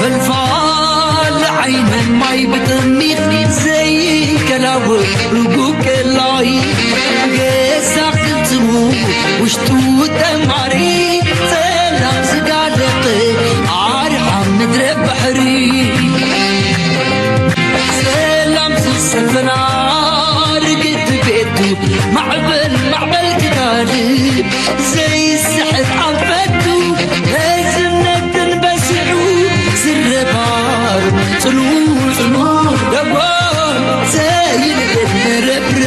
ፈልፋል ዓይነ ማይ ብጥሚት ዘይከላወ ርጉቅ ቀላይ ገዛ ክልትሙ ውሽጡ ጠማሪ ሰላም ዝጋለጠ ኣርሓ ምድረ ባሕሪ ሰላም ዝሰፈና ርግእቲ ቤቱ ማዕበል ማዕበል ክጋልብ ዘይስሕት ኣንፈቱ ህዝነትን በሲሑ ዝረባር ጽኑ ጽኑ ደጎ ዘይንብል መረብረ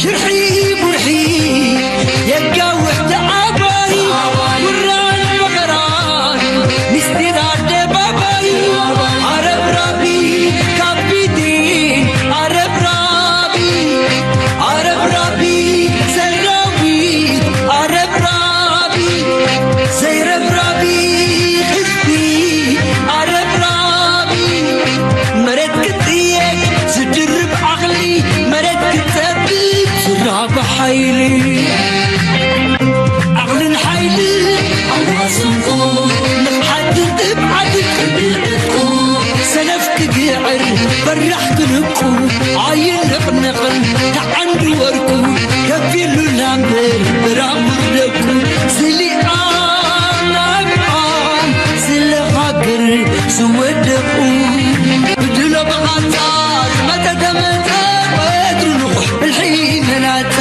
ሽርሒ ቡርሒ የጋውሕ ተዓባይ ጉራን መኸራን ምስጢር ኣደባባይ ኣረብራቢ ካፒቴን ኣረብራቢ ኣረብራቢ ሰራዊት ኣረብራቢ ዘይረብራቢ ህዝቢ ኣረብራቢ መሬት ክጥየቅ ዝድርብ ዓቕሊ መሬት ክጸብብ ዝራብ ሓይሊ ዓቕልን ሓይሊ ኣዋስንኩ ንፍሓትን ትብዓትን ክብዕትኩ ሰነፍ ክግዕር በራሕ ክንቁ ኣይንቕንቕን ተዓንዲ ወርቁ ከፊሉ ላምበር ብራቑር ደቁ ስሊኣ ናብዓም ስለ ሃገር ዝወደቑ ብድሎ ብቓንጻ ዝመጸ ተመጸ ወትሩ ንቑሕ ብልሒ መላጸ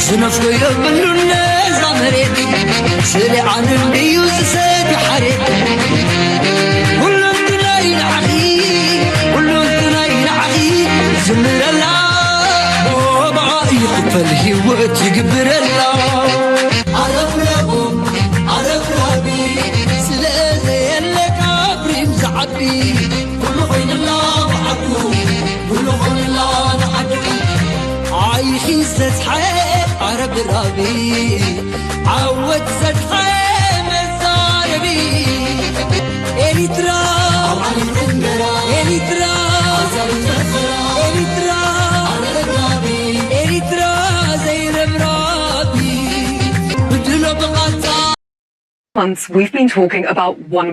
ዝነፍጎ የብሉን ነዛ መሬት ስለ ዓለም እዩ ዝሰቲ ሓሬት ኩሉንትናይ ንዓኺ ኩሉንትናይ ንዓኺ ዝምረላ ብኣ ይኽፈል ህይወት ይግብረላ ኣረብረቡ ኣረብራቢ ስለ ዘየለ ካብሪም ዝዓቢ ኩሉ ኮይንላ ብዓዱ ኩሉ ኮይንላ ንዓዱ ኣይኺ ዝተስሓ ኣረብራቢ ዓወት ዘድሓ መዛረቢ ኤሪትራ ኤሪትራ ኤሪትራ ኤሪትራ ዘይረብራቢ ብድሎ ብቓንጻ months, we've been talking about one.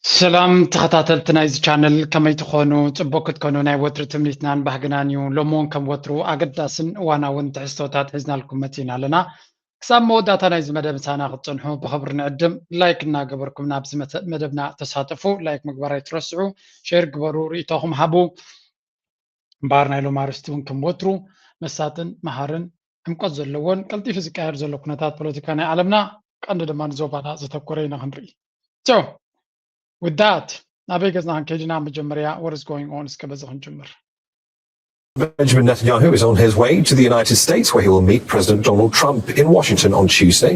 ሰላም ተኸታተልቲ ናይዚ ቻነል ከመይ ትኾኑ? ፅቡቅ ክትኮኑ ናይ ወትሪ ትምኒትናን ባህግናን እዩ። ሎሚ እውን ከም ወትሩ ኣገዳስን እዋናውን ትሕዝቶታት ሒዝናልኩም መፂና ኣለና። ክሳብ መወዳእታ ናይዚ መደብ ምሳና ክትፀንሑ ብኽብሪ ንዕድም። ላይክ እናገበርኩም ናብዚ መተ- መደብና ተሳተፉ። ላይክ ምግባር ኣይትረስዑ። ሼር ግበሩ፣ ርእይቶኹም ሃቡ። እምበኣር ናይ ሎም ኣርእስቲ እውን ከም ወትሩ መሳጥን መሃርን ዕምቆት ዘለዎን ቀልጢፉ ዝቀያየር ዘሎ ኩነታት ፖለቲካ ናይ ዓለምና ቀንዲ ድማ ንዞባና ዘተኮረ ኢና ክንርኢ። So with that ናበይ ገጽና ክንከይድ ኢና? መጀመርያ what is going on እስከ በዚ ክንጅምር። Benjamin Netanyahu is on his way to the United States, where he will meet President Donald Trump in Washington on Tuesday.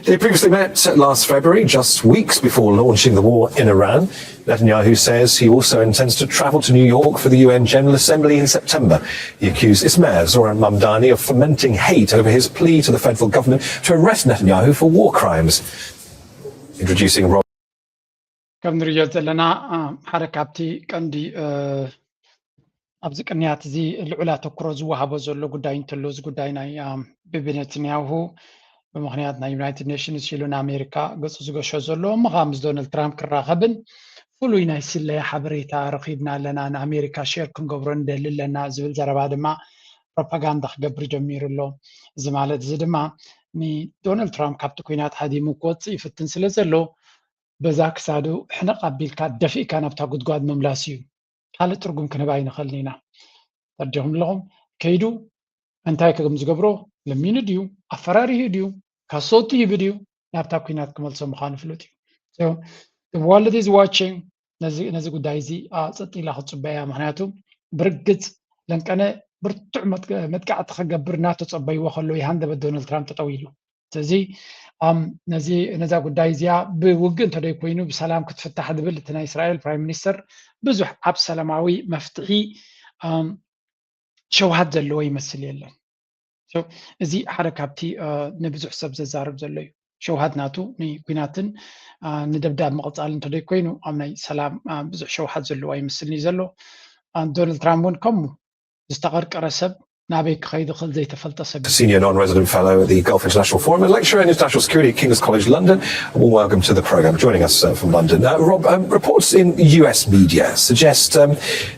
They previously met last February, just weeks before launching the war in Iran. Netanyahu says he also intends to travel to New York for the U N General Assembly in September. He accused Ismail Zoran Mamdani of fomenting hate over his plea to the federal government to arrest Netanyahu for war crimes, introducing Rob. ከም ንርእዮ ዘለና ሓደ ካብቲ ቀንዲ ኣብዚ ቅንያት እዚ ልዑል ኣተኩሮ ዝወሃቦ ዘሎ ጉዳይ እንተሎ፣ እዚ ጉዳይ ናይ ብቢ ነትንያሁ ብምኽንያት ናይ ዩናይትድ ኔሽንስ ኢሉ ንኣሜሪካ ገፁ ዝገሾ ዘሎ ምኻ ምስ ዶናልድ ትራምፕ ክራኸብን ፍሉይ ናይ ስለያ ሓበሬታ ረኺብና ኣለና፣ ንኣሜሪካ ሼር ክንገብሮ ንደሊ ኣለና ዝብል ዘረባ ድማ ፕሮፓጋንዳ ክገብር ጀሚሩ ኣሎ። እዚ ማለት እዚ ድማ ንዶናልድ ትራምፕ ካብቲ ኩናት ሃዲሙ ክወፅእ ይፍትን ስለ ዘሎ፣ በዛ ክሳዱ ሕነቕ ኣቢልካ ደፊእካ ናብታ ጉድጓድ ምምላስ እዩ። ካልእ ትርጉም ክንህባ ኣይንኽእልን ኢና። ተረዲኹም ኣለኹም? ከይዱ እንታይ ከም ዝገብሮ ለሚኑ ድዩ፣ ኣፈራሪሁ ድዩ፣ ካሶቱ ሂቡ ድዩ፣ ናብታ ኩናት ክመልሶ ምዃኑ ፍሉጥ እዩ። So the world is watching። ነዚ ጉዳይ እዚ ጸጥ ኢላ ክትጽበ እያ። ምኽንያቱ ብርግጽ ለንቀነ ብርቱዕ መጥቃዕቲ ክገብር እናተጸበይዎ ከሎ ይሃንደበት ዶናልድ ትራምፕ ጠጠው ኢሉ። ስለዚ ነዚ ነዛ ጉዳይ እዚኣ ብውግእ እንተደይ ኮይኑ ብሰላም ክትፍታሕ ዝብል እቲ ናይ እስራኤል ፕራይም ሚኒስተር ብዙሕ ኣብ ሰላማዊ መፍትሒ ሸውሃት ዘለዎ ይመስል የለን። እዚ ሓደ ካብቲ ንብዙሕ ሰብ ዘዛርብ ዘሎ እዩ። ሸውሃት ናቱ ንኩናትን ንደብዳብ ምቕፃል እንተደይ ኮይኑ ኣብ ናይ ሰላም ብዙሕ ሸውሃት ዘለዎ ኣይመስልን እዩ ዘሎ። ዶናልድ ትራምፕ እውን ከምኡ ዝተቐርቀረ ሰብ ናበይ ክኸይድ ይኽእል ዘይተፈልጠ ሰብ እዩ። Senior non-resident fellow at the Gulf International Forum and lecturer in international security at King's College London. A warm welcome to the programme. Joining us uh, from London. Uh, Rob, um, reports in U S media suggest um,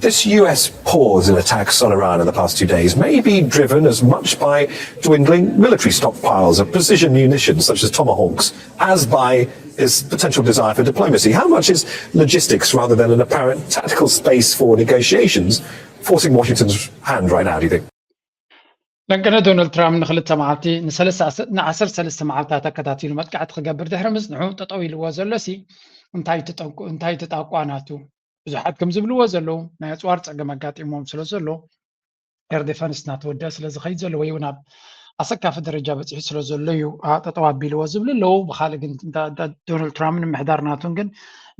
this U S pause in attacks on Iran in the past two days may be driven as much by dwindling military stockpiles of precision munitions such as Tomahawks as by its potential desire for diplomacy. How much is logistics rather than an apparent tactical space for negotiations forcing Washington's hand right now, do you think? ለንቀነ ዶናልድ ትራምፕ ንክልተ መዓልቲ ንዓሰርተ ሰለስተ መዓልታት ኣከታቲሉ መጥቃዕቲ ክገብር ድሕሪ ምጽንሑ ጠጠው ኢልዎ ዘሎ ሲ እንታይ ትጠንቁ እንታይ ትጣቋ ናቱ ብዙሓት ከም ዝብልዎ ዘለዉ ናይ ኣፅዋር ፀገም ኣጋጢሞም ስለ ዘሎ ኤር ዲፈንስ እናተወደአ ስለ ዝኸይድ ዘሎ ወይ እውን ኣብ ኣሰካፊ ደረጃ በፂሑ ስለ ዘሎ እዩ ጠጠው ኣቢልዎ ዝብሉ ኣለዉ። ብካልእ ግን ዶናልድ ትራምፕ ንምሕዳር ናቱን ግን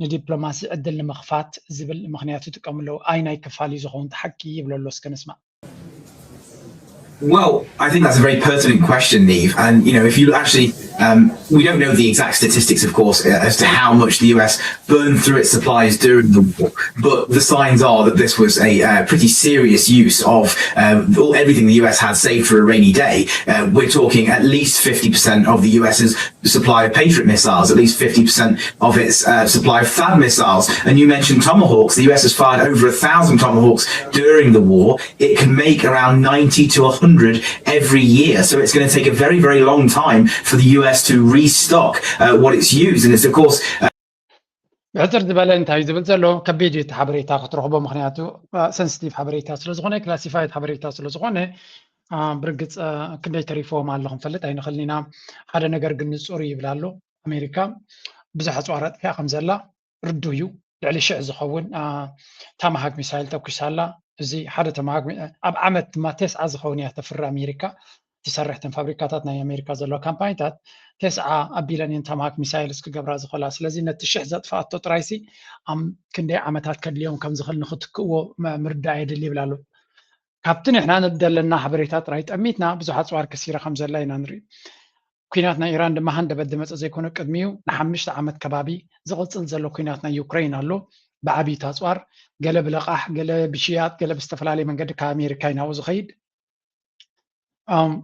ንዲፕሎማሲ ዕድል ንምኽፋት ዝብል ምክንያት ይጥቀሙ ኣለዉ። ኣይ ናይ ክፋል እዩ ዝኸውን ተሓቂ ይብሎ ኣሎ። እስከ ንስማዕ። Well, I think that's a very pertinent question, Neve. And you know, if you actually, um, we don't know the exact statistics, of course, as to how much the U S burned through its supplies during the war, but the signs are that this was a uh, pretty serious use of uh, all, everything the U S had saved for a rainy day. Uh, we're talking at least fifty percent of the U S's supply of Patriot missiles, at least fifty percent of its uh, supply of THAAD missiles. And you mentioned Tomahawks. The U S has fired over a thousand Tomahawks during the war. It can make around ninety to a hundred every year. So it's going to take a very, very long time for the U S to restock uh, what it's used. And it's, of course, uh, ብሕፅር ዝበለ እንታይ ዝብል ዘሎ ከቢድ እዩ እቲ ሓበሬታ ክትረኽቦ፣ ምክንያቱ ሰንስቲቭ ሓበሬታ ስለዝኾነ፣ ክላሲፋይድ ሓበሬታ ስለዝኾነ። ብርግፅ ክንደይ ተሪፍዎም ኣሎ ክንፈልጥ ኣይንኽእልን ኢና። ሓደ ነገር ግን ንፁር እዩ ይብል ኣሎ። ኣሜሪካ ብዙሕ ኣፅዋር ኣጥፊኣ ከም ዘላ ርዱ እዩ። ልዕሊ ሽሕ ዝኸውን ታማሃክ ሚሳይል ተኩሳ ኣላ። እዚ ሓደ ተማሃክ ኣብ ዓመት ድማ ቴስዓ ዝኸውን እያ ተፍሪ ኣሜሪካ። ትሰርሕ ተን ፋብሪካታት ናይ ኣሜሪካ ዘለዋ ካምፓኒታት ቴስዓ ኣቢለን እየን ታማሃክ ሚሳይልስ ክገብራ ዝኽእላ። ስለዚ ነቲ ሽሕ ዘጥፍኣቶ ጥራይሲ ኣብ ክንደይ ዓመታት ከድልዮም ከም ዝኽእል ንኽትክእዎ ምርዳእ የድሊ ይብል ኣሎ። ካብቲ ንሕና ዘለና ሓበሬታ ጥራይ ጠሚትና ብዙሕ ኣፅዋር ከሲራ ከም ዘላ ኢና ንርኢ። ኲናት ናይ ኢራን ድማ ሃንደበት ዝመፀ ዘይኮነ ቅድሚኡ ንሓምሽተ ዓመት ከባቢ ዝቕፅል ዘሎ ኲናት ናይ ዩክረይን ኣሎ። ብዓብዪ ኣፅዋር ገለ ብለቓሕ ገለ ብሽያጥ ገለ ብዝተፈላለየ መንገዲ ካብ ኣሜሪካ እዩ ናብኡ ዝኸይድ።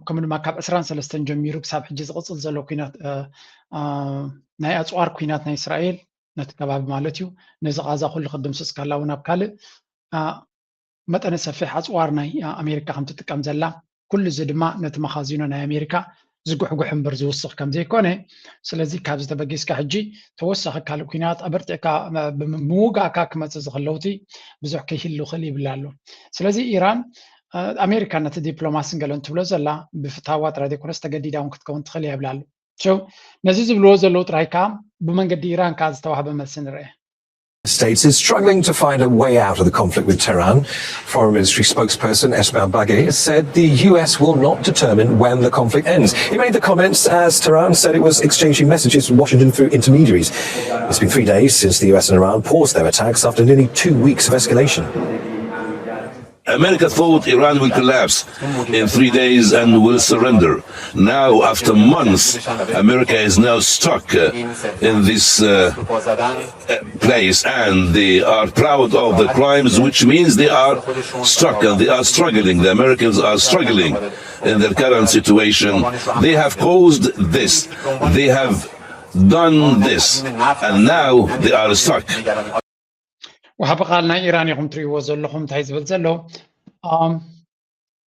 ከምኡ ድማ ካብ ዕስራን ሰለስተን ጀሚሩ ክሳብ ሕጂ ዝቕፅል ዘሎ ኲናት ናይ ኣፅዋር ኲናት ናይ እስራኤል ነቲ ከባቢ ማለት እዩ ነዚ ቓዛ ኩሉ ክድምስስ ካላ እውን ኣብ ካልእ መጠነ ሰፊሕ ኣፅዋር ናይ ኣሜሪካ ከም ትጥቀም ዘላ ኩሉ እዚ ድማ ነቲ መኻዚኖ ናይ ኣሜሪካ ዝጉሕጉሕ እምበር ዝውስኽ ከም ዘይኮነ። ስለዚ ካብዚ ተበጊስካ ሕጂ ተወሳኺ ካልእ ኲናት ኣበርቲዕካ ብምውጋእካ ክመፅእ ዝኽእል ለውጢ ብዙሕ ከይህሉ ይኽእል ይብል ኣሎ። ስለዚ ኢራን ኣሜሪካ ነቲ ዲፕሎማስን ገለን ትብሎ ዘላ ብፍትሃዋ ጥራይ ዘይኮነስ ተገዲዳ እውን ክትከውን ትኽእል እያ ይብል ኣሎ። ነዚ ዝብልዎ ዘለዉ ጥራይ ከዓ ብመንገዲ ኢራን ከዓ ዝተዋህበ መልሲ ንርአ። States is struggling to find a way out of the conflict with Tehran. Foreign Ministry spokesperson Esmail Bagei said the U S will not determine when the conflict ends. He made the comments as Tehran said it was exchanging messages with Washington through intermediaries. It's been three days since the U S and Iran paused their attacks after nearly two weeks of escalation. America thought Iran will collapse in three days and will surrender. Now, after months, America is now stuck uh, in this uh, place, and they are proud of the crimes, which means they are stuck and they are struggling. The Americans are struggling in their current situation. They have caused this. They have done this, and now they are stuck. ወሃቢ ቃል ናይ ኢራን ኢኹም ትርእይዎ ዘለኹም እንታይ ዝብል ዘሎ።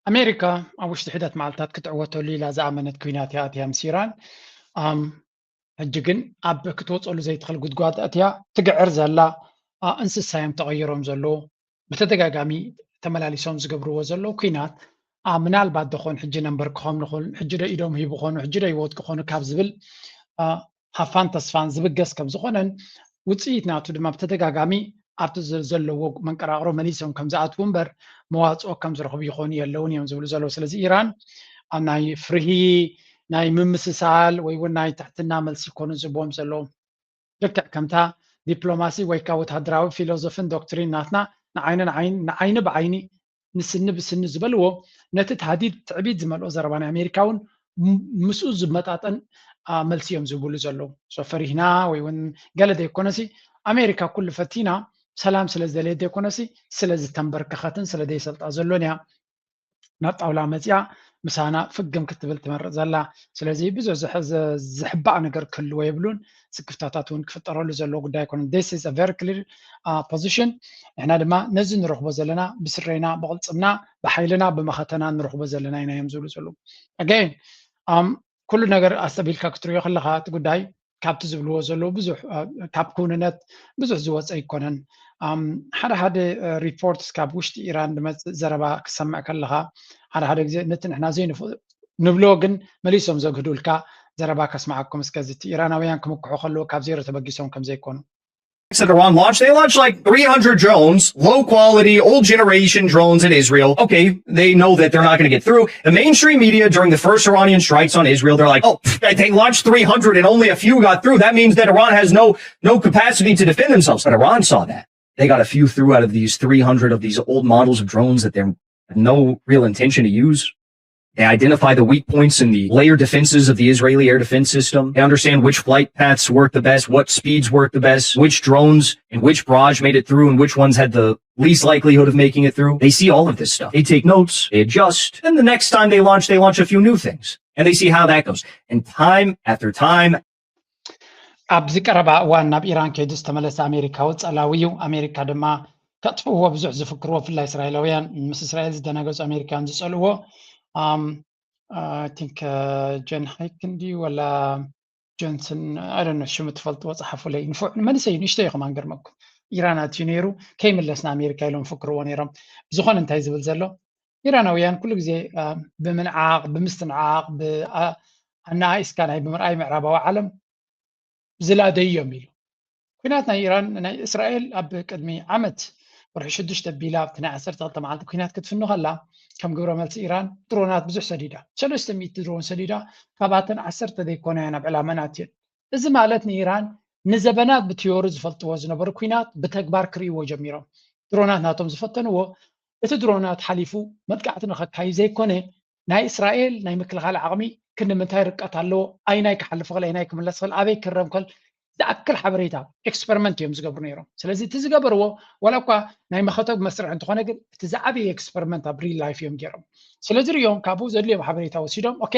ኣሜሪካ ኣብ ውሽጢ ሒደት መዓልታት ክትዕወተሉ ኢላ ዝኣመነት ኲናት እያ ኣትያ ምስ ኢራን። ሕጂ ግን ኣብ ክትወፀሉ ዘይትኽእል ጉድጓድ ኣትያ ትግዕር ዘላ እንስሳ እዮም ተቐይሮም ዘለዉ። ብተደጋጋሚ ተመላሊሶም ዝገብርዎ ዘለዉ ኲናት ምናልባት ዶኾን ሕጂ ነንበርክኾም ንኽእል፣ ሕጂ ዶ ኢዶም ሂቡ ኾኑ፣ ሕጂ ዶ ይወድቁ ኾኑ ካብ ዝብል ሃፋን ተስፋን ዝብገስ ከም ዝኾነን ውፅኢት ናቱ ድማ ብተደጋጋሚ ኣብቲ ዘለዎ መንቀራቕሮ መሊሶም ከም ዝኣትዉ እምበር መዋፅኦ ከም ዝረኽቡ ይኾኑ የለውን እዮም ዝብሉ ዘለዉ። ስለዚ ኢራን ኣብ ናይ ፍርሂ ናይ ምምስሳል ወይ እውን ናይ ትሕትና መልሲ ይኮኑ ዝህብዎም ዘለዉ። ልክዕ ከምታ ዲፕሎማሲ ወይ ከዓ ወታደራዊ ፊሎዞፍን ዶክትሪን ናትና ንዓይኒ ብዓይኒ ንስኒ ብስኒ ዝበልዎ ነቲ ታህዲድ ትዕቢት ዝመልኦ ዘረባ ናይ ኣሜሪካ እውን ምስኡ ዝመጣጠን መልሲ እዮም ዝህብሉ ዘለዉ። ፈሪህና ወይ እውን ገለ ዘይኮነሲ ኣሜሪካ ኩሉ ፈቲና ሰላም ስለ ዝደለየት ዘይኮነሲ ስለ ዝተንበርከኸትን ስለ ዘይሰልጣ ዘሎን እያ ናብ ጣውላ መፅያ ምሳና ፍግም ክትብል ትመርፅ ዘላ። ስለዚ ብዙሕ ዝሕባእ ነገር ክህልዎ የብሉን። ስክፍታታት እውን ክፍጠረሉ ዘለዎ ጉዳይ ኣይኮነን። This is a very clear position። ንሕና ድማ ነዚ ንረኽቦ ዘለና ብስረና፣ ብቕልፅምና፣ ብሓይልና፣ ብመኸተና ንረኽቦ ዘለና ኢና እዮም ዝብሉ ዘለዉ። Again፣ ኩሉ ነገር ኣስተብሂልካ ክትሪኦ ከለኻ እቲ ጉዳይ ካብቲ ዝብልዎ ዘለዉ ብዙሕ ካብ ክውንነት ብዙሕ ዝወፀ ኣይኮነን። ሓደ ሓደ ሪፖርትስ ካብ ውሽጢ ኢራን ዝመፅእ ዘረባ ክሰምዕ ከለኻ ሓደ ሓደ ግዜ ነቲ ንሕና ዘይንፍእ ንብሎ ግን መሊሶም ዘግህዱልካ ዘረባ ከስምዓኩም እስከ። እዚ ኢራናውያን ክምክሑ ከለዉ ካብ ዜሮ ተበጊሶም ከም ዘይኮኑ። That Iran launched, they launched like three hundred drones, low quality, old generation drones in Israel. Okay, they know that they're not going to get through. The mainstream media during the first Iranian strikes on Israel, they're like, oh, they launched three hundred and only a few got through. That means that Iran has no no capacity to defend themselves. But Iran saw that. They got a few through out of these three hundred of these old models of drones that they have no real intention to use. They identify the weak points in the layered defenses of the Israeli air defense system. They understand which flight paths work the best, what speeds work the best, which drones and which barrage made it through and which ones had the least likelihood of making it through. They see all of this stuff. They take notes, they adjust, and the next time they launch, they launch a few new things. And they see how that goes. And time after time ኣብዚ ቀረባ እዋን ናብ ኢራን ከይዱ ዝተመለሰ ኣሜሪካዊ ጸላዊ እዩ። ኣሜሪካ ድማ ከጥፍእዎ ብዙሕ ዝፍክርዎ፣ ብፍላይ እስራኤላውያን፣ ምስ እስራኤል ዝደናገጹ ኣሜሪካውያን ዝጸልእዎ፣ ቲንክ ጆን ሃይክ እንዲ ወላ ጆንሰን፣ ኣይ ዶንት ኖ፣ ሽሙ ትፈልጥዎ ጸሓፉለይ። ንፉዕ መንእሰይ እዩ፣ ንእሽቶ እዩ ከማን፣ ገርመኩም። ኢራን ኣትዩ ነይሩ፣ ከይምለስ ንኣሜሪካ ኢሎም ይፍክርዎ ነይሮም። ብዝኾነ እንታይ ዝብል ዘሎ፣ ኢራናውያን ኩሉ ግዜ ብምንዓቕ፣ ብምስትንዓቕ፣ ኣነኣኢስካ ናይ ብምርኣይ ምዕራባዊ ዓለም ዝላደዩ እዮም ኢሉ። ኩናት ናይ ኢራን ናይ እስራኤል ኣብ ቅድሚ ዓመት ወርሒ ሽዱሽተ ቢላ ኣብቲ ናይ ዓሰርተ ክልተ መዓልቲ ኩናት ክትፍኑ ከላ፣ ከም ግብረ መልሲ ኢራን ድሮናት ብዙሕ ሰዲዳ፣ ሰለስተ ሚእቲ ድሮን ሰዲዳ፣ ካብኣተን ዓሰርተ ዘይኮና እየን ኣብ ዕላመን ኣትየን። እዚ ማለት ንኢራን ንዘበናት ብቲዮሪ ዝፈልጥዎ ዝነበሩ ኩናት ብተግባር ክርእይዎ ጀሚሮም። ድሮናት ናቶም ዝፈተንዎ እቲ ድሮናት ሓሊፉ መጥቃዕቲ ንኸካይድ ዘይኮነ ናይ እስራኤል ናይ ምክልኻል ዓቕሚ ክንዲ ምንታይ ርቀት ኣለዎ፣ ኣይናይ ክሓልፍ ኽእል፣ ኣይናይ ክምለስ ኽእል፣ ኣበይ ክረም ከል ዝኣክል ሓበሬታ ኤክስፐሪመንት እዮም ዝገብሩ ነይሮም። ስለዚ እቲ ዝገበርዎ ዋላ እኳ ናይ መኸተብ መስርሕ እንተኾነ ግን እቲ ዝዓበየ ኤክስፐሪመንት ኣብ ሪል ላይፍ እዮም ገይሮም። ስለዚ ሪኦም ካብኡ ዘድልዮም ሓበሬታ ወሲዶም ኦኬ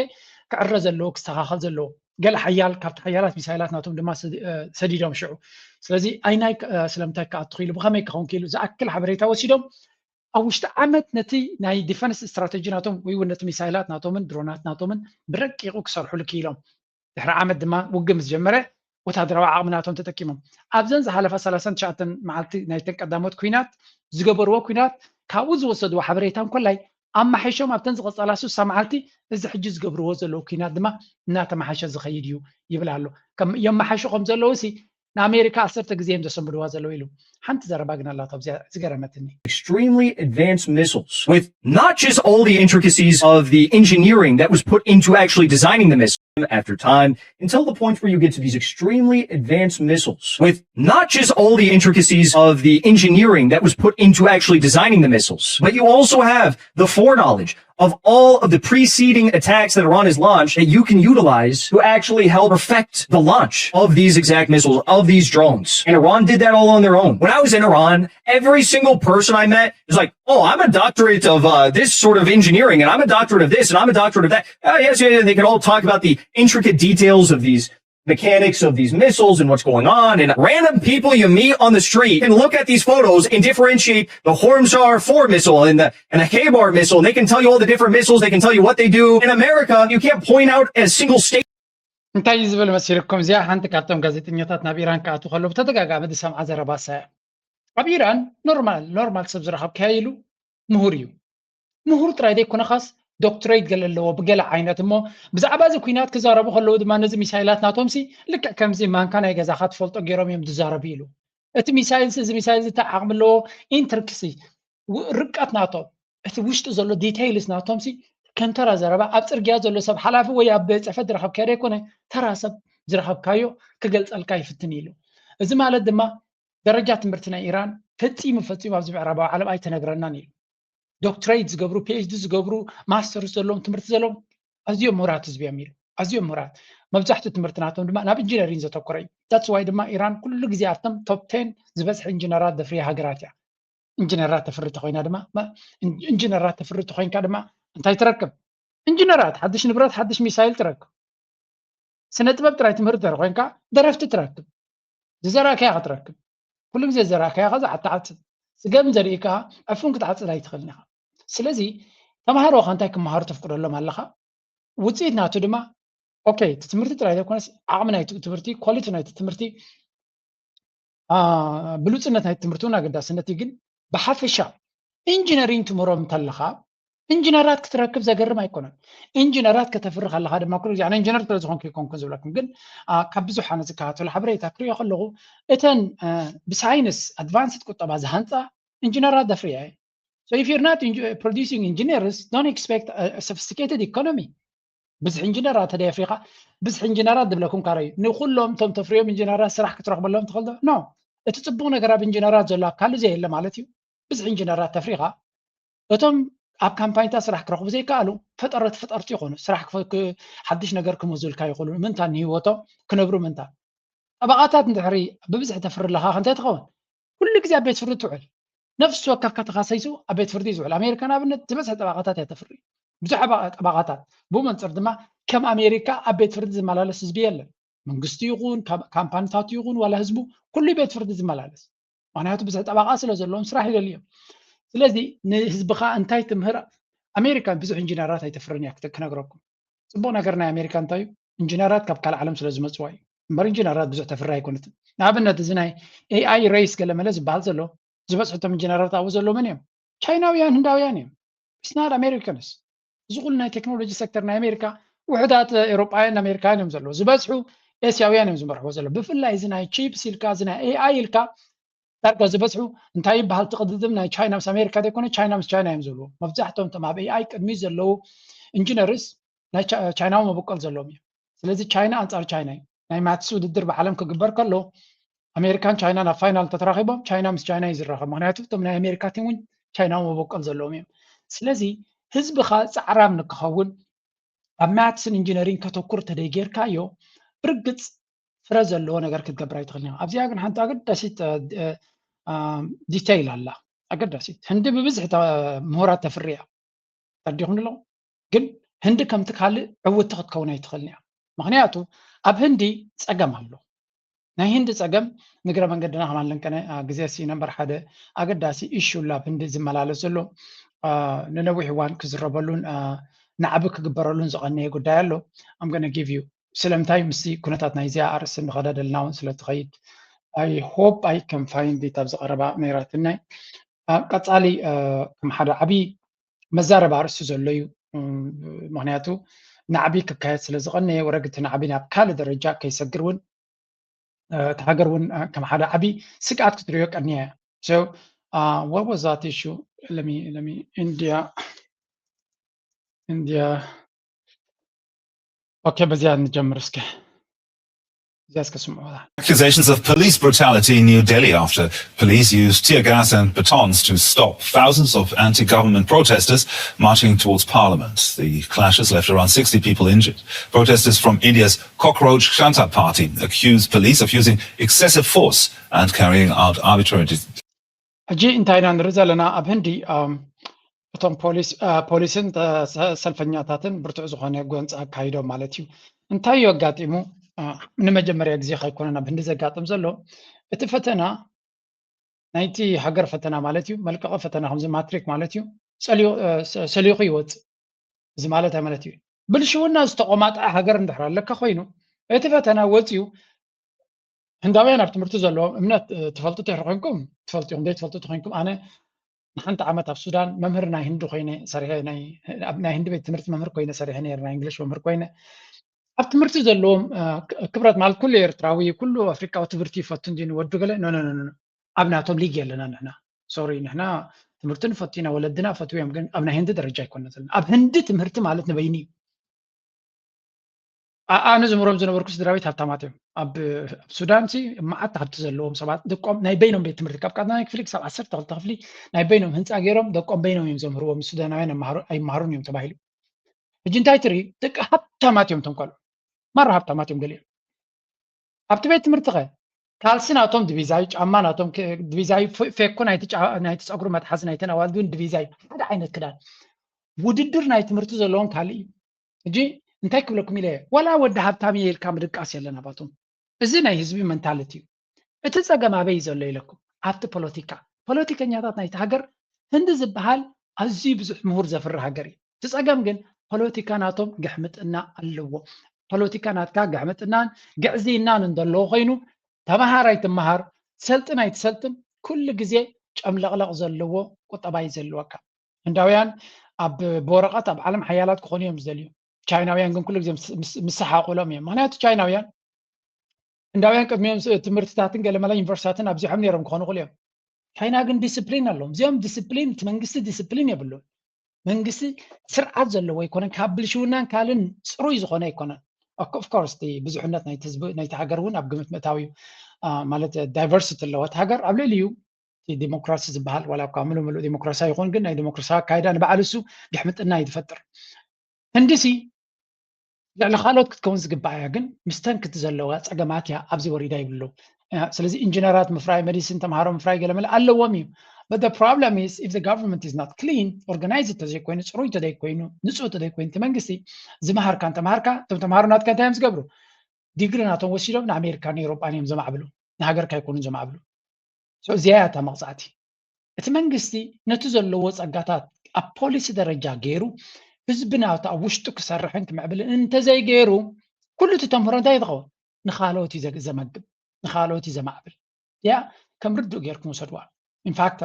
ክዕረ ዘለዎ ክስተኻኸል ዘለዎ ገለ ሓያል ካብቲ ሓያላት ሚሳይላት ናቶም ድማ ሰዲዶም ሽዑ። ስለዚ ኣይናይ ስለምንታይ ክኣቱ ክኢሉ ብኸመይ ክኸውን ክኢሉ ዝኣክል ሓበሬታ ወሲዶም ኣብ ውሽጢ ዓመት ነቲ ናይ ዲፈንስ ስትራተጂ ናቶም ወይ እውን ነቲ ሚሳይላት ናቶምን ድሮናት ናቶምን ብረቂቑ ክሰርሑሉ ክኢሎም። ድሕሪ ዓመት ድማ ውግእ ምስ ጀመረ ወታደራዊ ዓቕሚ ናቶም ተጠቂሞም ኣብዘን ዝሓለፋ ሰላሳን ትሽዓተን መዓልቲ ናይተን ቀዳሞት ኩናት ዝገበርዎ ኩናት ካብኡ ዝወሰድዎ ሓበሬታ እንኮላይ ኣመሓይሾም ኣብተን ዝቐጸላ ስሳ መዓልቲ እዚ ሕጂ ዝገብርዎ ዘለዉ ኩናት ድማ እናተመሓሸ ዝኸይድ እዩ ይብል ኣሎ። የመሓሹ ከም ዘለዉ ሲ ንኣሜሪካ ዓሰርተ ግዜ እዮም ዘሰንብድዋ ዘለዉ ኢሉ ሓንቲ ዘረባ ግን ኣላቶ ኣብዚኣ ዝገረመትኒ። Extremely advanced missiles with not just all the intricacies of the engineering that was put into actually designing the missile after time until the point where you get to these extremely advanced missiles with not just all the intricacies of the engineering that was put into actually designing the missiles, but you also have the foreknowledge of all of the preceding attacks that Iran has launched that you can utilize to actually help perfect the launch of these exact missiles, of these drones. And Iran did that all on their own. When I was in Iran, every single person I met was like, oh, I'm a doctorate of uh, this sort of engineering, and I'm a doctorate of this, and I'm a doctorate of that. Uh, yes, yeah, yeah, they can all talk about the intricate details of these mechanics of these missiles and what's going on. And random people you meet on the street can look at these photos and differentiate the Hormzar four missile and the and the Khaybar missile, and they can tell you all the different missiles. They can tell you what they do. In America, you can't point out a single state. እንታይ እዩ ዝብል መሲልኩም? እዚኣ ሓንቲ ካብቶም ጋዜጠኛታት ናብ ኢራን ክኣቱ ከሎ ብተደጋጋሚ ዝሰምዓ ዘረባ ሳያ። ኣብ ኢራን ኖርማል ኖርማል ሰብ ዝረኸብካዮ ኢሉ ምሁር እዩ። ምሁር ጥራይ ዘይኮነኻስ ዶክትሬት ገለ ኣለዎ ብገለ ዓይነት እሞ ብዛዕባ እዚ ኩናት ክዛረቡ ከለዉ ድማ ነዚ ሚሳይላት ናቶም ሲ ልክዕ ከምዚ ማንካ ናይ ገዛኻ ትፈልጦ ገይሮም እዮም ዝዛረቡ ኢሉ። እቲ ሚሳይል እዚ ሚሳይል እዚ እንታይ ዓቕሚ ኣለዎ ኢንትሪክሲ ርቀት ናቶም እቲ ውሽጢ ዘሎ ዲቴይልስ ናቶም ሲ ከም ተራ ዘረባ ኣብ ፅርግያ ዘሎ ሰብ ሓላፊ ወይ ኣብ ቤት ፅሕፈት ዝረኸብካዮ ዘይኮነ ተራ ሰብ ዝረኸብካዮ ክገልፀልካ ይፍትን ኢሉ። እዚ ማለት ድማ ደረጃ ትምህርቲ ናይ ኢራን ፈፂሙ ፈፂሙ ኣብዚ ምዕራባዊ ዓለም ኣይተነግረናን ኢሉ። ዶክትሬት ዝገብሩ ፒኤችዲ ዝገብሩ ማስተርስ ዘለዎም ትምህርቲ ዘለዎም ኣዝዮም ምሁራት ህዝቢ እዮም ኢሉ። ኣዝዮም ምሁራት መብዛሕትኡ ትምህርቲ ናቶም ድማ ናብ ኢንጂነሪን ዘተኮረ እዩ። ታትስ ዋይ ድማ ኢራን ኩሉ ግዜ ኣብቶም ቶፕ ቴን ዝበዝሐ ኢንጂነራት ዘፍርያ ሃገራት እያ። ኢንጂነራት ተፍሪ ተኮይና ድማ ኢንጂነራት ተፍሪ ተኮይንካ ድማ እንታይ ትረክብ? ኢንጂነራት፣ ሓድሽ ንብረት፣ ሓድሽ ሚሳይል ትረክብ። ስነ ጥበብ ጥራይ ትምህር እንተ ኮይንካ ደረፍቲ ትረክብ። ዝዘራእካያ ክትረክብ። ኩሉ ግዜ ዝዘራእካያ ከ ዝዓትዓጽድ። ስገም ዘርኢ ከኣ ዕፉን ክትዓጽድ ኣይትኽእልን ኢኻ። ስለዚ ተማሃሮኻ እንታይ ክመሃሩ ተፍቅደሎም ኣለኻ? ውጽኢት ናቱ ድማ ኦኬ፣ እቲ ትምህርቲ ጥራይ ዘይኮነስ ዓቕሚ ናይቲ ትምህርቲ፣ ኳሊቲ ናይቲ ትምህርቲ፣ ብሉጽነት ናይቲ ትምህርቲ እውን ኣገዳስነት እዩ። ግን ብሓፈሻ ኢንጂነሪንግ ትምህሮም እንተለኻ ኢንጂነራት ክትረክብ ዘገርም ኣይኮነን። ኢንጂነራት ከተፍሪ ከለኻ ድማ ኩሉ ግዜ ኣነ ኢንጂነር ስለ ዝኾንኩ ይኮንኩን ዝብለኩም፣ ግን ካብ ብዙሓን ዝከታተሉ ሓበሬታ ክሪኦ ከለኹ እተን ብሳይንስ ኣድቫንስድ ቁጠባ ዝሃንፃ ኢንጂነራት ዘፍርያ እየ። So if you're not producing engineers, don't expect a sophisticated economy. ብዝሒ ኢንጂነራት ተደይ ኣፍሪኻ ብዝሒ ኢንጂነራት ዝብለኩም ካረዩ ንኩሎም እቶም ተፍርዮም ኢንጂነራት ስራሕ ክትረኽበሎም ትኽእል ዶ? ኖ። እቲ ፅቡቕ ነገር ኣብ ኢንጂነራት ዘሎ ኣብ ካልእ ዘየለ ማለት እዩ። ብዝሒ ኢንጂነራት ተፍሪኻ እቶም ኣብ ካምፓኒታት ስራሕ ክረኽቡ ዘይከኣሉ ፈጠረት ፈጠርቲ ይኾኑ። ስራሕ ሓድሽ ነገር ክመዙልካ ይኽእሉ። ምንታ ንህይወቶም ክነብሩ ምንታ ጠበቓታት እንድሕሪ ብብዝሒ ተፍሪ ኣለኻ ከንታይ ትኸውን? ኩሉ ግዜ ኣብ ቤት ፍርዲ ትውዕል። ነፍሲ ወከፍ ከተኻሰይሱ ኣብ ቤት ፍርዲ እዩ ዝውዕል። ኣሜሪካ ንኣብነት ዝበዝሐ ጠበቓታት እያ ተፍሪ። ብዙሕ ጠበቓታት። ብኡ መንፅር ድማ ከም ኣሜሪካ ኣብ ቤት ፍርዲ ዝመላለስ ህዝቢ የለን። መንግስቲ ይኹን ካምፓኒታት ይኹን ዋላ ህዝቡ ኩሉ ቤት ፍርዲ ዝመላለስ። ምክንያቱ ብዙሕ ጠበቓ ስለ ዘለዎም ስራሕ ይደልዮም። ስለዚ ንህዝብኻ እንታይ ትምህር ኣሜሪካ ብዙሕ ኢንጂነራት ኣይተፍርን እያ ክነግረኩም። ፅቡቕ ነገር ናይ ኣሜሪካ እንታይ እዩ? ኢንጂነራት ካብ ካልእ ዓለም ስለ ዝመፅዋ እዩ እምበር ኢንጂነራት ብዙሕ ተፍሪ ኣይኮነትን። ንኣብነት እዚ ናይ ኤኣይ ሬስ ገለመለ ዝበሃል ዘሎ ዝበፅሑ እቶም ኢንጂነራት ኣብኡ ዘለዉ መን እዮም? ቻይናውያን ህንዳውያን እዮም። ስናድ ኣሜሪካንስ። እዚ ኩሉ ናይ ቴክኖሎጂ ሴክተር ናይ ኣሜሪካ ውሕዳት ኤሮጳውያን ኣሜሪካውያን እዮም ዘለዉ። ዝበፅሑ ኤስያውያን እዮም ዝመርሕዎ ዘለዉ። ብፍላይ እዚ ናይ ቺፕስ ኢልካ እዚ ናይ ኤኣይ ኢልካ ዳርጋ ዝበዝሑ እንታይ ይበሃል ትቕድድም ናይ ቻይና ምስ ኣሜሪካ ዘይኮነ ቻይና ምስ ቻይና እዮም ዝብሉ። መብዛሕቶም እቶም ኣብ ኤኣይ ቅድሚ ዘለዉ ኢንጂነርስ ናይ ቻይናዊ መበቆል ዘለዎም እዮም። ስለዚ ቻይና ኣንፃር ቻይና እዩ። ናይ ማትስ ውድድር ብዓለም ክግበር ከሎ ኣሜሪካን ቻይናን ኣብ ፋይናል እንተተራኺቦም ቻይና ምስ ቻይና እዩ ዝራኸብ። ምክንያቱ እቶም ናይ ኣሜሪካ ቲም እውን ቻይናዊ መበቆል ዘለዎም እዮም። ስለዚ ህዝብኻ ፃዕራም ንክኸውን ኣብ ማትስን ኢንጂነሪንግ ከተኩር ተደይ ጌርካዮ ብርግፅ ፍረ ዘለዎ ነገር ክትገብር ኣይትኽእልን። ኣብዚኣ ግን ሓንቲ ኣገዳሲት ዲተይል ኣላ። ኣገዳሲት ህንዲ ብብዝሒ ምሁራት ተፍርያ ተዲኹም ኣለኹም። ግን ህንዲ ከምቲ ካልእ ዕውቲ ክትከውን ኣይትኽእልን እያ። ምክንያቱ ኣብ ህንዲ ፀገም ኣሎ። ናይ ህንዲ ፀገም ንግረ መንገድና ከማን ለንቀነ ግዜ ሲ ነምበር ሓደ ኣገዳሲ ኢሹ ኣሎ ኣብ ህንዲ ዝመላለስ ዘሎ ንነዊሕ እዋን ክዝረበሉን ናዕቢ ክግበረሉን ዝቐነየ ጉዳይ ኣሎ። I'm gonna give you ስለምንታይ ምስቲ ኩነታት ናይዚኣ ኣርእስቲ ንኸደደልና እውን ስለ ትኸይድ I hope I can find it ኣብዚ ቀረባ ነይራትናይ ቀፃሊ ከም ሓደ ዓብዪ መዛረቢ ኣርእስቲ ዘሎ እዩ። ምክንያቱ ናዕቢ ክካየድ ስለ ዝቐነየ ወረግቲ ናዕቢ ናብ ካልእ ደረጃ ከይሰግር እውን እቲ ሃገር እውን ከም ሓደ ዓብዪ ስግኣት ክትሪኦ ቀንያ እያ። So what was that issue? Let me let me India India Okay, በዚያ እንጀምር እስከ። እዚያ እስከ ስምዑ። Accusations of police brutality in New Delhi after police used tear gas and batons to stop thousands of anti-government protesters marching towards parliament. The clashes left around sixty people injured. Protesters from India's Cockroach Janta Party accused police of using excessive force and carrying out arbitrary ሕጂ እንታይ ኢና ንርኢ ዘለና ኣብ ህንዲ እቶም ፖሊስን ሰልፈኛታትን ብርቱዕ ዝኾነ ጎንፂ ኣካይዶም ማለት እዩ። እንታይ እዩ ኣጋጢሙ? ንመጀመርያ ግዜ ከይኮነ ናብ ህንዲ ዘጋጥም ዘሎ እቲ ፈተና ናይቲ ሃገር ፈተና ማለት እዩ። መልቀቂ ፈተና ከምዚ ማትሪክ ማለት እዩ። ሰሊኹ ይወፅእ። እዚ ማለት ኣይ ማለት እዩ። ብልሽውና ዝተቆማጠዐ ሃገር እንድሕር ኣለካ ኮይኑ እቲ ፈተና ወፂኡ ህንዳውያን ኣብ ትምህርቲ ዘለዎም እምነት ትፈልጡ ተይኮንኩም ትፈልጡ ኢኹም ዘይትፈልጡ ተኮይንኩም ኣነ ንሓንቲ ዓመት ኣብ ሱዳን መምህር ናይ ህንዲ ኮይነ ሰሪሐ ናይ ህንዲ ቤት ትምህርቲ መምህር ኮይነ ሰሪሐ ነይረ ናይ እንግሊሽ መምህር ኮይነ ኣብ ትምህርቲ ዘለዎም ክብረት ማለት ኩሉ ኤርትራዊ ኩሉ ኣፍሪቃዊ ትምህርቲ ይፈቱ እንዲ ንወዱ ገለ ኖ ኣብ ናቶም ሊግ የለና ንሕና ሶሪ ንሕና ትምህርቲ ንፈቱ ኢና ወለድና ፈትዎም ግን ኣብ ናይ ህንዲ ደረጃ ኣይኮነ ዘለና ኣብ ህንዲ ትምህርቲ ማለት ንበይኒ እዩ ኣነ ዝምህሮም ዝነበርኩ ስድራ ቤት ሃብታማት እዮም ኣብ ሱዳን ሲ መዓት ሃብቲ ዘለዎም ሰባት ደቆም ናይ በይኖም ቤት ትምህርቲ ካብ ቀዳማይ ክፍሊ ክሳብ ዓሰርተ ክልተ ክፍሊ ናይ በይኖም ህንፃ ገይሮም ደቆም በይኖም እዮም ዘምህርዎም ሱዳናውያን ኣይመሃሩን እዮም ተባሂሉ ሕጂ እንታይ ትርኢ ደቂ ሃብታማት እዮም ተንኮሉ ማራ ሃብታማት እዮም ገሊኦም ኣብቲ ቤት ትምህርቲ ኸ ካልሲ ናቶም ድቪዛይ ጫማ ናቶም ድቪዛይ ፌኮ ናይቲ ፀጉሪ መትሓዚ ናይተን ኣዋልድ እውን ድቪዛይ ሓደ ዓይነት ክዳን ውድድር ናይ ትምህርቲ ዘለዎም ካልእ እዩ። ሕጂ እንታይ ክብለኩም ኢለ፣ ዋላ ወዲ ሃብታም እየ ኢልካ ምድቃስ የለን ኣባቶም። እዚ ናይ ህዝቢ መንታሊቲ እዩ። እቲ ጸገም ኣበይ እዩ ዘሎ ኢለኩም፣ ኣብቲ ፖለቲካ። ፖለቲከኛታት ናይቲ ሃገር፣ ህንዲ ዝበሃል ኣዝዩ ብዙሕ ምሁር ዘፍሪ ሃገር እዩ። እቲ ጸገም ግን ፖለቲካ ናቶም ግሕምጥና ኣለዎ። ፖለቲካ ናትካ ግሕምጥናን ግዕዝይናን እንደለዎ ኮይኑ፣ ተመሃር ኣይትመሃር፣ ትሰልጥን ኣይትሰልጥን፣ ኩሉ ግዜ ጨምለቕለቕ ዘለዎ ቁጠባ እዩ ዘለወካ። ህንዳውያን ኣብ ብወረቐት ኣብ ዓለም ሓያላት ክኾኑ እዮም ዝደልዩ። ቻይናውያን ግን ኩሉ ግዜ ምስ- ምስ- ምስ ሰሓቑሎም እዮም። ምክንያቱ ቻይናውያን፣ ህንዳውያን ቅድሚኦም ስ- ትምህርትታትን ገለመለ ዩኒቨርሲታትን ኣብዚሖም ነይሮም ክኾኑ ክእሉ እዮም። ቻይና ግን ዲስፕሊን ኣለዎም። እዚኦም ዲስፕሊን፣ እቲ መንግስቲ ዲስፕሊን የብሉን። መንግስቲ ስርዓት ዘለዎ ኣይኮነን፣ ካብ ብልሽውናን ካልእን ፅሩይ ዝኾነ ኣይኮነን። ኦፍኮርስ እቲ ብዙሕነት ናይቲ ህዝቢ ናይቲ ሃገር እውን ኣብ ግምት ምእታው እዩ። አ፣ ማለት ዳይቨርሲቲ ኣለዎት ሃገር ኣብ ልዕሊኡ እቲ ዲሞክራሲ ዝበሃል ዋላ እኳ ምሉእ ምሉእ ዲሞክራሲያዊ ይኹን ግን ናይ ዲሞክራሲያዊ ኣካይዳ ንባዕሉ እሱ ግሕምጥና እዩ ዝፈጥር። ህንዲሲ ልዕሊ ካልኦት ክትከውን ዝግባእ እያ፣ ግን ምስተን ክቲ ዘለዋ ፀገማት እያ ኣብዚ ወሪዳ ይብሉ። ስለዚ ኢንጂነራት ምፍራይ፣ ሜዲሲን ተምሃሮ ምፍራይ ገለመለ ኣለዎም እዩ። But the problem is if the government is not clean, organized ተዘይኮይኑ፣ ፅሩይ ተዘይኮይኑ፣ ንፁህ ተዘይኮይኑ፣ እቲ መንግስቲ ዝመሃርካን ተምሃርካ፣ እቶም ተምሃሮ ናትካ እንታይ እዮም ዝገብሩ? ዲግሪ ናቶም ወሲዶም ንኣሜሪካን ኤውሮጳን እዮም ዘማዕብሉ፣ ንሃገርካ ኣይኮኑን ዘማዕብሉ። እዚኣ እያ እታ መቕፃዕቲ። እቲ መንግስቲ ነቲ ዘለዎ ፀጋታት ኣብ ፖሊሲ ደረጃ ገይሩ ህዝቢ ናቱ ኣብ ውሽጡ ክሰርሕን ክምዕብልን እንተዘይገይሩ፣ ኩሉ እቲ ተምህሮ እንታይ ዝኸውን? ንኻልኦት እዩ ዘግ- ዘመግብ፣ ንኻልኦት እዩ ዘማዕብል። ያ ከም ርዱእ ገይርኩም ውሰድዋ። ኢንፋክት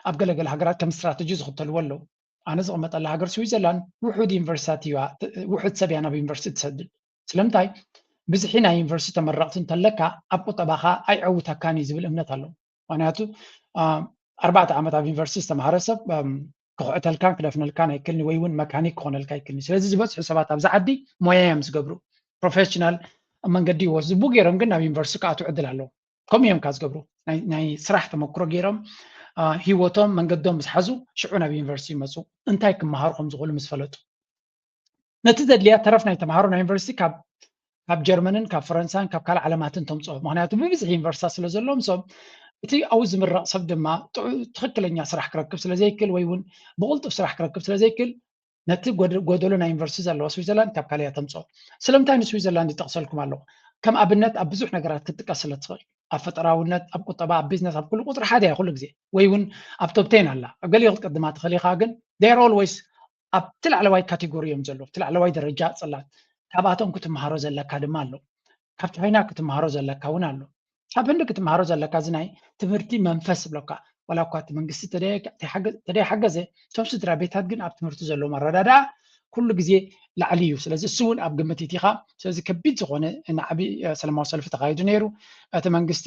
ኣብ ገለገለ ሃገራት ከም ስትራተጂ ዝኽተልዎ ኣለዉ። ኣነ ዝቕመጠላ ሃገር ስዊዘርላንድ ውሑድ ዩኒቨርሲታት እዩ፣ ውሑድ ሰብ እያ ናብ ዩኒቨርሲቲ ትሰድድ። ስለምንታይ? ብዝሒ ናይ ዩኒቨርሲቲ ተመረቕቲ እንተለካ ኣብ ቁጠባኻ ኣይዕውተካን እዩ ዝብል እምነት ኣለዎ። ምክንያቱ ኣርባዕተ ዓመት ኣብ ዩኒቨርሲቲ ዝተምሃረ ሰብ ክኹዕተልካን ክደፍነልካን ኣይክልኒ ወይ እውን መካኒክ ክኾነልካ ኣይክልኒ። ስለዚ ዝበዝሑ ሰባት ኣብዚ ዓዲ ሞያ እዮም ዝገብሩ፣ ፕሮፌሽናል መንገዲ ይወስዱ። ብኡ ገይሮም ግን ናብ ዩኒቨርሲቲ ክኣትዉ ዕድል ኣለዎም። ከምኡ እዮም ካብ ዝገብሩ፣ ናይ ስራሕ ተመክሮ ገይሮም ህይወቶም መንገዶም ምስ ሓዙ ሽዑ ናብ ዩኒቨርሲቲ ይመፁ፣ እንታይ ክመሃሩ ከም ዝኽእሉ ምስ ፈለጡ። ነቲ ዘድልያ ተረፍ ናይ ተምሃሮ ናይ ዩኒቨርሲቲ ካብ ካብ ጀርመንን ካብ ፈረንሳን ካብ ካልእ ዓለማትን ተምፅኦ። ምክንያቱ ብብዝሒ ዩኒቨርሲታት ስለ ዘለዎም፣ ሶም እቲ ኣብኡ ዝምረቕ ሰብ ድማ ትኽክለኛ ስራሕ ክረክብ ስለ ዘይክእል ወይ እውን ብቕልጡፍ ስራሕ ክረክብ ስለ ዘይክእል፣ ነቲ ጎደሎ ናይ ዩኒቨርሲቲ ዘለዋ ስዊዘርላንድ ካብ ካልያ ተምፅኦ። ስለምንታይ ንስዊዘርላንድ ይጠቕሰልኩም ኣለኹ? ከም ኣብነት ኣብ ብዙሕ ነገራት ክትጥቀስ ስለ ትኽእል፣ ኣብ ፈጠራውነት፣ ኣብ ቁጠባ፣ ኣብ ቢዝነስ፣ ኣብ ኩሉ ቁፅሪ ሓደ እያ ኩሉ ግዜ፣ ወይ እውን ኣብ ቶፕ ቴን ኣላ። ኣብ ገሊኡ ክትቀድማ ትኽእል ኢኻ፣ ግን ዴር ኦልዌይስ ኣብቲ ላዕለዋይ ካቴጎሪ እዮም ዘለዉ፣ ኣብቲ ላዕለዋይ ደረጃ ፅላት። ካብኣቶም ክትመሃሮ ዘለካ ድማ ኣሎ። ካብ ቻይና ክትመሃሮ ዘለካ እውን ኣሎ። ካብ ህንዲ ክትመሃሮ ዘለካ እዚ ናይ ትምህርቲ መንፈስ ይብለካ። ዋላ እኳ እቲ መንግስቲ ተደይሓገዘ፣ እቶም ስድራ ቤታት ግን ኣብ ትምህርቲ ዘለዎም ኣረዳድኣ ኩሉ ግዜ ላዕሊ እዩ። ስለዚ እሱ እውን ኣብ ግምት ይቲኻ። ስለዚ ከቢድ ዝኾነ ንዓቢ ሰላማዊ ሰልፊ ተኻይዱ ነይሩ። እቲ መንግስቲ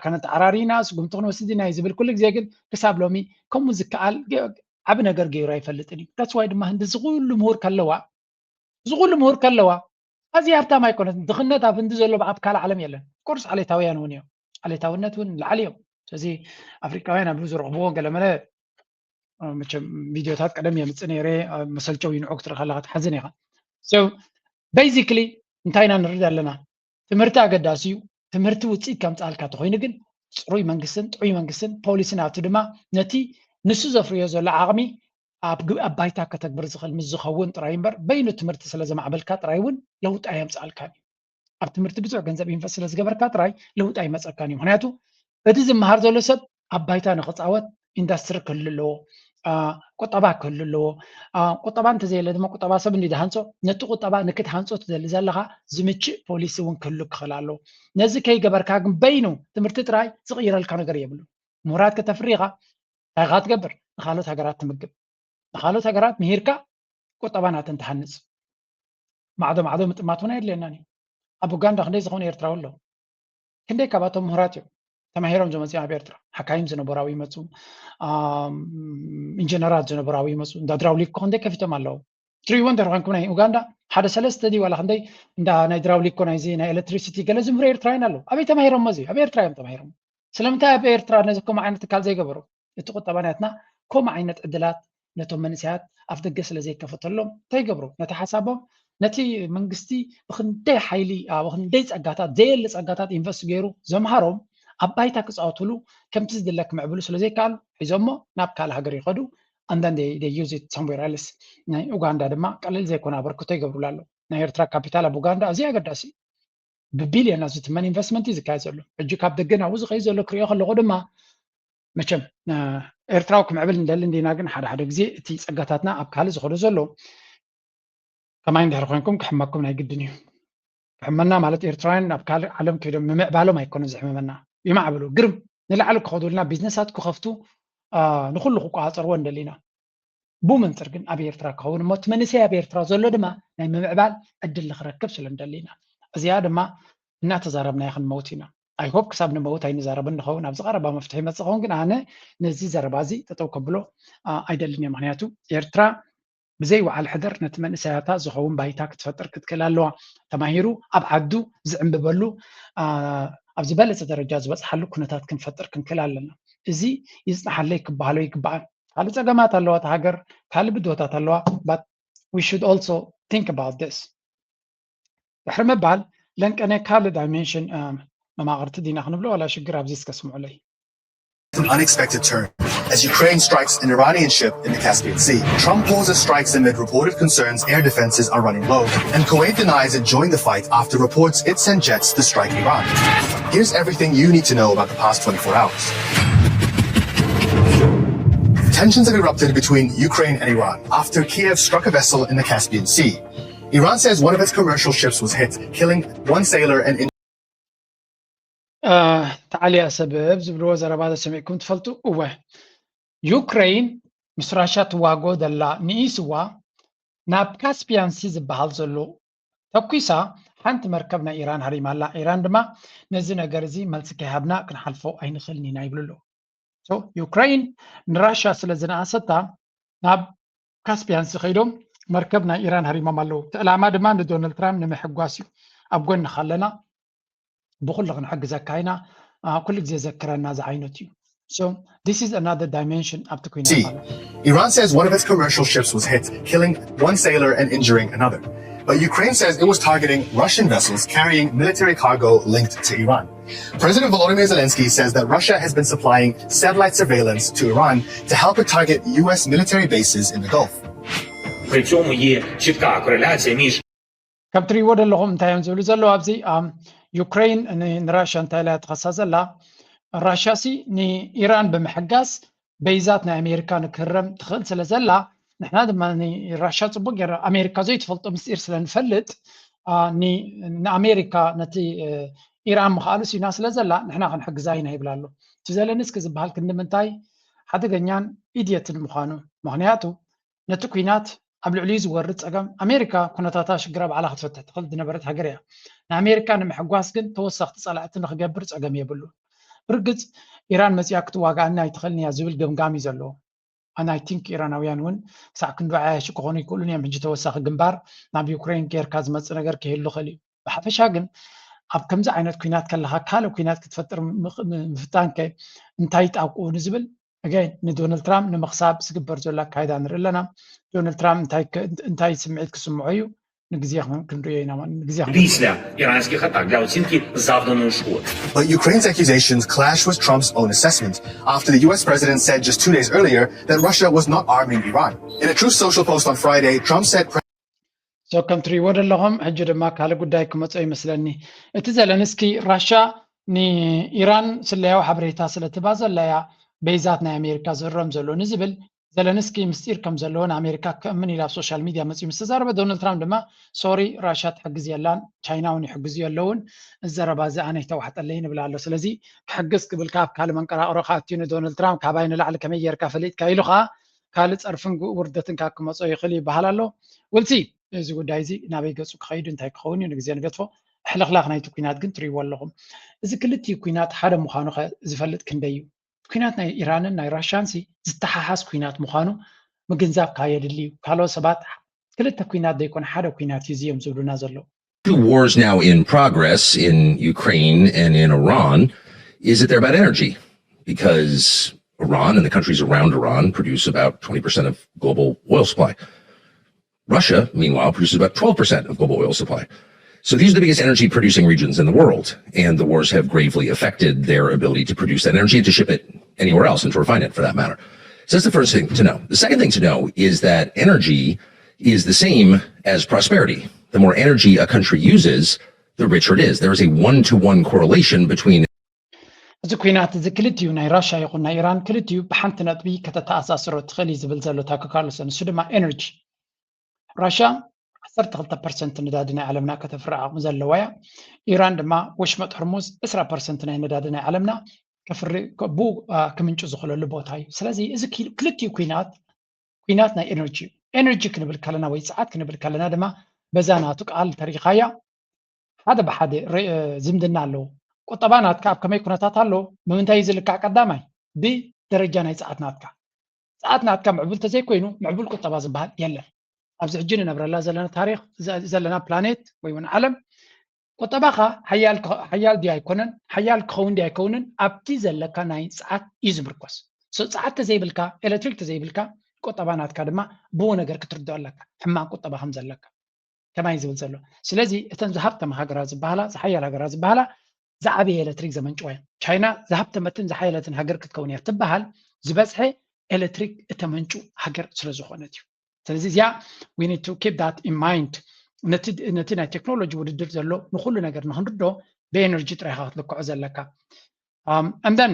ከነተዓራሪና ስጉምቲ ክንወስድ ኢና እዩ ዝብል ኩሉ ግዜ፣ ግን ክሳብ ሎሚ ከምኡ ዝከኣል ዓቢ ነገር ገይሩ ኣይፈልጥን እዩ። ታስዋይ ድማ ህንዲ እዚ ኩሉ ምሁር ከለዋ እዚ ኩሉ ምሁር ከለዋ ኣዝያ ሃብታም ኣይኮነትን። ድኽነት ኣብ ህንዲ ዘሎ ኣብ ካልእ ዓለም የለን። ኮርስ ዓሌታውያን እውን እዮም። ዓሌታውነት እውን ላዕሊ እዮም። ስለዚ ኣፍሪቃውያን ኣብ ዝረኽብዎ ገለመለ መቸም ቪድዮታት ቀደም የምፅእ ነይረ፣ መሰልቸው ይንዑ ክትርኢ ከለካ ትሓዝን ኢኻ። ቤዚክሊ እንታይ ኢና ንርኢ ኣለና? ትምህርቲ ኣገዳሲ እዩ። ትምህርቲ ውፅኢት ከምፅኣልካ ተኮይኑ ግን ፅሩይ መንግስትን ጥዑይ መንግስትን ፖሊሲ ናቱ ድማ ነቲ ንሱ ዘፍርዮ ዘሎ ዓቕሚ ኣብ ባይታ ከተግብር ዝኽእል ምስ ዝኸውን ጥራይ እምበር በይኑ ትምህርቲ ስለ ዘማዕበልካ ጥራይ እውን ለውጢ ኣየምፅኣልካን እዩ። ኣብ ትምህርቲ ብዙሕ ገንዘብ ኢንቨስት ስለ ዝገበርካ ጥራይ ለውጢ ኣይመፀካን እዩ። ምክንያቱ እቲ ዝመሃር ዘሎ ሰብ ኣብ ባይታ ንክፃወት ኢንዳስትሪ ክህሉ ኣለዎ፣ ቁጠባ ክህሉ ኣለዎ። ቁጠባ እንተዘየለ ድማ ቁጠባ ሰብ እንዲ ዝሃንፆ፣ ነቲ ቁጠባ ንክትሃንፆ ትደሊ ዘለካ ዝምችእ ፖሊሲ እውን ክህሉ ክኽእል ኣለዎ። ነዚ ከይገበርካ ግን በይኑ ትምህርቲ ጥራይ ዝቕይረልካ ነገር የብሉ። ምሁራት ከተፍሪ ኢኻ፣ እንታይ ኢኻ ትገብር? ንካልኦት ሃገራት ትምግብ። ንካልኦት ሃገራት ምሂርካ ቁጠባ ናተን ትሃንፅ። ማዕዶ ማዕዶ ምጥማት እውን ኣየድልየናን እዩ። ኣብ ኡጋንዳ ክንደይ ዝኾኑ ኤርትራዊ ኣለዉ? ክንደይ ካብኣቶም ምሁራት እዮም ተማሂሮም ዝመፅኡ ኣብ ኤርትራ? ሓካይም ዝነበሩ ኣብኡ ይመፁ፣ ኢንጀነራት ዝነበሩ ኣብኡ ይመፁ። እንዳ ድራውሊክ እኮ ክንደይ ከፊቶም ኣለዉ። ትሪእዎ እንተር ኮንኩም ናይ ኡጋንዳ ሓደ ሰለስተ ድዩ ዋላ ክንደይ እንዳ ናይ ድራውሊክ እኮ ናይዚ ናይ ኤሌክትሪሲቲ ገለ ዝምህሩ ኤርትራውያን ኣለዉ። ኣበይ ተማሂሮሞ? እዚ ኣብ ኤርትራ እዮም ተማሂሮም። ስለምንታይ ኣብ ኤርትራ ነዚ ከምኡ ዓይነት ትካል ዘይገበሩ? እቲ ቁጠባ ናትና ከምኡ ዓይነት ዕድላት ነቶም መንእሰያት ኣፍ ደገ ስለ ዘይከፈተሎም እንታይ ይገብሩ? ነቲ ሓሳቦም ነቲ መንግስቲ ብክንደይ ሓይሊ ብክንደይ ጸጋታት ዘየለ ጸጋታት ኢንቨስት ገይሩ ዘምሃሮም ኣብ ባይታ ክፃወትሉ ከምቲ ዝድለ ክምዕብሉ ስለ ዘይከኣሉ ሒዞሞ ናብ ካልእ ሃገር ይኸዱ። and then they, they use it somewhere else። ናይ ኡጋንዳ ድማ ቀለል ዘይኮነ ኣበርክቶ ይገብሩላ ኣለዉ። ናይ ኤርትራ ካፒታል ኣብ ኡጋንዳ ኣዝዩ ኣገዳሲ እዩ። ብቢልዮን ዝትመን ኢንቨስትመንት እዩ ዝካየድ ዘሎ። ሕጂ ካብ ደገ ናብኡ ዝኸይድ ዘሎ ክሪኦ ከለኹ ድማ መቸም ኤርትራዊ ክምዕብል ንደሊ እንዲና፣ ግን ሓደ ሓደ ግዜ እቲ ጸጋታትና ኣብ ካልእ ዝኸዶ ዘሎ ከማይ እንድሕር ኮይንኩም ክሕመኩም ናይ ግድን እዩ። ክሕመና ማለት ኤርትራውያን ናብ ካልእ ዓለም ከይዶም ምምዕባሎም ኣይኮነ ዝሕመመና። ይማዕብሉ፣ ግርም ንላዕሊ ክኸዱልና፣ ቢዝነሳት ክኸፍቱ፣ ንኩሉ ክቆፃፀርዎ እንደሊና። ብኡ መንፅር ግን ኣብ ኤርትራ ክኸውን እሞ እቲ መንእሰይ ኣብ ኤርትራ ዘሎ ድማ ናይ ምምዕባል ዕድል ንክረክብ ስለ እንደሊና። እዚኣ ድማ እናተዛረብናያ ክንመውት ኢና። ኣይሆፕ ክሳብ ንመውት ኣይንዛረብን ንኸውን፣ ኣብዚ ቀረባ መፍትሒ ይመፅእ ኸውን። ግን ኣነ ነዚ ዘረባ እዚ ጠጠው ከብሎ ኣይደልን እየ። ምክንያቱ ኤርትራ ብዘይ ወዓል ሕደር ነቲ መንእሰያታ ዝኸውን ባይታ ክትፈጥር ክትክእል ኣለዋ። ተማሂሩ ኣብ ዓዱ ዝዕምብበሉ ኣብ ዝበለፀ ደረጃ ዝበፅሓሉ ኩነታት ክንፈጥር ክንክእል ኣለና። እዚ ይፅናሓለይ ክበሃሎ ይግበኣን። ካልእ ፀገማት ኣለዋ እታ ሃገር፣ ካልእ ብድሆታት ኣለዋ። But we should also think about this። ድሕሪ ምባል ለንቀነ ካልእ ዳይሜንሽን መማቕርቲ ዲና ክንብሎ ዋላ ሽግር ኣብዚ እስከ ስምዑለይ። An unexpected turn as Ukraine strikes an Iranian ship in the Caspian Sea. Trump pauses strikes amid reported concerns air defenses are running low, and Kuwait denies it joined the fight after reports it sent jets to strike Iran. Here's everything you need to know about the past twenty-four hours. Tensions have erupted between Ukraine and Iran after Kiev struck a vessel in the Caspian Sea. Iran says one of its commercial ships was hit, killing one sailor and ተዓልያ ሰበብ ዝብልዎ ዘረባ ሰሚዕኩም ትፈልጡ? እወ፣ ዩክሬን ምስ ራሻ ትዋጎ ዘላ ንኢስዋ ናብ ካስፒያን ሲ ዝበሃል ዘሎ ተኩሳ ሓንቲ መርከብ ናይ ኢራን ሃሪማ ኣላ። ኢራን ድማ ነዚ ነገር እዚ መልሲ ከይሃብና ክንሓልፎ ኣይንኽእልን ኢና ይብሉ ኣለዉ። ዩክሬን ንራሻ ስለ ዝነኣሰታ ናብ ካስፒያን ሲ ከይዶም መርከብ ናይ ኢራን ሃሪሞም ኣለዉ። እቲ ዕላማ ድማ ንዶናልድ ትራምፕ ንምሕጓስ እዩ። ኣብ ጎንኻ ኣለና፣ ብኩሉ ክንሕግዘካ ኢና፣ ኩሉ ግዜ ዘክረና ዝዓይነቱ እዩ። So this is another dimension ኣብቲ ኩናት ማለት እዩ። Iran says one of its commercial ships was hit, killing one sailor and injuring another. But Ukraine says it was targeting Russian vessels carrying military cargo linked to Iran. President Volodymyr Zelensky says that Russia has been supplying satellite surveillance to Iran to help it target U S military bases in the Gulf. При цьому є чітка кореляція між ከም ትሪእዎ ዘለኹም እንታይ እዮም ዝብሉ ዘለዉ ኣብዚ ዩክሬን ንራሽያ እንታይ ኢላ ትኸሳ ዘላ? ራሽያ ሲ ንኢራን ብምሕጋዝ በይዛት ናይ ኣሜሪካ ንክህረም ትኽእል ስለ ዘላ ንሕና ድማ ንራሽያ ፅቡቅ ገይራ ኣሜሪካ ዘይትፈልጦ ምስጢር ስለ ንፈልጥ ንኣሜሪካ ነቲ ኢራን ምኽኣሉ ሲና ስለ ዘላ ንሕና ክንሕግዛ ኢና ይብላ ኣሎ። እቲ ዘለንስኪ ዝበሃል ክንዲ ምንታይ ሓደገኛን ኢድየትን ምዃኑ ምኽንያቱ ነቲ ኲናት ኣብ ልዕሊኡ ዝወርድ ጸገም ኣሜሪካ ኩነታታ ሽግራ ባዕላ ክትፈትሕ ትኽእል ዝነበረት ሃገር እያ። ንኣሜሪካ ንምሕጓስ ግን ተወሳኽቲ ጸላእቲ ንኽገብር ጸገም የብሉን። ብርግጽ ኢራን መጺኣ ክትዋግኣኒ ኣይትኽእልን እያ ዝብል ገምጋም እዩ ዘለዎ። ኣን ኣይ ቲንክ ኢራናውያን እውን ክሳዕ ክንዲ ዓያሹ ክኾኑ ይክእሉን እዮም። ሕጂ ተወሳኺ ግንባር ናብ ዩክሬን ጌርካ ዝመጽእ ነገር ክህሉ ይኽእል እዩ። ብሓፈሻ ግን ኣብ ከምዚ ዓይነት ኲናት ከለኻ ካልእ ኲናት ክትፈጥር ምፍታንከ እንታይ ጣብቅኡ ንዝብል ኣገይን ንዶናልድ ትራምፕ ንምኽሳብ ዝግበር ዘሎ ኣካይዳ ንርኢ ኣለና። ዶናልድ ትራምፕ እንታይ ስምዒት ክስምዖ እዩ ንግዜ ክንሪኦ ኢና። ንግዜ Після іранських атак для оцінки завданої шкоди. But Ukraine's accusations clash with Trump's own assessment after the U S president said just two days earlier that Russia was not arming Iran. In a Truth Social post on Friday, Trump said so ከም ትሪእዎ ዘለኹም ሕጂ ድማ ካልእ ጉዳይ ክመጾ ይመስለኒ። እቲ ዘለንስኪ ራሻ ንኢራን ስለያዊ ሓበሬታ ስለ ትባ ዘለያ በይዛት ናይ ኣሜሪካ ዝእረም ዘሎ ንዝብል ዘለንስኪ ምስጢር ከም ዘለዎ ንኣሜሪካ ከእምን ኢላ ኣብ ሶሻል ሚድያ መፂኡ ምስ ተዛረበ ዶናልድ ትራምፕ ድማ ሶሪ ራሻ ትሕግዝ የላን ቻይና እውን ይሕግዙ የለውን እዚ ዘረባ እዚ ኣነ ይተዋሕጠለይ ንብል ኣሎ። ስለዚ ክሕግዝ ክብል ካብ ካልእ መንቀራቅሮ ከኣትዩ ንዶናልድ ትራምፕ ካባይ ንላዕሊ ከመይ ጌርካ ፈሊጥካ ኢሉ ከዓ ካልእ ፀርፍን ውርደትን ካብ ክመፆ ይኽእል ይበሃል ኣሎ። ውልሲ እዚ ጉዳይ እዚ ናበይ ገፁ ክኸይዱ እንታይ ክኸውን እዩ ንግዜ ንገድፎ። ሕልኽላኽ ናይቲ ኩናት ግን ትሪእዎ ኣለኹም። እዚ ክልቲኡ ኩናት ሓደ ምዃኑ ከ ዝፈልጥ ክንደይ እዩ? ኩናት ናይ ኢራንን ናይ ራሻን ሲ ዝተሓሓዝ ኩናት ምዃኑ ምግንዛብ ካየድሊ እዩ። ካልኦት ሰባት ክልተ ኩናት ዘይኮነ ሓደ ኩናት እዩ ዝዮም ዝብሉና ዘለዉ። Two wars now in progress in Ukraine and in Iran. Is it they're about energy? Because Iran and the countries around Iran produce about twenty percent of global oil supply. Russia, meanwhile, produces about twelve percent of global oil supply. So these are the biggest energy producing regions in the world, and the wars have gravely affected their ability to produce that energy and to ship it anywhere else and to refine it for that matter. That's the first thing to know. The second thing to know is that energy is the same as prosperity. The more energy a country uses, the richer it is. There is a one to one correlation between እዚ ኩናት እዚ ክልቲኡ ናይ ራሻ ይኹን ናይ ኢራን ክልቲኡ ብሓንቲ ነጥቢ ከተተኣሳስሮ ትኽእል እዩ ዝብል ዘሎ ታኮ ካርልሰን። እሱ ድማ ኤነርጂ። ራሻ ዓሰርተ ክልተ ፐርሰንት ነዳዲ ናይ ዓለምና ከተፍሪ ዓቕሚ ዘለዋ እያ። ኢራን ድማ ወሽመጥ ሕርሙዝ ዕስራ ፐርሰንት ናይ ነዳዲ ናይ ዓለምና ከፍሪ ብኡ ክምንጩ ዝኽእለሉ ቦታ እዩ። ስለዚ እዚ ክልቲኡ ኩናት ኩናት ናይ ኤነርጂ እዩ። ኤነርጂ ክንብል ከለና ወይ ፀዓት ክንብል ከለና ድማ በዛ ናቱ ቃል ተሪኻያ ሓደ ብሓደ ዝምድና ኣለዎ። ቁጠባ ናትካ ኣብ ከመይ ኩነታት ኣሎ? ብምንታይ እዩ ዝልካዕ? ቀዳማይ ብደረጃ ናይ ፀዓት ናትካ። ፀዓት ናትካ ምዕቡል ተዘይኮይኑ ምዕቡል ቁጠባ ዝበሃል የለን። ኣብዚ ሕጂ ንነብረላ ዘለና ታሪክ ዘለና ፕላኔት ወይ እውን ዓለም ቁጠባኻ ሓያል ድዩ ኣይኮነን፣ ሓያል ክኸውን ድዩ ኣይከውንን ኣብቲ ዘለካ ናይ ፀዓት እዩ ዝምርኮስ። ፀዓት ተዘይብልካ፣ ኤሌክትሪክ ተዘይብልካ ቁጠባ ናትካ ድማ ብኡ ነገር ክትርድኦ ኣለካ ሕማቅ ቁጠባ ከም ዘለካ። ከማይ ዝብል ዘሎ ስለዚ እተን ዝሃብተም ሃገራት ዝበሃላ ዝሓያል ሃገራት ዝበሃላ ዝዓበየ ኤሌክትሪክ ዘመንጭዋ እየን። ቻይና ዝሃብተመትን ዝሓየለትን ሃገር ክትከውን እያ ትበሃል ዝበዝሐ ኤሌክትሪክ እተመንጩ ሃገር ስለዝኾነት እዩ። ስለዚ እዚኣ we need to keep that in mind። ነቲ ናይ ቴክኖሎጂ ውድድር ዘሎ ንኩሉ ነገር ንክንርዶ ብኤነርጂ ጥራይካ ክትልክዖ ዘለካ። And then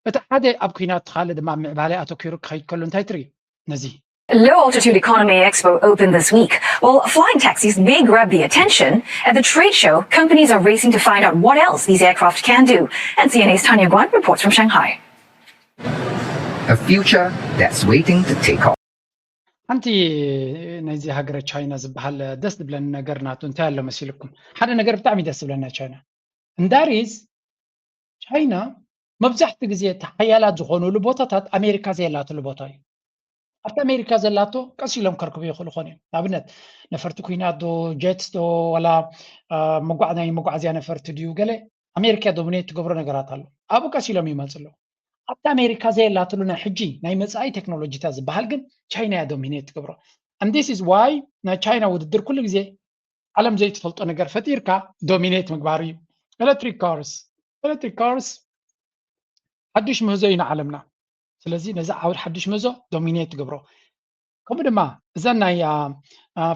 እቲ ሓደ ኣብ ኩናት ካልእ ድማ ኣብ ምዕባለ ኣተኪሩ ክኸይድ ከሎ እንታይ ትርኢ? ነዚ Low Altitude Economy Expo opened this week. While flying taxis may grab the attention, at the trade show, companies are racing to find out what else these aircraft can do. And C N A's Tanya Guan reports from Shanghai. A future that's waiting to take off. ሓንቲ ናይዚ ሃገረ ቻይና ዝበሃል ደስ ዝብለኒ ነገር ናቱ እንታይ ኣሎ መሲልኩም? ሓደ ነገር ብጣዕሚ ደስ ዝብለና ቻይና እንዳሪዝ ቻይና መብዛሕቲ ግዜ እቲ ሓያላት ዝኾኑሉ ቦታታት ኣሜሪካ ዘየላትሉ ቦታ እዩ። ኣብቲ ኣሜሪካ ዘላቶ ቀስ ኢሎም ከርክቡ ይኽእሉ ኾን እዮም። ንኣብነት ነፈርቲ ኩናት ዶ ጀትስ ዶ ወላ ናይ መጓዓዝያ ነፈርቲ ድዩ ገለ ኣሜሪካ ዶሚኔት ትገብሮ ነገራት ኣሎ። ኣብኡ ቀስ ኢሎም ይመፁ ኣለዉ። ኣብቲ ኣሜሪካ ዘየላትሉ ናይ ሕጂ ናይ መፃኢ ቴክኖሎጂታት ዝበሃል ግን ቻይና እያ ዶሚኔት ትገብሮ። And this is why ናይ ቻይና ውድድር ኩሉ ግዜ ዓለም ዘይትፈልጦ ነገር ፈጢርካ ዶሚኔት ምግባር እዩ። ኤሌክትሪክ ካርስ ኤሌክትሪክ ካርስ ሓዱሽ ምህዞ እዩ ንዓለምና። ስለዚ ነዚ ዓውድ ሓዱሽ ምህዞ ዶሚኔት ትገብሮ። ከምኡ ድማ እዘን ናይ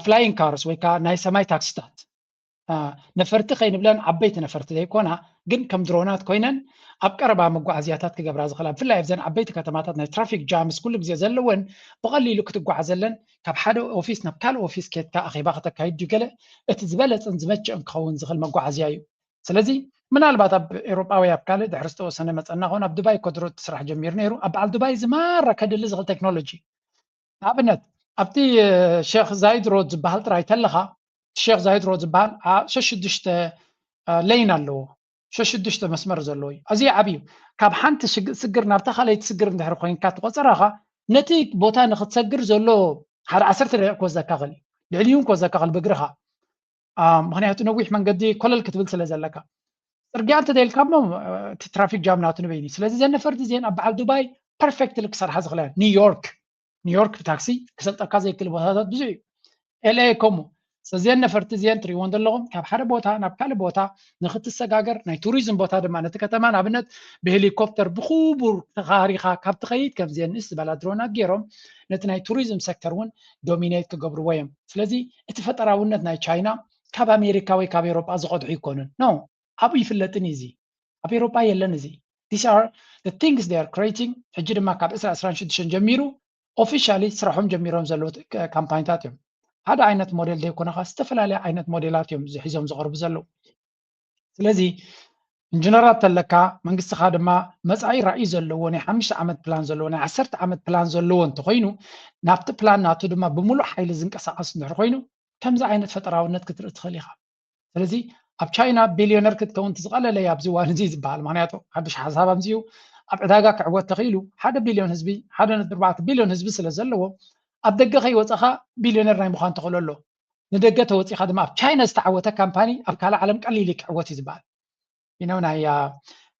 ፍላይንግ ካርስ ወይ ከዓ ናይ ሰማይ ታክሲታት ነፈርቲ ከይንብለን ዓበይቲ ነፈርቲ ዘይኮና ግን ከም ድሮናት ኮይነን ኣብ ቀረባ መጓዓዝያታት ክገብራ ዝኽእላ ብፍላይ ኣብዘን ዓበይቲ ከተማታት ናይ ትራፊክ ጃምስ ኩሉ ግዜ ዘለወን ብቐሊሉ ክትጓዓዘለን ካብ ሓደ ኦፊስ ናብ ካልእ ኦፊስ ኬድካ ኣኼባ ከተካይድ ድዩ ገለ እቲ ዝበለፅን ዝመቸእን ክኸውን ዝኽእል መጓዓዝያ እዩ። ስለዚ ምናልባት ኣብ ኤውሮጳ ወይ ኣብ ካልእ ድሕሪ ዝተወሰነ መፀና ኾን ኣብ ዱባይ ኮድሮ እቲ ስራሕ ጀሚሩ ነይሩ ኣብ በዓል ዱባይ ዝማራ ከድሊ ዝኽእል ቴክኖሎጂ ንኣብነት ኣብቲ ሼክ ዛይድ ሮድ ዝበሃል ጥራይ ተለኻ ሼክ ዛይድ ሮድ ዝበሃል ሸሽዱሽተ ሌን ኣለዎ ሸሽዱሽተ መስመር ዘለዎ እዩ። ኣዝዩ ዓብዩ ካብ ሓንቲ ስግር ናብታ ካልኣይቲ ስግር እንድሕር ኮይንካ ትቆፀራኻ ነቲ ቦታ ንክትሰግር ዘሎ ሓደ ዓሰርተ ደቂቕ ክወስደካ ክእል እዩ። ልዕሊኡ እውን ክወስደካ ክእል ብእግርኻ ምክንያቱ ነዊሕ መንገዲ ኮለል ክትብል ስለ ዘለካ ፅርግያ እንተደልካ እሞ እቲ ትራፊክ ጃም ናቱ ንበይኒ። ስለዚ ዘን ነፈርቲ እዚአን ኣብ በዓል ዱባይ ፐርፌክትሊ ክሰርሓ ዝኽእላ ኒውዮርክ ኒውዮርክ ብታክሲ ክሰልጠካ ዘይክእል ቦታታት ብዙሕ እዩ። ኤልኤ ከምኡ። ስለዚአን ነፈርቲ እዚአን ትሪእወን ዘለኹም ካብ ሓደ ቦታ ናብ ካልእ ቦታ ንክትሰጋገር ናይ ቱሪዝም ቦታ ድማ ነቲ ከተማ ንኣብነት ብሄሊኮፕተር ብክቡር ተኻሪኻ ካብ ትኸይድ ከምዚአን ንእስ ዝበላ ድሮናት ገይሮም ነቲ ናይ ቱሪዝም ሴክተር እውን ዶሚኔት ክገብርዎ እዮም። ስለዚ እቲ ፈጠራውነት ናይ ቻይና ካብ ኣሜሪካ ወይ ካብ ኤውሮጳ ዝቐድሑ ኣይኮኑን። ኖ ኣብኡ ይፍለጥን እዩ እዚ ኣብ ኤውሮጳ የለን እዚ። These are the things they are creating። ሕጂ ድማ ካብ ዕስራ ዕስራን ሽዱሽተን ጀሚሩ ኦፊሻሊ ስራሖም ጀሚሮም ዘለዉ ካምፓኒታት እዮም። ሓደ ዓይነት ሞዴል ዘይኮነ ከዓ ዝተፈላለየ ዓይነት ሞዴላት እዮም ሒዞም ዝቐርቡ ዘለዉ። ስለዚ ኢንጂነራት ተለካ መንግስትኻ ድማ መፃኢ ራእይ ዘለዎ ናይ ሓሙሽተ ዓመት ፕላን ዘለዎ ናይ ዓሰርተ ዓመት ፕላን ዘለዎ እንተኮይኑ ናብቲ ፕላን ናቱ ድማ ብምሉእ ሓይሊ ዝንቀሳቀስ እንድሕር ኮይኑ ከምዚ ዓይነት ፈጠራውነት ክትርኢ ትኽእል ኢኻ። ስለዚ ኣብ ቻይና ቢልዮነር ክትከውን ዝቐለለ እዩ ኣብዚ እዋን እዚ ዝበሃል። ምክንያቱ ሓዱሽ ሓሳብ ኣምፅኡ ኣብ ዕዳጋ ክዕወት ተኽኢሉ ሓደ ቢልዮን ህዝቢ ሓደ ነጥቢ ኣርባዕተ ቢልዮን ህዝቢ ስለ ዘለዎ ኣብ ደገ ከይወፀኻ ቢልዮነር ናይ ምዃን ተኽእሎ ኣሎ። ንደገ ተወፂኻ ድማ ኣብ ቻይና ዝተዓወተ ካምፓኒ ኣብ ካልእ ዓለም ቀሊል ክዕወት እዩ ዝበሃል። You know ናይ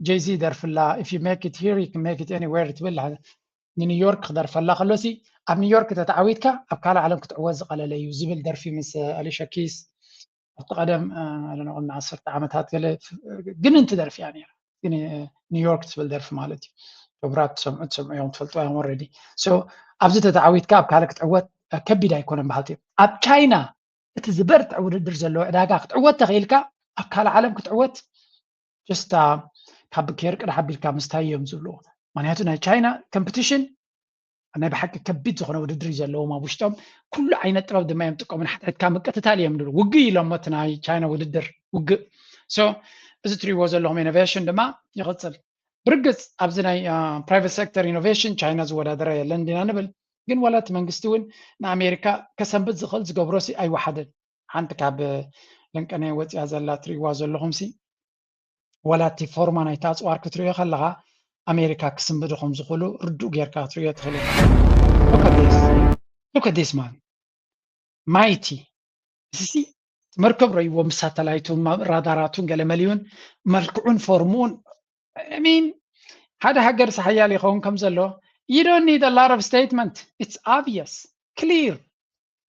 ጄዚ ደርፍላ if you make it here you can make it anywhere ትብል ንኒውዮርክ ክደርፈላ ከሎሲ ኣብ ኒውዮርክ ተተዓዊትካ ኣብ ካልእ ዓለም ክትዕወት ዝቐለለ እዩ ዝብል ደርፊ ምስ ኣሊሻ ኪስ ኣብቲ ቀደም ዓሰርተ ዓመታት ገለ ግን እንቲ ደርፊ እያ ነራ። ኒውዮርክ ትብል ደርፊ ማለት እዩ። ዶብራት ትሰምዑ ትሰምዑ እዮም ትፈልጡ እዮም already። So ኣብዚ ተተዓዊትካ ኣብ ካልእ ክትዕወት ከቢድ ኣይኮነን በሃልቲ እዮም። ኣብ ቻይና እቲ ዝበርትዕ ውድድር ዘለዎ ዕዳጋ ክትዕወት ተኽኢልካ ኣብ ካልእ ዓለም ክትዕወት just ካብ ኬር ቅድሕ ኣቢልካ ምስታይ እዮም ዝብልዎ። ምክንያቱ ናይ ቻይና ኮምፒቲሽን ናይ ብሓቂ ከቢድ ዝኾነ ውድድር እዩ ዘለዎም ኣብ ውሽጦም። ኩሉ ዓይነት ጥበብ ድማ እዮም ጥቀሙ። ንሓድሕድካ ምቅትታል እዮም ዝብሉ። ውግእ ኢሎሞ እቲ ናይ ቻይና ውድድር ውግእ። So እዚ ትሪእዎ ዘለኹም ኢኖቬሽን ድማ ይቕፅል። ብርግፅ ኣብዚ ናይ ፕራይቬት ሴክተር ኢኖቬሽን ቻይና ዝወዳደረ የለን ዲና ንብል፣ ግን ዋላ እቲ መንግስቲ እውን ንኣሜሪካ ከሰንብት ዝኽእል ዝገብሮ ሲ ኣይወሓደን። ሓንቲ ካብ ለንቀነ ወፂኣ ዘላ ትሪእዋ ዘለኹም ሲ ዋላ እቲ ፎርማ ናይቲ ኣፅዋር ክትሪኦ ከለኻ ኣሜሪካ ክስንብዱ ከም ዝኽእሉ ርዱእ ጌርካ ክትሪኦ ትኽእል ኢኻ። Look at this. Look at this man. ማይቲ እዚ መርከብ ረይዎ ምስ ሳተላይቱን ራዳራቱን ገለመሊውን መልክዑን ፎርሙን I mean ሓደ ሃገር ሓያል ይኸውን ከም ዘሎ you don't need a lot of statement. It's obvious, clear,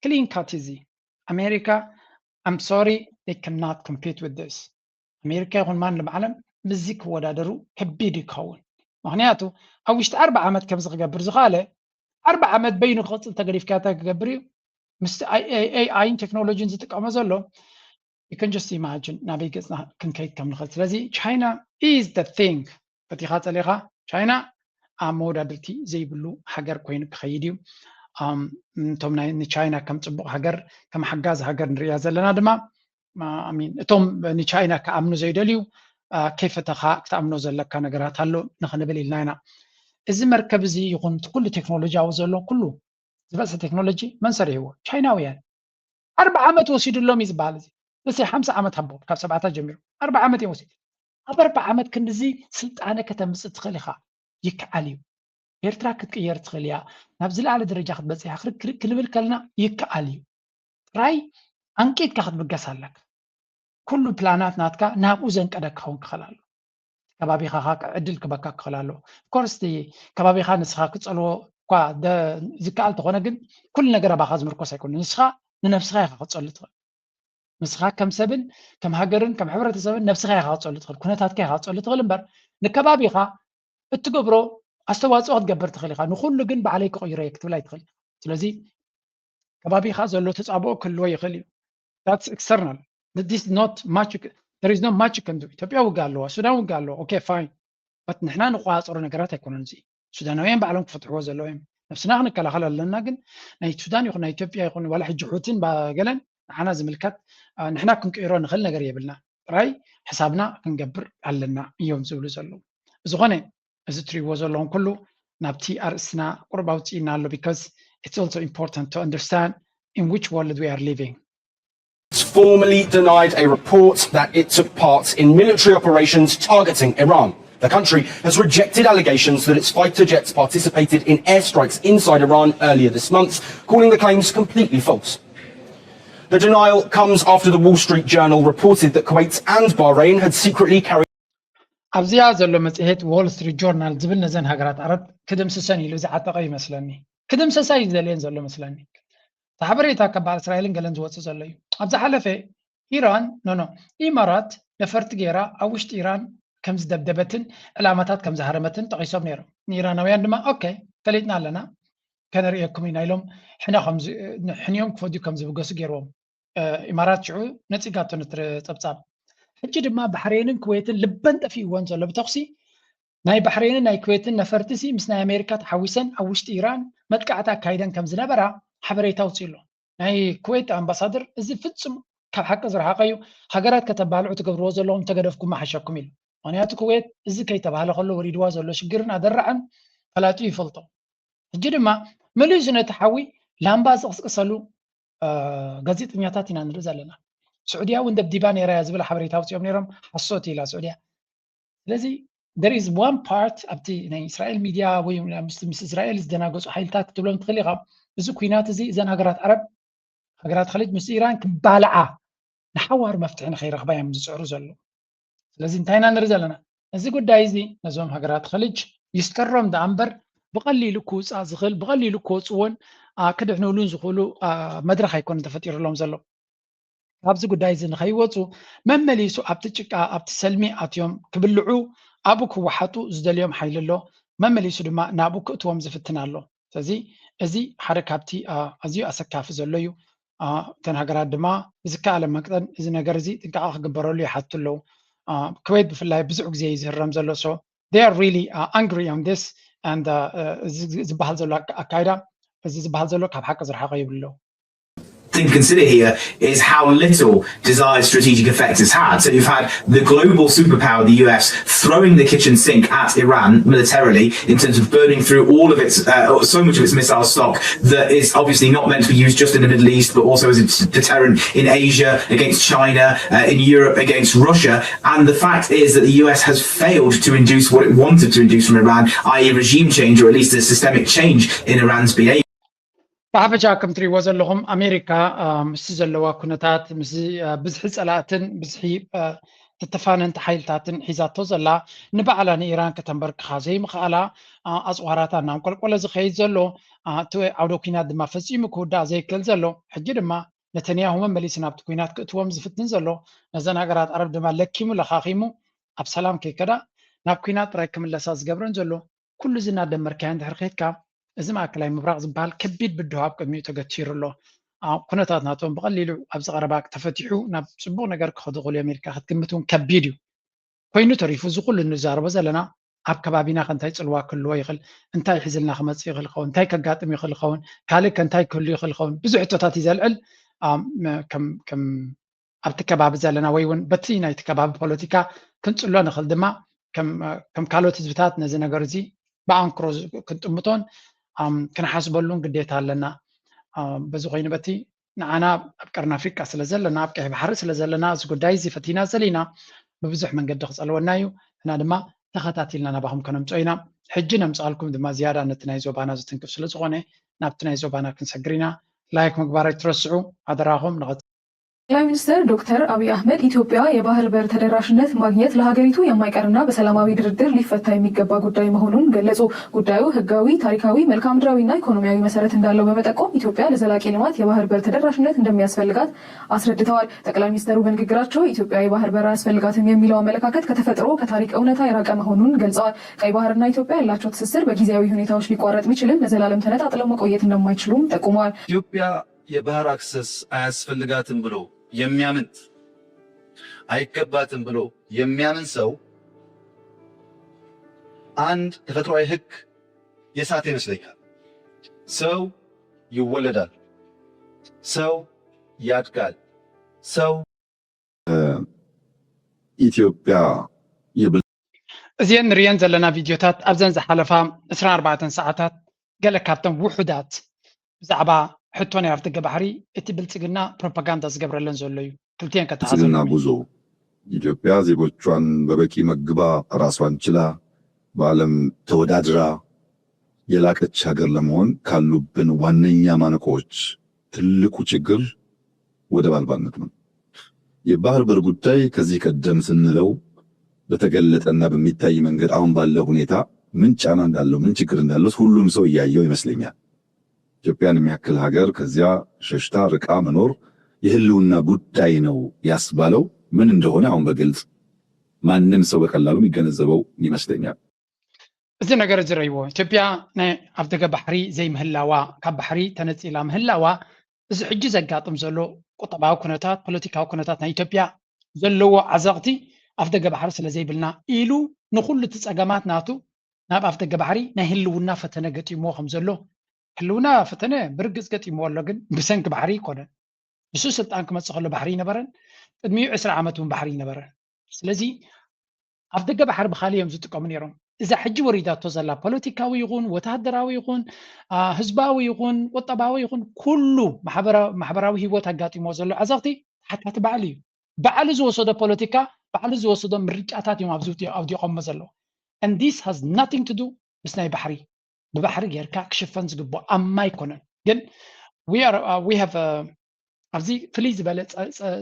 clean cut እዚ ኣሜሪካ I'm sorry, they cannot compete with this. ኣሜሪካ ይኹን ማንም ዓለም ምስዚ ክወዳደሩ ከቢድ ይኸውን። ምክንያቱ ኣብ ውሽጢ ኣርባ ዓመት ከምዚ ክገብር ዝኸኣለ ኣርባ ዓመት በይኑ ክቕፅል ተገዲፍካ እንታይ ክገብር እዩ? ምስቲ ኤኣይን ቴክኖሎጂን ዝጥቀሞ ዘሎ you can just imagine ናበይ ገፅና ክንከይድ ከም ንኽእል። ስለዚ ቻይና is the thing። ፈቲኻ ፀሊኻ ቻይና ኣብ መወዳድርቲ ዘይብሉ ሃገር ኮይኑ ክኸይድ እዩ። እቶም ናይ ንቻይና ከም ፅቡቕ ሃገር ከም ሓጋዝ ሃገር ንሪያ ዘለና ድማ እቶም ንቻይና ክኣምኑ ዘይደልዩ ከይፈተኻ ክትኣምኖ ዘለካ ነገራት ኣሎ ንኽንብል ኢልና ኢና። እዚ መርከብ እዚ ይኹን ኩሉ ቴክኖሎጂያዊ ዘሎ ኩሉ ዝበፅሐ ቴክኖሎጂ መን ሰሪሕዎ? ቻይናውያን። ኣርባ ዓመት ወሲድሎም እዩ ዝበሃል እዚ። እሰይ ሓምሳ ዓመት ሃቦ ካብ ሰብዓታት ጀሚሩ ኣርባ ዓመት እዮም ወሲድ። ኣብ ኣርባ ዓመት ክንድዚ ስልጣነ ከተምፅእ ትኽእል ኢኻ፣ ይከኣል እዩ። ኤርትራ ክትቅየር ትኽእል እያ፣ ናብ ዝለዓለ ደረጃ ክትበፅሕ እያ ክርክርክ ክንብል ከለና ይከኣል እዩ። ጥራይ ኣንቂጥካ ክትብገስ ኣለካ። ኩሉ ፕላናት ናትካ ናብኡ ዘንቀደ ክኸውን ክኽእል ኣሎ። ከባቢኻ ከዓ ዕድል ክበካ ክኽእል ኣሎ። Of course እቲ ከባቢኻ ንስኻ ክፀልዎ እኳ ዝከኣል ተኾነ ግን ኩሉ ነገር ኣባኻ ዝምርኮስ ኣይኮነ። ንስኻ ንነብስኻ ኢኻ ክፀሉ ትኽእል። ንስኻ ከም ሰብን ከም ሃገርን ከም ሕብረተሰብን ነብስኻ ኢኻ ክፀሉ ትኽእል፣ ኩነታትካ ኢኻ ክፀሉ ትኽእል እምበር ንከባቢኻ እትገብሮ ኣስተዋፅኦ ክትገብር ትኽእል ኢኻ። ንኩሉ ግን ባዕለይ ክቕይሮ እየ ክትብል ኣይትኽእል። ስለዚ ከባቢኻ ዘሎ ተፃብኦ ክህልዎ ይኽእል እዩ። That's external. This is not magic. There is no magic can do. ኢትዮጵያ ውግእ ኣለዋ፣ ሱዳን ውግእ ኣለዋ። Okay, fine. But ንሕና ንቆፃፀሮ ነገራት ኣይኮነን እዚ። ሱዳናውያን ባዕሎም ክፈትሕዎ ዘለዎም እዮም። ነብስና ክንከላኸል ኣለና። ግን ናይ ሱዳን ይኹን ናይ ኢትዮጵያ ይኹን ዋላ ሕጂ ሑትን ገለን ንዓና ዝምልከት ንሕና ክንቅይሮ ንኽእል ነገር የብልና። ጥራይ ሕሳብና ክንገብር ኣለና እዮም ዝብሉ ዘለዉ። ብዝኾነ እዚ ትሪእዎ ዘለኹም ኩሉ ናብቲ ኣርእስትና ቁሩብ ኣውፅእና ኣሎ because it's also important to understand in which world we are living. Formally denied a report that it took part in military operations targeting Iran. The country has rejected allegations that its fighter jets participated in airstrikes inside Iran earlier this month, calling the claims completely false. The denial comes after the Wall Street Journal reported that Kuwait and Bahrain had secretly carried ኣብዚኣ ዘሎ መፅሄት ዎል ስትሪት ጆርናል ዝብል ነዘን ሃገራት ዓረብ ክድምስሰን ኢሉ ዝዓጠቐ ይመስለኒ። ክድምሰሳ እዩ ዝደልየን ዘሎ መስለኒ። እቲ ሓበሬታ ካብ በዓል እስራኤልን ገለን ዝወፅእ ዘሎ እዩ። ኣብ ዝሓለፈ ኢራን ኖኖ ኢማራት ነፈርቲ ገይራ ኣብ ውሽጢ ኢራን ከም ዝደብደበትን ዕላማታት ከም ዝሃረመትን ጠቒሶም ነይሮም። ንኢራናውያን ድማ okay ፈሊጥና ኣለና ከነርእየኩም ኢና ኢሎም ሕና ሕንዮም ክፈድዩ ከም ዝብገሱ ገይርዎም። ኢማራት ሽዑ ነፂጋቶ ነቲ ፀብፃብ። ሕጂ ድማ ባሕሬንን ኩዌትን ልበን ጠፊእወን ዘሎ ብተኹሲ ናይ ባሕሬንን ናይ ኩዌትን ነፈርቲ ሲ ምስ ናይ ኣሜሪካ ተሓዊሰን ኣብ ውሽጢ ኢራን መጥቃዕቲ ኣካይደን ከም ዝነበራ ሓበሬታ ኣውፂኡ ኣሎ። ናይ ኩዌት ኣምባሳደር እዚ ፍፁም ካብ ሓቂ ዝረሓቐ እዩ፣ ሃገራት ከተባልዑ ትገብርዎ ዘለኹም ተገደፍኩም ምሓሸኩም ኢሉ። ምክንያቱ ኩዌት እዚ ከይተባህለ ከሎ ወሪድዋ ዘሎ ሽግርን ኣደራዕን ፈላጢኡ ይፈልጦ። ሕጂ ድማ መሊሱ ነቲ ሓዊ ላምባ ዝቕስቅሰሉ ጋዜጠኛታት ኢና ንርኢ ዘለና። ስዑድያ እውን ደብዲባ ነይራ እያ ዝብል ሓበሬታ ኣውፂኦም ነይሮም። ሓሶት ኢላ ስዑድያ። ስለዚ there is one part ኣብቲ ናይ እስራኤል ሚድያ ወይ ምስ እስራኤል ዝደናገፁ ሓይልታት ክትብሎም ትኽእል ኢኻ። እዚ ኩናት እዚ እዘን ሃገራት ዓረብ ሃገራት ኸሊጅ ምስ ኢራን ክባልዓ ንሓዋር መፍትሒ ንኸይረኽባ እዮም ዝፅዕሩ ዘለዉ። ስለዚ እንታይ ኢና ንርኢ ዘለና? እዚ ጉዳይ እዚ ነዞም ሃገራት ኸሊጅ ይስጠሮም ደኣ እምበር ብቐሊሉ ክውፃእ ዝኽእል ብቐሊሉ ክወፅዎን ክድሕንሉን ዝኽእሉ መድረኽ ኣይኮነ ተፈጢሩሎም ዘሎ። ካብዚ ጉዳይ እዚ ንኸይወፁ መመሊሱ ኣብቲ ጭቃ ኣብቲ ሰልሚ ኣትዮም ክብልዑ ኣብኡ ክወሓጡ ዝደልዮም ሓይሊ ኣሎ። መመሊሱ ድማ ናብኡ ክእትዎም ዝፍትን ኣሎ። ስለዚ እዚ ሓደ ካብቲ ኣዝዩ ኣሰካፊ ዘሎ እዩ። እተን ሃገራት ድማ ብዝከኣለ መጠን እዚ ነገር እዚ ጥንቃቐ ክግበረሉ ይሓቱ ኣለዉ። ኩዌት ብፍላይ ብዙሕ ግዜ እዩ ዝህረም ዘሎ። So they are really angry on this, and ዝበሃል ዘሎ ኣካይዳ፣ እዚ ዝበሃል ዘሎ ካብ ሓቂ ዝረሓቐ ይብሉ ኣለዉ። thing to consider here is how little desired strategic effect it's had. So you've had the global superpower, the U S, throwing the kitchen sink at Iran militarily in terms of burning through all of its, uh, so much of its missile stock that is obviously not meant to be used just in the Middle East, but also as a deterrent in Asia against China, uh, in Europe against Russia. And the fact is that the U S has failed to induce what it wanted to induce from Iran, i.e. regime change, or at least a systemic change in Iran's behavior. ብሓፈሻ ከም ትሪእዎ ዘለኹም ኣሜሪካ ምስቲ ዘለዋ ኩነታት ምስ ብዝሒ ፀላእትን ብዝሒ ተተፋነንቲ ሓይልታትን ሒዛቶ ዘላ ንባዕላ ንኢራን ከተንበርክኻ ዘይምኽኣላ ኣፅዋራታ እናንቆልቆለ ዝኸይድ ዘሎ እቲ ዓውደ ኩናት ድማ ፈፂሙ ክውዳእ ዘይክእል ዘሎ ሕጂ ድማ ነተንያሁ መመሊሱ ናብቲ ኩናት ክእትዎም ዝፍትን ዘሎ ነዘን ሃገራት ዓረብ ድማ ለኪሙ ለኻኺሙ ኣብ ሰላም ከይከዳ ናብ ኩናት ጥራይ ክምለሳ ዝገብረን ዘሎ ኩሉ እዚ እናደመርካዮ እንድሕር ከይድካ እዚ ማእከላይ ምብራቕ ዝበሃል ከቢድ ብድሆ ኣብ ቅድሚኡ ተገቲሩ ኣሎ። ኩነታት ናቶም ብቐሊሉ ኣብዚ ቀረባ ተፈቲሑ ናብ ፅቡቕ ነገር ክኸዱ ይኽእሉ እዮም ኢልካ ክትግምት እውን ከቢድ እዩ። ኮይኑ ተሪፉ እዚ ኩሉ እንዛረቦ ዘለና ኣብ ከባቢና ከ እንታይ ፅልዋ ክህልዎ ይኽእል፣ እንታይ ሒዝልና ክመፅእ ይኽእል ይኸውን፣ እንታይ ከጋጥም ይኽእል ይኸውን፣ ካልእ ከ እንታይ ክህሉ ይኽእል ይኸውን ብዙሕ ሕቶታት እዩ ዘልዕል። ኣብቲ ከባቢ ዘለና ወይ እውን በቲ ናይቲ ከባቢ ፖለቲካ ክንፅሎ ንኽእል ድማ ከም ካልኦት ህዝብታት ነዚ ነገር እዚ ብኣንክሮ ክንጥምቶን ክንሓስበሉን ግዴታ ኣለና። በዚ ኮይኑ በቲ ንዓና ኣብ ቀርኒ ኣፍሪቃ ስለ ዘለና ኣብ ቀይሕ ባሕሪ ስለ ዘለና እዚ ጉዳይ እዚ ፈቲና ዘሊና ብብዙሕ መንገዲ ክፀልወና እዩ እና ድማ ተኸታቲልና ናባኹም ከነምፅኦ ኢና። ሕጂ ነምፅኣልኩም ድማ ዝያዳ ነቲ ናይ ዞባና ዝትንክፍ ስለ ዝኾነ ናብቲ ናይ ዞባና ክንሰግር ኢና። ላይክ ምግባር ኣይትረስዑ ኣደራኹም። ንቐ ጠቅላይ ሚኒስትር ዶክተር አብይ አህመድ ኢትዮጵያ የባህር በር ተደራሽነት ማግኘት ለሀገሪቱ የማይቀርና በሰላማዊ ድርድር ሊፈታ የሚገባ ጉዳይ መሆኑን ገለጹ። ጉዳዩ ህጋዊ፣ ታሪካዊ፣ መልክዓ ምድራዊና ኢኮኖሚያዊ መሰረት እንዳለው በመጠቆም ኢትዮጵያ ለዘላቂ ልማት የባህር በር ተደራሽነት እንደሚያስፈልጋት አስረድተዋል። ጠቅላይ ሚኒስትሩ በንግግራቸው ኢትዮጵያ የባህር በር አያስፈልጋትም የሚለው አመለካከት ከተፈጥሮ ከታሪክ እውነታ የራቀ መሆኑን ገልጸዋል። ቀይ ባህርና ኢትዮጵያ ያላቸው ትስስር በጊዜያዊ ሁኔታዎች ሊቋረጥ ቢችልም ለዘላለም ተነጣጥለው መቆየት እንደማይችሉም ጠቁመዋል። ኢትዮጵያ የባህር አክሰስ አያስፈልጋትም ብሎ የሚያምን አይገባትም ብሎ የሚያምን ሰው አንድ ተፈጥሯዊ ህግ የሳተ ይመስለኛል። ሰው ይወለዳል፣ ሰው ያድጋል፣ ሰው ኢትዮጵያ የብል እዚአን ንርእየን ዘለና ቪድዮታት ኣብዘን ዝሓለፋ ዕስራን ኣርባዕተን ሰዓታት ገለ ካብተን ውሑዳት ብዛዕባ ሕቶ ናይ ኣፍደገ ባሕሪ እቲ ብልጽግና ፕሮፓጋንዳ ዝገብረለን ዘሎ እዩ። ክልቲአን ከተሓዘ ብልጽግና ጉዞ ኢትዮጵያ ዜጎቿን በበቂ መግባ ራሷን ችላ በዓለም ተወዳድራ የላቀች ሀገር ለመሆን ካሉብን ዋነኛ ማነቆዎች ትልቁ ችግር ወደብ አልባነት ነው። የባህር በር ጉዳይ ከዚህ ቀደም ስንለው በተገለጠና በሚታይ መንገድ አሁን ባለው ሁኔታ ምን ጫና እንዳለው ምን ችግር እንዳለው ሁሉም ሰው እያየው ይመስለኛል። ኢትዮጵያን የሚያክል ሀገር ከዚያ ሸሽታ ርቃ መኖር የህልውና ጉዳይ ነው ያስባለው ምን እንደሆነ አሁን በግልጽ ማንም ሰው በቀላሉ የሚገነዘበው ይመስለኛል። እዚ ነገር እዚ ረእይዎ ኢትዮጵያ ናይ ኣፍደገ ባሕሪ ዘይምህላዋ ካብ ባሕሪ ተነፂላ ምህላዋ እዚ ሕጂ ዘጋጥም ዘሎ ቁጠባዊ ኩነታት ፖለቲካዊ ኩነታት ናይ ኢትዮጵያ ዘለዎ ዓዘቕቲ ኣፍደገ ባሕሪ ስለ ዘይብልና ኢሉ ንኩሉ እቲ ፀገማት ናቱ ናብ ኣፍደገ ባሕሪ ናይ ህልውና ፈተነ ገጢምዎ ከም ዘሎ ህልውና ፈተነ ብርግፅ ገጢምዎ ኣሎ ግን ብሰንኪ ባሕሪ ኣይኮነን። ንሱ ስልጣን ክመፅእ ከሎ ባሕሪ ይነበረን ቅድሚኡ ዕስራ ዓመት እውን ባሕሪ ይነበረን። ስለዚ ኣፍደገ ባሕሪ ብካሊእ እዮም ዝጥቀሙ ነይሮም። እዛ ሕጂ ወሪዳቶ ዘላ ፖለቲካዊ ይኹን ወታደራዊ ይኹን ህዝባዊ ይኹን ቁጠባዊ ይኹን ኩሉ ማሕበራዊ ህይወት ኣጋጢሞ ዘሎ ዓዘቕቲ ተሓታቲ ባዕሉ እዩ። ባዕሉ ዝወሰዶ ፖለቲካ ባዕሉ ዝወሰዶ ምርጫታት እዮም ኣብዚ ኣውዲቖሞ ዘለዉ። And this has nothing to do ምስ ናይ ባሕሪ ብባሕሪ ጌርካ ክሽፈን ዝግብኦ ኣማ ኣይኮነን። ግን we have ኣብዚ ፍልይ ዝበለ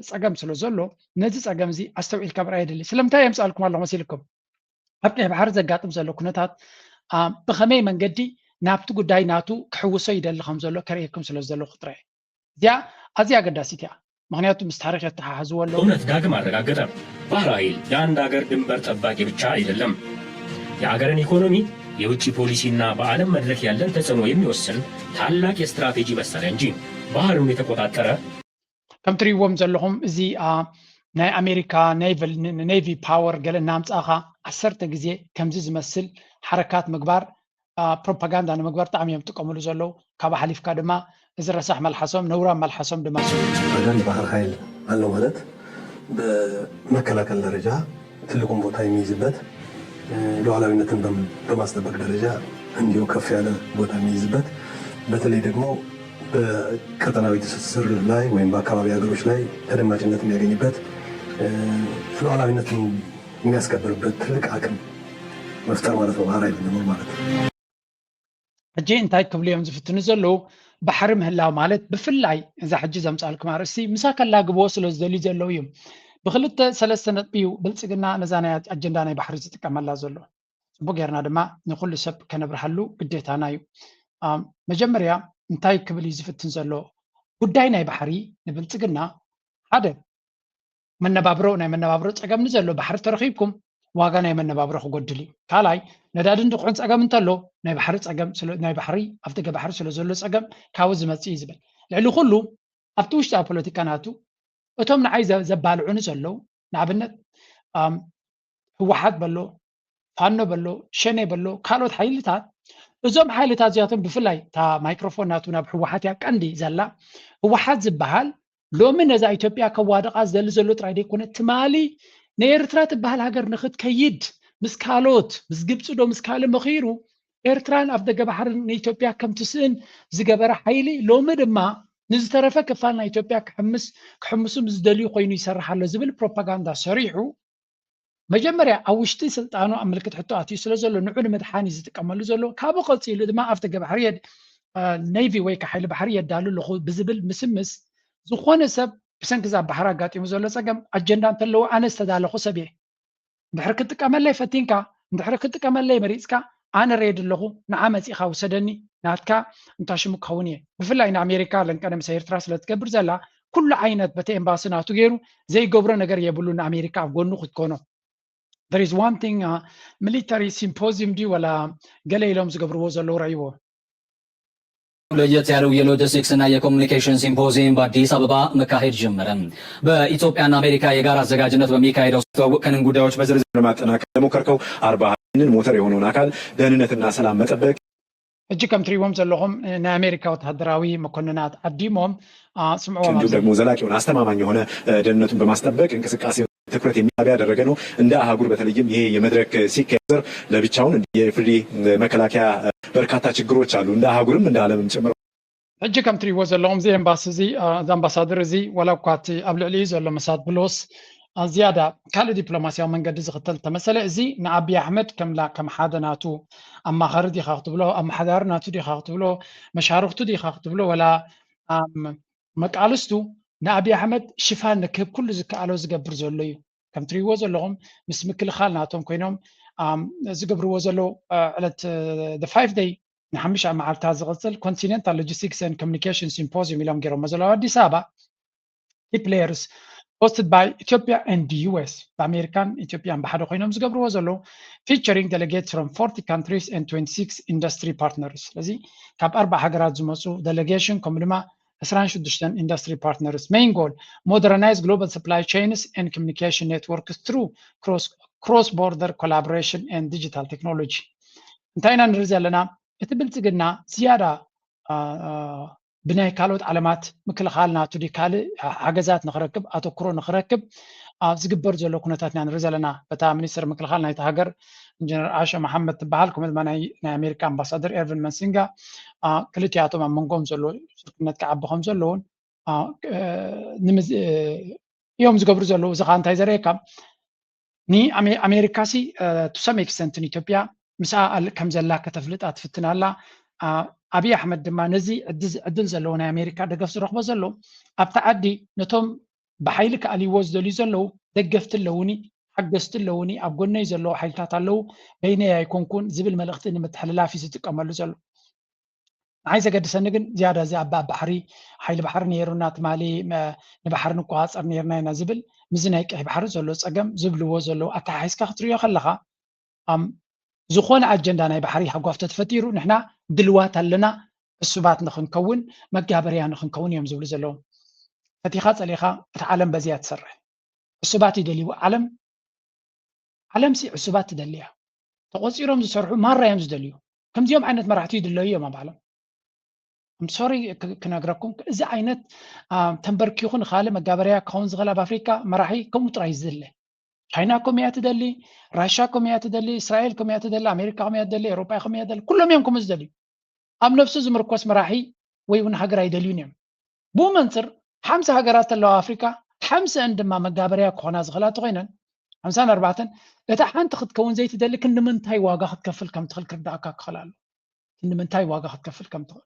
ፀገም ስለ ዘሎ ነዚ ፀገም እዚ ኣስተውዒልካ ምርኣይ የድሊ። ስለምንታይ የምፅኣልኩም ኣለኹ መሲልኩም? ኣብ ቀይሕ ባሕሪ ዘጋጥም ዘሎ ኩነታት ብኸመይ መንገዲ ናብቲ ጉዳይ ናቱ ክሕውሶ ይደሊ ከም ዘሎ ከርእየኩም ስለ ዘለኹ ጥራይ። እዚኣ ኣዝያ ኣገዳሲት እያ፣ ምኽንያቱ ምስ ታሪኽ የተሓሓዝዎ ኣለዉ። እውነት ዳግም አረጋገጠ። ባህር ኃይል የአንድ አገር ድንበር ጠባቂ ብቻ አይደለም። የአገርን ኢኮኖሚ የውጭ ፖሊሲና በዓለም መድረክ ያለን ተጽዕኖ የሚወስን ታላቅ የስትራቴጂ መሳሪያ እንጂ። ባህርን የተቆጣጠረ ከም ትሪእዎም ዘለኹም እዚ ናይ ኣሜሪካ ኔቪ ፓወር ገለ እናምፃእኻ ዓሰርተ ግዜ ከምዚ ዝመስል ሓረካት ምግባር ፕሮፓጋንዳ ንምግባር ብጣዕሚ እዮም ዝጥቀምሉ ዘለዉ። ካብ ሓሊፍካ ድማ እዚ ረሳሕ መልሓሶም ነውራም መልሓሶም ድማ አንዳንድ ባህር ኃይል አለው ማለት በመከላከል ደረጃ ትልቁን ቦታ የሚይዝበት ሉዓላዊነትን በማስጠበቅ ደረጃ እንዲሁ ከፍ ያለ ቦታ የሚይዝበት በተለይ ደግሞ በቀጠናዊ ትስስር ላይ ወይም በአካባቢ ሀገሮች ላይ ተደማጭነት የሚያገኝበት ሉዓላዊነትን የሚያስከብርበት ትልቅ አቅም መፍጠር ማለት ነው። ባህር ኃይል መኖር ማለት ነው። ሕጂ እንታይ ክብሉ እዮም ዝፍትኑ ዘለዉ? ባሕሪ ምህላው ማለት ብፍላይ እዛ ሕጂ ዘምፃልኩም ኣርእስቲ ምሳ ከላግብዎ ስለ ዝደልዩ ዘለዉ እዩ። ብክልተ ሰለስተ ነጥቢ እዩ ብልፅግና ነዛ ናይ ኣጀንዳ ናይ ባሕሪ ዝጥቀመላ ዘሎ። ፅቡቅ ጌርና ድማ ንኩሉ ሰብ ከነብርሃሉ ግዴታና እዩ። መጀመርያ እንታይ ክብል እዩ ዝፍትን ዘሎ? ጉዳይ ናይ ባሕሪ ንብልፅግና ሓደ መነባብሮ ናይ መነባብሮ ፀገም ንዘሎ ባሕሪ ተረኺብኩም ዋጋ ናይ መነባብሮ ክጎድል እዩ። ካልኣይ ነዳዲ እንድኩሕን ፀገም እንተሎ ናይ ባሕሪ ፀገም ናይ ባሕሪ ኣብ ደገ ባሕሪ ስለ ዘሎ ፀገም ካብኡ ዝመፅእ እዩ ዝብል። ልዕሊ ኩሉ ኣብቲ ውሽጣዊ ፖለቲካ ናቱ እቶም ንዓይ ዘባልዑኒ ዘለዉ ንኣብነት ህወሓት በሎ ፋኖ በሎ ሸኔ በሎ ካልኦት ሓይልታት እዞም ሓይልታት እዚኣቶም ብፍላይ እታ ማይክሮፎን ናቱ ናብ ህወሓት እያ ቀንዲ ዘላ። ህወሓት ዝበሃል ሎሚ ነዛ ኢትዮጵያ ከዋድቓ ዝደሊ ዘሎ ጥራይ ዘይኮነ ትማሊ ንኤርትራ ትበሃል ሃገር ንክትከይድ ምስ ካልኦት ምስ ግብፂ ዶ ምስ ካልእ መኺሩ ኤርትራን ኣብ ደገ ባሕሪ ንኢትዮጵያ ከም ትስእን ዝገበረ ሓይሊ ሎሚ ድማ ንዝተረፈ ክፋል ናይ ኢትዮጵያ ክሕምስ ክሕምሱ ምስ ዝደልዩ ኮይኑ ይሰርሕ ኣሎ ዝብል ፕሮፓጋንዳ ሰሪሑ መጀመርያ ኣብ ውሽጢ ስልጣኑ ኣብ ምልክት ሕቶ ኣትዩ ስለ ዘሎ ንዑ ንምድሓን እዩ ዝጥቀመሉ ዘሎ። ካብኡ ቀፂሉ ድማ ኣብ ደገ ባሕሪ ኔቪ ወይ ከዓ ሓይሊ ባሕሪ የዳሉ ኣለኹ ብዝብል ምስምስ ዝኾነ ሰብ ብሰንኪ እዛ ባሕሪ ኣጋጢሙ ዘሎ ፀገም ኣጀንዳ እንተለዎ ኣነ ዝተዳለኹ ሰብ እየ። እንድሕር ክጥቀመለይ ፈቲንካ እንድሕር ክጥቀመለይ መሪፅካ ኣነ ሬድ ኣለኹ ንዓ መፂእኻ ውሰደኒ ናትካ እንታ ሽሙ ክኸውን እየ። ብፍላይ ንኣሜሪካ ለንቀነ ምስ ኤርትራ ስለ ትገብር ዘላ ኩሉ ዓይነት በቲ ኤምባሲ ናቱ ገይሩ ዘይገብሮ ነገር የብሉ ንኣሜሪካ ኣብ ጎኑ ክትኮኖ there is one thing military symposium ድዩ ወላ ገለ ኢሎም ዝገብርዎ ዘለዉ ረእይዎ። ለየት ያለው የሎጂስቲክስ እና የኮሚኒኬሽን ሲምፖዚየም በአዲስ አበባ መካሄድ ጀመረ። በኢትዮጵያና አሜሪካ የጋራ አዘጋጅነት በሚካሄደው ትውውቅ ከንን ጉዳዮች በዝርዝር ለማጠናከር ለሞከርከው አርባ ይህንን ሞተር የሆነውን አካል ደህንነትና ሰላም መጠበቅ ሕጂ ከም ትሪእዎም ዘለኹም ናይ ኣሜሪካ ወታደራዊ መኮንናት ዓዲሞም ስምዕዎም እንዲሁም ደግሞ ዘላቂ የሆነ አስተማማኝ የሆነ ደህንነቱን በማስጠበቅ እንቅስቃሴ ትኩረት የሚያደረገ ነው። እንደ አህጉር በተለይም ይሄ የመድረክ ሲካሄድ ለብቻውን የፍሪ መከላከያ በርካታ ችግሮች አሉ። እንደ አህጉርም እንደ ዓለምም ጭምር ሕጂ ከም ትሪእዎ ዘለኹም እዚ ኤምባሲ እዚ እዚ ኣምባሳደር እዚ ዋላ እኳ እቲ ኣብ ልዕሊ እዩ ዘሎ መሳድ ብሎስ ዝያዳ ካልእ ዲፕሎማስያዊ መንገዲ ዝኽተል ተመሰለ እዚ ንኣብይ ኣሕመድ ከምላ ከም ሓደ ናቱ ኣማኻሪ ዲኻ ክትብሎ ኣመሓዳሪ ናቱ ዲኻ ክትብሎ መሻርክቱ ዲኻ ክትብሎ ወላ መቃልስቱ ንኣብይ ኣሕመድ ሽፋን ንክህብ ኩሉ ዝከኣሎ ዝገብር ዘሎ እዩ። ከም ትሪእዎ ዘለኹም ምስ ምክልኻል ናቶም ኮይኖም ዝገብርዎ ዘለዉ ዕለት ፋይቭ ደይ ንሓሙሽተ መዓልታት ዝቕፅል ኮንቲኔንታል ሎጂስቲክስ ን ኮሚኒኬሽን ሲምፖዚየም ኢሎም ገይሮሞ ዘለዉ ኣዲስ ኣበባ key players hosted by Ethiopia and the U S ብኣሜሪካን ኢትዮጵያን ብሓደ ኮይኖም ዝገብርዎ ዘለዉ featuring delegates from forty countries and twenty six industry partners ስለዚ ካብ ኣርባ ሃገራት ዝመፁ ዴሌጌሽን ከምኡ ድማ ዕስራን ሽዱሽተን industry partners main goal modernize global supply chains and communication networks through cross border collaboration and digital technology እንታይ ኢና ንርኢ ዘለና እቲ ብልፅግና ዝያዳ ብናይ ካልኦት ዓለማት ምክልኻል ናቱ ድዩ ካልእ ሓገዛት ንክረክብ ኣተኩሮ ንክረክብ ኣብ ዝግበር ዘሎ ኩነታት ኢና ንርኢ ዘለና። በታ ሚኒስትር ምክልኻል ናይቲ ሃገር ኢንጂነር ኣሸ መሓመድ ትበሃል ከምኡ ድማ ናይ ኣሜሪካ ኣምባሳደር ኤርቪን መንሲንጋ ክልቲኣቶም ኣብ መንጎም ዘሎ ስርክነት ክዓቢ ከም ዘለውን እዮም ዝገብሩ ዘለዉ። እዚ ከዓ እንታይ ዘርእየካ ንኣሜሪካ ሲ to some extent ንኢትዮጵያ ምስኣ ከም ዘላ ከተፍልጣ ትፍትን ኣላ። ኣብይ ኣሕመድ ድማ ነዚ ዕድል ዘለዎ ናይ ኣሜሪካ ደገፍ ዝረኽቦ ዘሎ ኣብቲ ዓዲ ነቶም ብሓይሊ ክኣልይዎ ዝደልዩ ዘለዉ ደገፍቲ ኣለዉኒ፣ ሓገዝቲ ኣለዉኒ፣ ኣብ ጎነይ ዘለዉ ሓይልታት ኣለዉ፣ በይነይ ኣይኮንኩን ዝብል መልእኽቲ ንምትሕልላፍ እዩ ዝጥቀመሉ ዘሎ። ንዓይ ዘገድሰኒ ግን ዝያዳ እዚ ኣብ ባሕሪ ሓይሊ ባሕሪ ነይሩና ትማሊ ንባሕሪ ንቆፃፀር ነይርና ኢና ዝብል ምዚ ናይ ቀይ ባሕሪ ዘሎ ፀገም ዝብልዎ ዘለዉ ኣተሓሒዝካ ክትሪኦ ከለካ ዝኾነ ኣጀንዳ ናይ ባሕሪ ሃጓፍ ተተፈጢሩ ንሕና ድልዋት ኣለና ዕሱባት ንኽንከውን መጋበርያ ንኽንከውን እዮም ዝብሉ ዘለዉ። ፈቲኻ ጸሊኻ እታ ዓለም በዚያ ትሰርሕ። ዕሱባት ይደልይዎ ዓለም ዓለምሲ ዕሱባት ትደልያ። ተቆፂሮም ዝሰርሑ ማራ እዮም ዝደልዩ። ከምዚኦም ዓይነት መራሕቲ ይድለዩ እዮም ኣብ ዓለም። ሶሪ ክነግረኩም እዚ ዓይነት ተንበርኪኹ ንካልእ መጋበርያ ክኸውን ዝኽእል ኣብ ኣፍሪካ መራሒ ከምኡ ጥራይ ዝድለ። ቻይና ከምኡ እያ ትደሊ፣ ራሻ ከምኡ እያ ትደሊ፣ እስራኤል ከምኡ እያ ትደሊ፣ ኣሜሪካ ከምኡ እያ ትደሊ፣ ኤውሮጳ ከምኡ እያ ትደሊ። ኩሎም እዮም ከምኡ ዝደልዩ። ኣብ ነብሱ ዝምርኮስ መራሒ ወይ እውን ሃገር ኣይደልዩን እዮም። ብኡ መንፅር ሓምሳ ሃገራት ኣለዋ ኣፍሪካ፣ ሓምስአን ድማ መጋበርያ ክኾና ዝኽእላ እንተኾይነን ሓምሳን ኣርባዕተን እታ ሓንቲ ክትከውን ዘይትደሊ ክንዲ ምንታይ ዋጋ ክትከፍል ከም ትኽእል ክርዳእካ ክኽእል ኣሎ። ክንዲ ምንታይ ዋጋ ክትከፍል ከም ትኽእል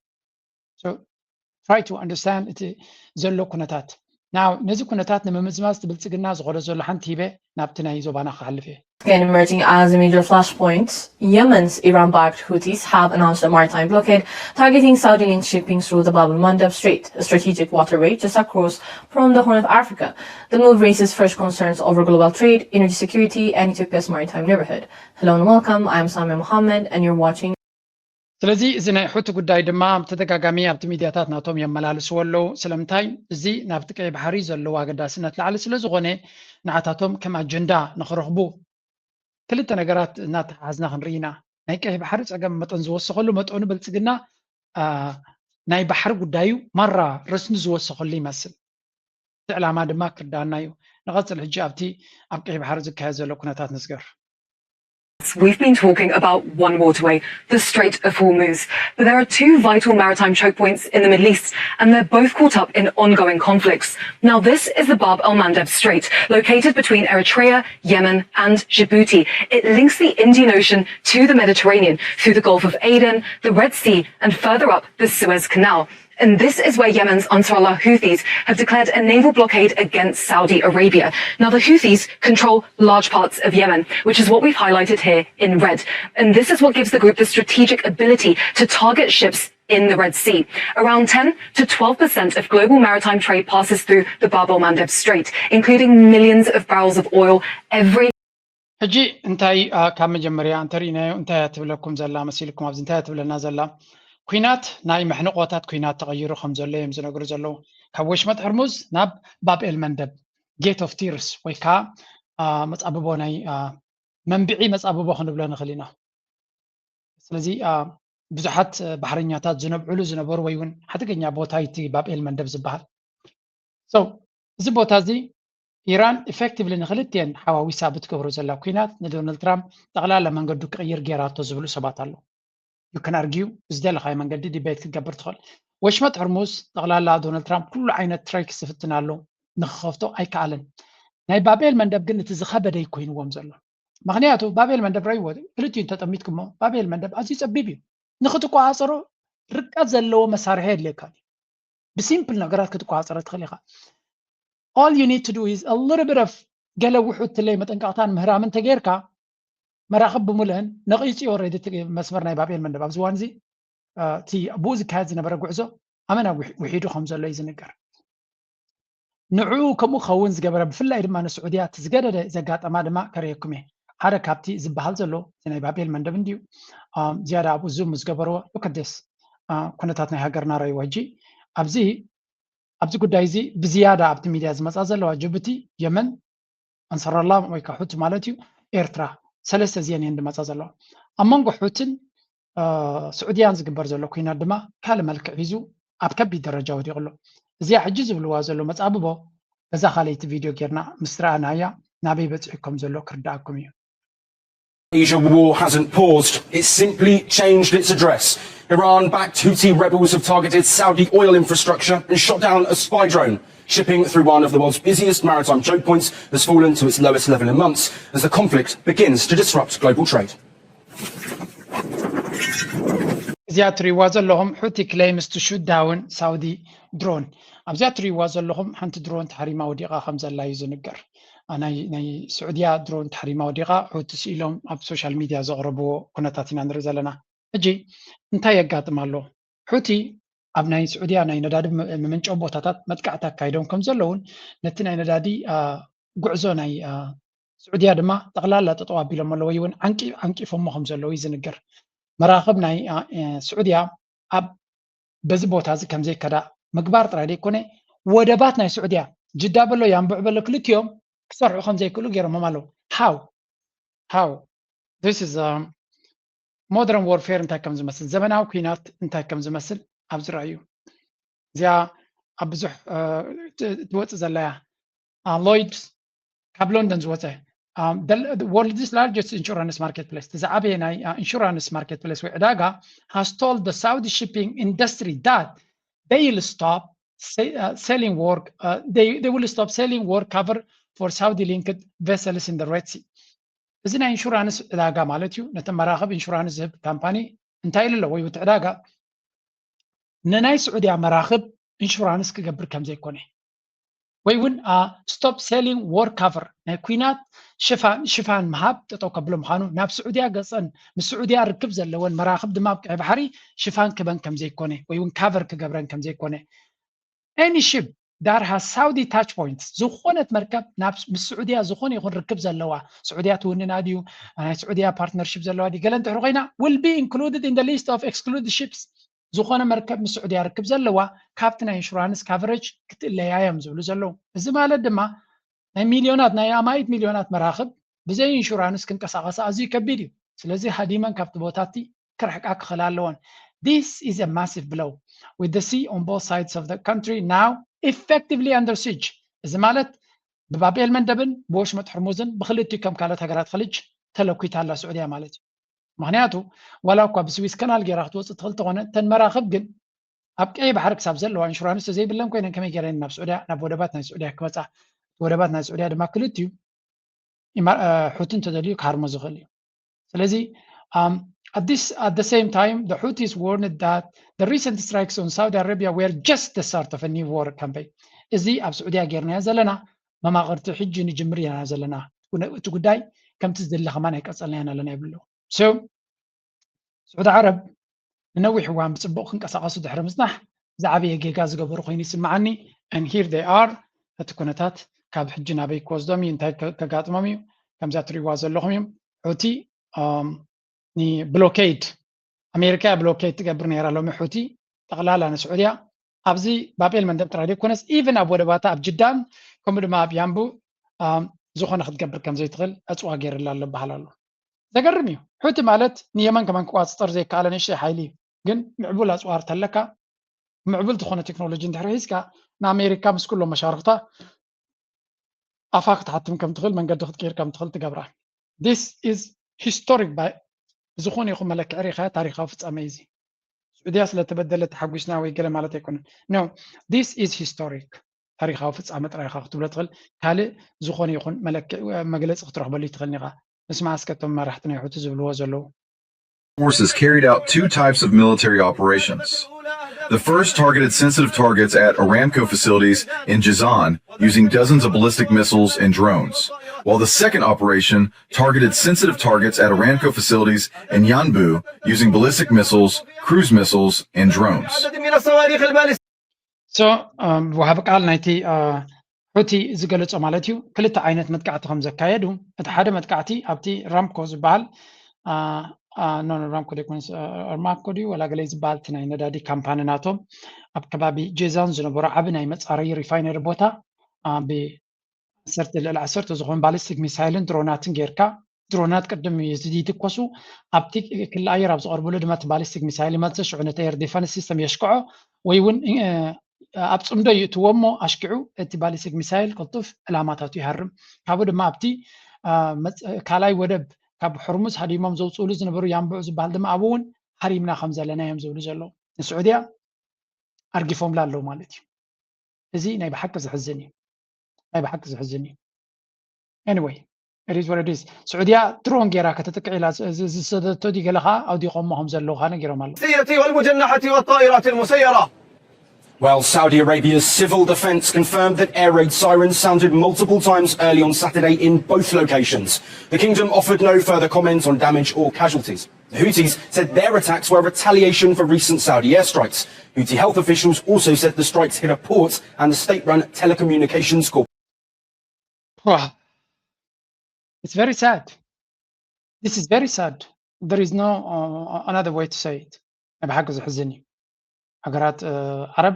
try to understand እቲ ዘሎ ኩነታት። ናው ነዚ ኩነታት ንምምዝማዝ እቲ ብልፅግና ዝኸዶ ዘሎ ሓንቲ ሂበ ናብቲ ናይ ዞባና ክሓልፍ እየ። Again, emerging as a major flashpoint, Yemen's Iran-backed Houthis have announced a maritime blockade targeting Saudi-linked shipping through the Bab el-Mandeb Strait, a strategic waterway just across from the Horn of Africa. The move raises fresh concerns over global trade, energy security, and Ethiopia's maritime neighborhood. Hello and welcome. I'm Samia Mohammed, and you're watching. ስለዚ እዚ ናይ ሑቲ ጉዳይ ድማ ብተደጋጋሚ ኣብቲ ሚድያታት ናቶም የመላልስዎ ኣለዉ። ስለምንታይ? እዚ ናብቲ ቀይ ባሕሪ ዘለዎ ኣገዳስነት ላዕሊ ስለ ዝኾነ ንዓታቶም ከም ኣጀንዳ ንኽረኽቡ ክልተ ነገራት እናተሓዝና ክንርኢ ኢና። ናይ ቀይ ባሕሪ ፀገም መጠን ዝወሰኸሉ መጠኑ ብልፅግና ናይ ባሕሪ ጉዳዩ ማራ ረስኒ ዝወሰኸሉ ይመስል። እቲ ዕላማ ድማ ክርዳና እዩ። ንቐፅል ሕጂ ኣብቲ ኣብ ቀይ ባሕሪ ዝካየድ ዘሎ ኩነታት ንዝገር። We've been talking about one waterway, the Strait of Hormuz, but there are two vital maritime choke points in the Middle East, and they're both caught up in ongoing conflicts. Now, this is the Bab el Mandeb Strait, located between Eritrea, Yemen, and Djibouti. It links the Indian Ocean to the Mediterranean through the Gulf of Aden, the Red Sea, and further up the Suez Canal. And this is where Yemen's Ansarullah Houthis have declared a naval blockade against Saudi Arabia. Now, the Houthis control large parts of Yemen, which is what we've highlighted here in red. And this is what gives the group the strategic ability to target ships in the Red Sea. Around ten to twelve percent of global maritime trade passes through the Bab el Mandeb Strait, including millions of barrels of oil every ሕጂ እንታይ ካብ መጀመርያ እንተርኢናዮ እንታይ እያ ትብለኩም ዘላ መሲልኩም ኣብዚ እንታይ እያ ትብለና ዘላ? ኩናት ናይ መሕንቆታት ኩናት ተቐይሩ ከም ዘሎ እዮም ዝነግሩ ዘለዉ። ካብ ወሽመጥ ሕርሙዝ ናብ ባብ ኤል መንደብ gate of tears ወይ ከዓ መፃብቦ ናይ መንብዒ መፃብቦ ክንብሎ ንኽእል ኢና። ስለዚ ብዙሓት ባሕረኛታት ዝነብዕሉ ዝነበሩ ወይ እውን ሓደገኛ ቦታ እቲ ባብ ኤል መንደብ ዝበሃል። So እዚ ቦታ እዚ ኢራን effectively ንክልቲኤን ሓዋዊሳ ብትገብሮ ዘላ ኩናት ንዶናልድ ትራምፕ ጠቕላላ መንገዱ ክቕይር ጌራቶ ዝብሉ ሰባት ኣለዉ። You can argue ብዝደለኻዮ መንገዲ debate ክትገብር ትኽእል። ወሽመጥ ሕርሙዝ ጠቕላላ ዶናልድ ትራምፕ ኩሉ ዓይነት tricks ይፍትን ኣሎ፣ ንክኸፍቶ ኣይከኣለን። ናይ ባብ ኤል መንደብ ግን እቲ ዝኸበደ እዩ ኮይንዎም ዘሎ። ምክንያቱ ባብ ኤል መንደብ ረይዎ ክልቲኡ እንተጠሚትኩሞ ባብ ኤል መንደብ ኣዝዩ ፀቢብ እዩ። ንክትቆፃፀሮ ርቀት ዘለዎ መሳርሒ የድልየካ እዩ። ብሲምፕል ነገራት ክትቆፃፀረ ትኽእል ኢኻ። All you need to do is a little bit of ገለ ውሑድ ትለይ መጠንቀቕታን ምህራምን ተገይርካ መራኽብ ብምልእን ነቒፁ እዩ already እቲ መስመር ናይ ባብ ኤል መንደብ ኣብዚ እዋን እዚ እቲ ብኡ ዝካየድ ዝነበረ ጉዕዞ ኣመና ውሒዱ ከም ዘሎ እዩ ዝንገር። ንዕኡ ከምኡ ክኸውን ዝገበረ ብፍላይ ድማ ንስዑድያ እቲ ዝገደደ ዘጋጠማ ድማ ከርእየኩም እየ። ሓደ ካብቲ ዝበሃል ዘሎ እቲ ናይ ባብ ኤል መንደብ እንድዩ ዝያዳ ኣብኡ ዙም ዝገበርዎ look at this ኩነታት ናይ ሃገርና ረእይዎ። ሕጂ ኣብዚ ኣብዚ ጉዳይ እዚ ብዝያዳ ኣብቲ ሚድያ ዝመፃ ዘለዋ ጅቡቲ፣ የመን፣ ኣንሳራላ ወይ ከዓ ሑቲ ማለት እዩ፣ ኤርትራ ሰለስተ እዚአን እየን ዝመፃ ዘለዋ። ኣብ መንጎ ሑትን ስዑድያን ዝግበር ዘሎ ኩናት ድማ ካልእ መልክዕ ሒዙ ኣብ ከቢድ ደረጃ ወዲቑ ኣሎ። እዚኣ ሕጂ ዝብልዋ ዘሎ መፃብቦ በዛ ካልኣይቲ ቪድዮ ጌርና ምስ ረኣናያ ናበይ በፂሑ ከም ዘሎ ክርዳኣኩም እዩ። Asia war hasn't paused, it's simply changed its address. Iran backed Houthi rebels have targeted Saudi oil infrastructure and shot down a spy drone. Shipping through one of the world's busiest maritime choke points has fallen to its lowest level in months as the conflict begins to disrupt global trade. እዚኣ ትሪእዋ ዘለኹም ሑቲ claims to shoot down Saudi drone። ኣብዚኣ ትሪእዋ ዘለኹም ሓንቲ ድሮን ተሓሪማ ወዲቓ ከም ዘላ እዩ ዝንገር። ናይ ናይ ስዑድያ ድሮን ተሓሪማ ወዲቓ ሑቲ ስኢሎም ኣብ ሶሻል ሚድያ ዘቕረብዎ ኩነታት ኢና ንርኢ ዘለና። ሕጂ እንታይ የጋጥም ኣሎ? ሑቲ ኣብ ናይ ስዑድያ ናይ ነዳዲ መመንጨዊ ቦታታት መጥቃዕቲ ኣካይዶም ከም ዘለውን ነቲ ናይ ነዳዲ ጉዕዞ ናይ ስዑድያ ድማ ጠቕላላ ጠጠው ኣቢሎም ኣለዉ ወይ እውን ዓንቂ ዓንቂፎሞ ከም ዘለዉ እዩ ዝንገር። መራኽብ ናይ ስዑድያ ኣብ በዚ ቦታ እዚ ከም ዘይከዳ ምግባር ጥራይ ዘይኮነ፣ ወደባት ናይ ስዑድያ፣ ጅዳ በሎ ያንቡዕ በሎ ክልቲኦም ክሰርሑ ከም ዘይክእሉ ገይሮሞም ኣለዉ። How? How? This is modern warfare እንታይ ከም ዝመስል፣ ዘመናዊ ኩናት እንታይ ከም ዝመስል ኣብዚ ረኣዩ። እዚኣ ኣብ ብዙሕ ትወፅእ ዘላ እያ። ሎይድ ካብ ሎንደን ዝወፀ፣ world's largest insurance marketplace፣ ዝዓበየ ናይ insurance marketplace ወይ ዕዳጋ፣ has told the Saudi shipping industry that they will stop selling war, they will stop selling war cover for Saudi linked vessels in the Red Sea። እዚ ናይ ኢንሹራንስ ዕዳጋ ማለት እዩ። ነተን መራኽብ ኢንሹራንስ ዝህብ ካምፓኒ እንታይ ኢሉ ኣሎ? ወይ እቲ ዕዳጋ ንናይ ስዑድያ መራኽብ ኢንሹራንስ ክገብር ከም ዘይኮነ ወይ እውን stop selling war cover፣ ናይ ኩናት ሽፋን ሽፋን ምሃብ ጠጠው ከብሎ ምዃኑ፣ ናብ ስዑድያ ገፀን ምስ ስዑድያ ርክብ ዘለወን መራኽብ ድማ ኣብ ቀይ ባሕሪ ሽፋን ክበን ከም ዘይኮነ ወይ እውን ካቨር ክገብረን ከም ዘይኮነ፣ any ship that has Saudi touch points፣ ዝኾነት መርከብ ናብ ምስ ስዑድያ ዝኾነ ይኹን ርክብ ዘለዋ፣ ስዑድያ ትውንና ድዩ፣ ናይ ስዑድያ ፓርትነርሽፕ ዘለዋ ድዩ ገለ እንድሕር ኮይና፣ will be included in the list of excluded ships። ዝኾነ መርከብ ምስ ስዑድያ ርክብ ዘለዋ ካብቲ ናይ ኢንሹራንስ ካቨሬጅ ክትእለያ እዮም ዝብሉ ዘለዉ። እዚ ማለት ድማ ናይ ሚልዮናት ናይ ኣማኢት ሚልዮናት መራኽብ ብዘይ ኢንሹራንስ ክንቀሳቐሳ ኣዝዩ ከቢድ እዩ። ስለዚ ሃዲመን ካብቲ ቦታቲ ክርሕቃ ክኽእላ ኣለወን። This is a massive blow with the sea on both sides of the country now effectively under siege። እዚ ማለት ብባብኤል መንደብን ብወሽመጥ ሕርሙዝን ብክልቲኡ ከም ካልኦት ሃገራት ኸሊጅ ተለኲታ ኣላ ስዑድያ ማለት እዩ። ምክንያቱ ዋላ እኳ ብስዊስ ከናል ገይራ ክትወፅእ ትኽእል ተኾነ፣ እተን መራኽብ ግን ኣብ ቀይ ባሕሪ ክሳብ ዘለዋ ኢንሹራንስ ተዘይብለን ኮይነን ከመይ ገይረን ናብ ስዑድያ፣ ናብ ወደባት ናይ ስዑድያ ክመፃ? ወደባት ናይ ስዑድያ ድማ ክልቲኡ ኢማ- እ፣ ሑቲ እንተደልዩ ክሃርሞ ዝኽእል እዩ። ስለዚ um, at this at the same time, the Houthis warned that the recent strikes on Saudi Arabia were just the start of a new war campaign። እዚ ኣብ ስዑድያ ጌርናዮ ዘለና መማቕርቲ ሕጂ ንጅምር ኢና ዘለና። እቲ ጉዳይ ከምቲ ዝድለ ከማን ኣይቀጸልናዮን ኣለና ይብሉ። So ስዑዲ ዓረብ ንነዊሕ እዋን ብፅቡቕ ክንቀሳቐሱ ድሕሪ ምፅናሕ ዝዓበየ ጌጋ ዝገበሩ ኮይኑ ይስምዓኒ። And here they are። እቲ ኩነታት ካብ ሕጂ ናበይ ክወስዶም እዩ፣ እንታይ ከ- ከጋጥሞም እዩ? ከምዛ ትሪእዋ ዘለኹም እዮም። ሑቲ um, ንብሎኬድ፣ ኣሜሪካ እያ ብሎኬድ ትገብር ነይራ። ሎሚ ሑቲ ጠቕላላ ንስዑድያ ኣብዚ ባቤል መንደብ ጥራይ ዘይኮነስ ኢቭን ኣብ ወደባታ ኣብ ጅዳን ከምኡ ድማ ኣብ ያምቡ um, ዝኾነ ክትገብር ከም ዘይትኽእል ዕፅዋ ገይርላ ኣሎ በሃል ኣሎ። ዘገርም እዩ። ሑቲ ማለት ንየመን ከማን ክቋፅፀር ዘይከኣለ ንእሽተይ ሓይሊ እዩ። ግን ምዕቡል ኣፅዋር ተለካ፣ ምዕቡል ዝኾነ ቴክኖሎጂ እንድሕር ሒዝካ ንኣሜሪካ ምስ ኩሎም መሻርክታ ኣፋ ክትሓትም ከም ትኽእል፣ መንገዲ ክትቀይር ከም ትኽእል ትገብራ። This is historic by ዝኾነ ይኹን መለክዒ ሪኢኻ ታሪኻዊ ፍጻመ እዩ እዚ። ስዑድያ ስለተበደለ ተሓጒስና ወይ ገለ ማለት ኣይኮነን። No, this is historic። ታሪኻዊ ፍጻመ ጥራይ ኢኻ ክትብሎ ትኽእል። ካልእ ዝኾነ ይኹን መለክዒ መግለጺ ክትረኽበሉ ይትኽእል ኢኻ። ንስማዕ እስከ እቶም መራሕቲ ናይ ሑቲ ዝብልዎ ዘለዉ። Forces carried out two types of military operations. The first targeted sensitive targets at Aramco facilities in Jizan using dozens of ballistic missiles and drones, while the second operation targeted sensitive targets at Aramco facilities in Yanbu using ballistic missiles, cruise missiles, and drones. So um, ወሃቢ ቃል ናይቲ uh, ሑቲ ዝገለጾ ማለት እዩ። ክልተ ዓይነት መጥቃዕቲ ከም ዘካየዱ፣ እቲ ሓደ መጥቃዕቲ ኣብቲ ራምኮ ዝበሃል ኖ ራምኮ ደይኮነስ ራምኮ ድዩ ወላ ገለ ዝበሃል እቲ ናይ ነዳዲ ካምፓኒ ናቶም ኣብ ከባቢ ጄዛን ዝነበሮ ዓቢ ናይ መጻረዪ ሪፋይነሪ ቦታ ብዓሰርተ ልዕሊ ዓሰርተ ዝኾኑ ባሊስቲክ ሚሳይልን ድሮናትን ጌርካ፣ ድሮናት ቅድም ይትኮሱ ኣብቲ ክሊ ኣየር ኣብ ዝቐርብሉ ድማ እቲ ባሊስቲክ ሚሳይል ይመጽእ፣ ሽዑ ነቲ ኤር ዲፈንስ ሲስተም የሽክዖ ወይ እውን ኣብ ጽምዶ ይእትዎ እሞ ኣሽኪዑ እቲ ባሊስቲክ ሚሳይል ቅልጡፍ ዕላማታቱ ይሃርም። ካብኡ ድማ ኣብቲ ካልኣይ ወደብ ካብ ሕርሙዝ ሃዲሞም ዘውፅእሉ ዝነበሩ ያንብዑ ዝበሃል ድማ ኣብኡ እውን ሃሪምና ከም ዘለና እዮም ዝብሉ ዘለዉ። ንስዑድያ ኣርጊፎምላ ኣለዉ ማለት እዩ። እዚ ናይ ብሓቂ ዝሕዝን እዩ። ናይ ብሓቂ ዝሕዝን እዩ። Anyway, it is what it is። ስዑድያ ድሮን ጌራ ከተጥቅዕ ኢላ ዝሰደቶ ድዩ ገለ ከዓ ኣውዲቖሞ ከም ዘለዉ ከዓ ነጊሮም ኣለዉ። والمجنحة والطائرات المسيرة. While Saudi Arabia's civil defense confirmed that air raid sirens sounded multiple times early on Saturday in both locations, the kingdom offered no further comment on damage or casualties. The Houthis said their attacks were retaliation for recent Saudi airstrikes. Houthi health officials also said the strikes hit a port and the state-run telecommunications corporation. It's very sad. This is very sad. There is no uh, another way to say it. ብሓቂ ዝሕዝን እዩ። ሃገራት ዓረብ፣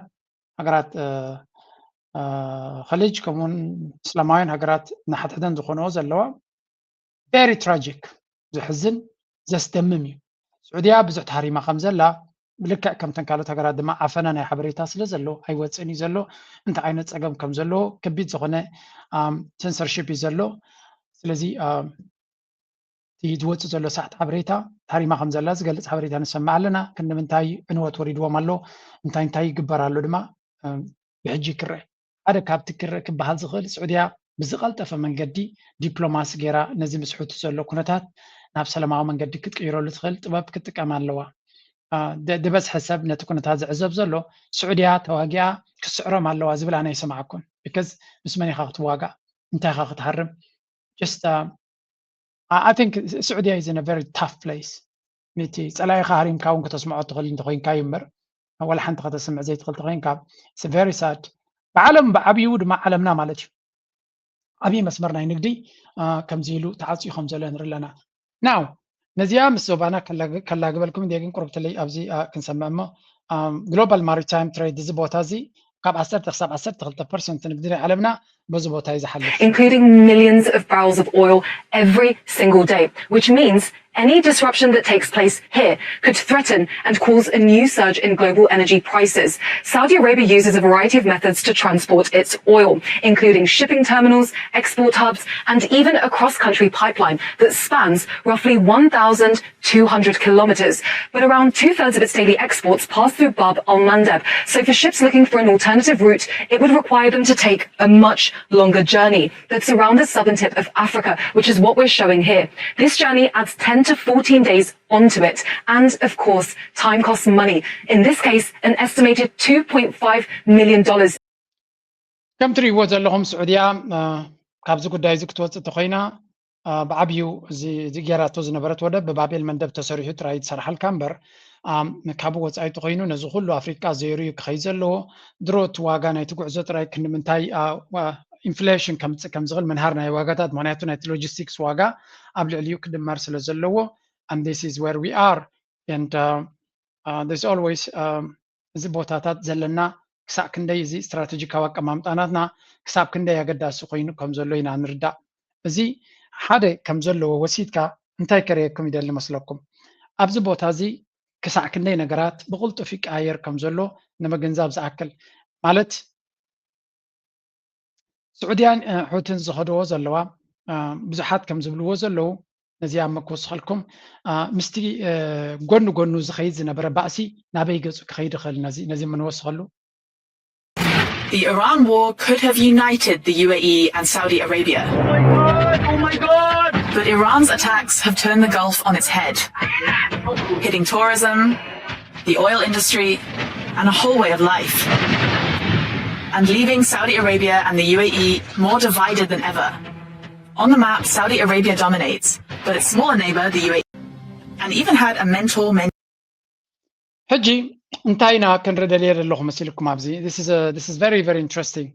ሃገራት ኸሊጅ፣ ከምኡውን እስላማውያን ሃገራት ንሓድሕደን ዝኾነኦ ዘለዋ very tragic፣ ዝሕዝን ዘስደምም እዩ። ስዑድያ ብዙሕ ተሃሪማ ከም ዘላ፣ ብልክዕ ከምተን ካልኦት ሃገራት ድማ ዓፈና ናይ ሓበሬታ ስለ ዘሎ ኣይወፅእን እዩ ዘሎ። እንታይ ዓይነት ፀገም ከም ዘለዎ ከቢድ ዝኾነ censorship እዩ ዘሎ። ስለዚ እቲ ዝወፅእ ዘሎ ሳሕቲ ሓበሬታ ተሃሪማ ከም ዘላ ዝገልፅ ሓበሬታ ንሰምዕ ኣለና። ክንዲ ምንታይ ዕንወት ወሪድዎም ኣሎ፣ እንታይ እንታይ ይግበር ኣሎ ድማ ብሕጂ ክረአ። ሓደ ካብቲ ክረአ ክበሃል ዝኽእል፣ ስዑድያ ብዝቐልጠፈ መንገዲ ዲፕሎማሲ ገይራ ነዚ ምስሑቱ ዘሎ ኩነታት ናብ ሰላማዊ መንገዲ ክትቅይረሉ ትኽእል ጥበብ ክትጥቀም ኣለዋ። ዝበዝሐ ሰብ ነቲ ኩነታት ዝዕዘብ ዘሎ፣ ስዑድያ ተዋጊኣ ክትስዕሮም ኣለዋ ዝብል ኣነ ኣይሰማዕኩን። Because ምስ መን ኢኻ ክትዋጋእ? እንታይ ኢኻ ክትሃርም? Just I think ስዑድያ is in a very tough place። ነቲ ጸላኢኻ ሃሪምካ እውን ከተስምዖ ትኽእል እንተኮይንካ እዩ እምበር፣ ዋላ ሓንቲ ከተስምዕ ዘይትኽእል ተኮይንካ፣ very sad። ብዓለም ብዓብዩ ድማ ዓለምና ማለት እዩ፣ ዓብዪ መስመር ናይ ንግዲ ከምዚ ኢሉ ተዓፅዩ ከም ዘሎ ንርኢ ኣለና። ናው ነዚኣ ምስ ዞባና ከላግበልኩም እንደ ግን ቁርብትለይ ኣብዚ ክንሰምዕ እሞ፣ ግሎባል ማሪታይም ትሬድ፣ እዚ ቦታ እዚ ካብ ዓሰርተ ክሳብ ዓሰርተ ክልተ ፐርሰንት ንግዲ ናይ ዓለምና በዚ ቦታ እዩ ዝሓልፍ። including millions of barrels of oil every single day, which means any disruption that takes place here could threaten and cause a new surge in global energy prices. Saudi Arabia uses a variety of methods to transport its oil, including shipping terminals, export hubs, and even a cross-country pipeline that spans roughly one thousand two hundred kilometers. But around two-thirds of its daily exports pass through Bab al Mandab. So for ships looking for an alternative route, it would require them to take a much longer journey that's around the southern tip of Africa, which is what we're showing here. This journey adds ten to fourteen days onto it. And of course, time costs money. In this case, an estimated two point five million dollars. ከም ትርእይዎ ዘለኹም፣ ስዑድያ ካብዚ ጉዳይ እዚ ክትወፅእ ተኮይና፣ ብዓብዩ እዚ ጌራቶ ዝነበረት ወደብ ብባቤል መንደብ ተሰሪሑ ጥራይ ዝሰርሓልካ እምበር፣ ካብኡ ወፃኢ ተኮይኑ ነዚ ኩሉ ኣፍሪቃ ዘይሩ እዩ ክኸይድ ዘለዎ። ድሮ እቲ ዋጋ ናይቲ ጉዕዞ ጥራይ ክንምንታይ ኢንፍሌሽን ከምፅእ ከም ዝኽእል፣ ምንሃር ናይ ዋጋታት፣ ምክንያቱ ናይቲ ሎጂስቲክስ ዋጋ ኣብ ልዕሊኡ ክድመር ስለ ዘለዎ፣ and this is where we are, and there's always እዚ ቦታታት ዘለና ክሳብ ክንደይ፣ እዚ ስትራቴጂካዊ ኣቀማምጣ ናትና ክሳብ ክንደይ ኣገዳሲ ኮይኑ ከም ዘሎ ኢና ንርዳእ። እዚ ሓደ ከም ዘለዎ ወሲድካ እንታይ ከርእየኩም ይደሊ መስለኩም? ኣብዚ ቦታ እዚ ክሳዕ ክንደይ ነገራት ብቕልጡፍ ይቀያየር ከም ዘሎ ንምግንዛብ ዝኣክል፣ ማለት ስዑድያን ሑትን ዝኸድዎ ዘለዋ፣ ብዙሓት ከም ዝብልዎ ዘለዉ፣ ነዚ ኣብ ምክውስኸልኩም፣ ምስቲ ጎኒ ጎኑ ዝኸይድ ዝነበረ ባእሲ ናበይ ገፁ ክኸይድ ይኽእል? ነዚ ነዚ ምንወስኸሉ። The Iran war could have united the U A E and Saudi Arabia. Oh my God! Oh my God! But Iran's attacks have turned the Gulf on its head, hitting tourism, the oil industry, and a whole way of life, and leaving Saudi Arabia and the U A E more divided than ever. On the map, Saudi Arabia dominates, but its smaller neighbor, the U A E, and even had a mentor men. ሕጂ እንታይ ኢና ክንርኢ ደልየ ዘለኹ መሲልኩም? ኣብዚ this is a- this is very very interesting።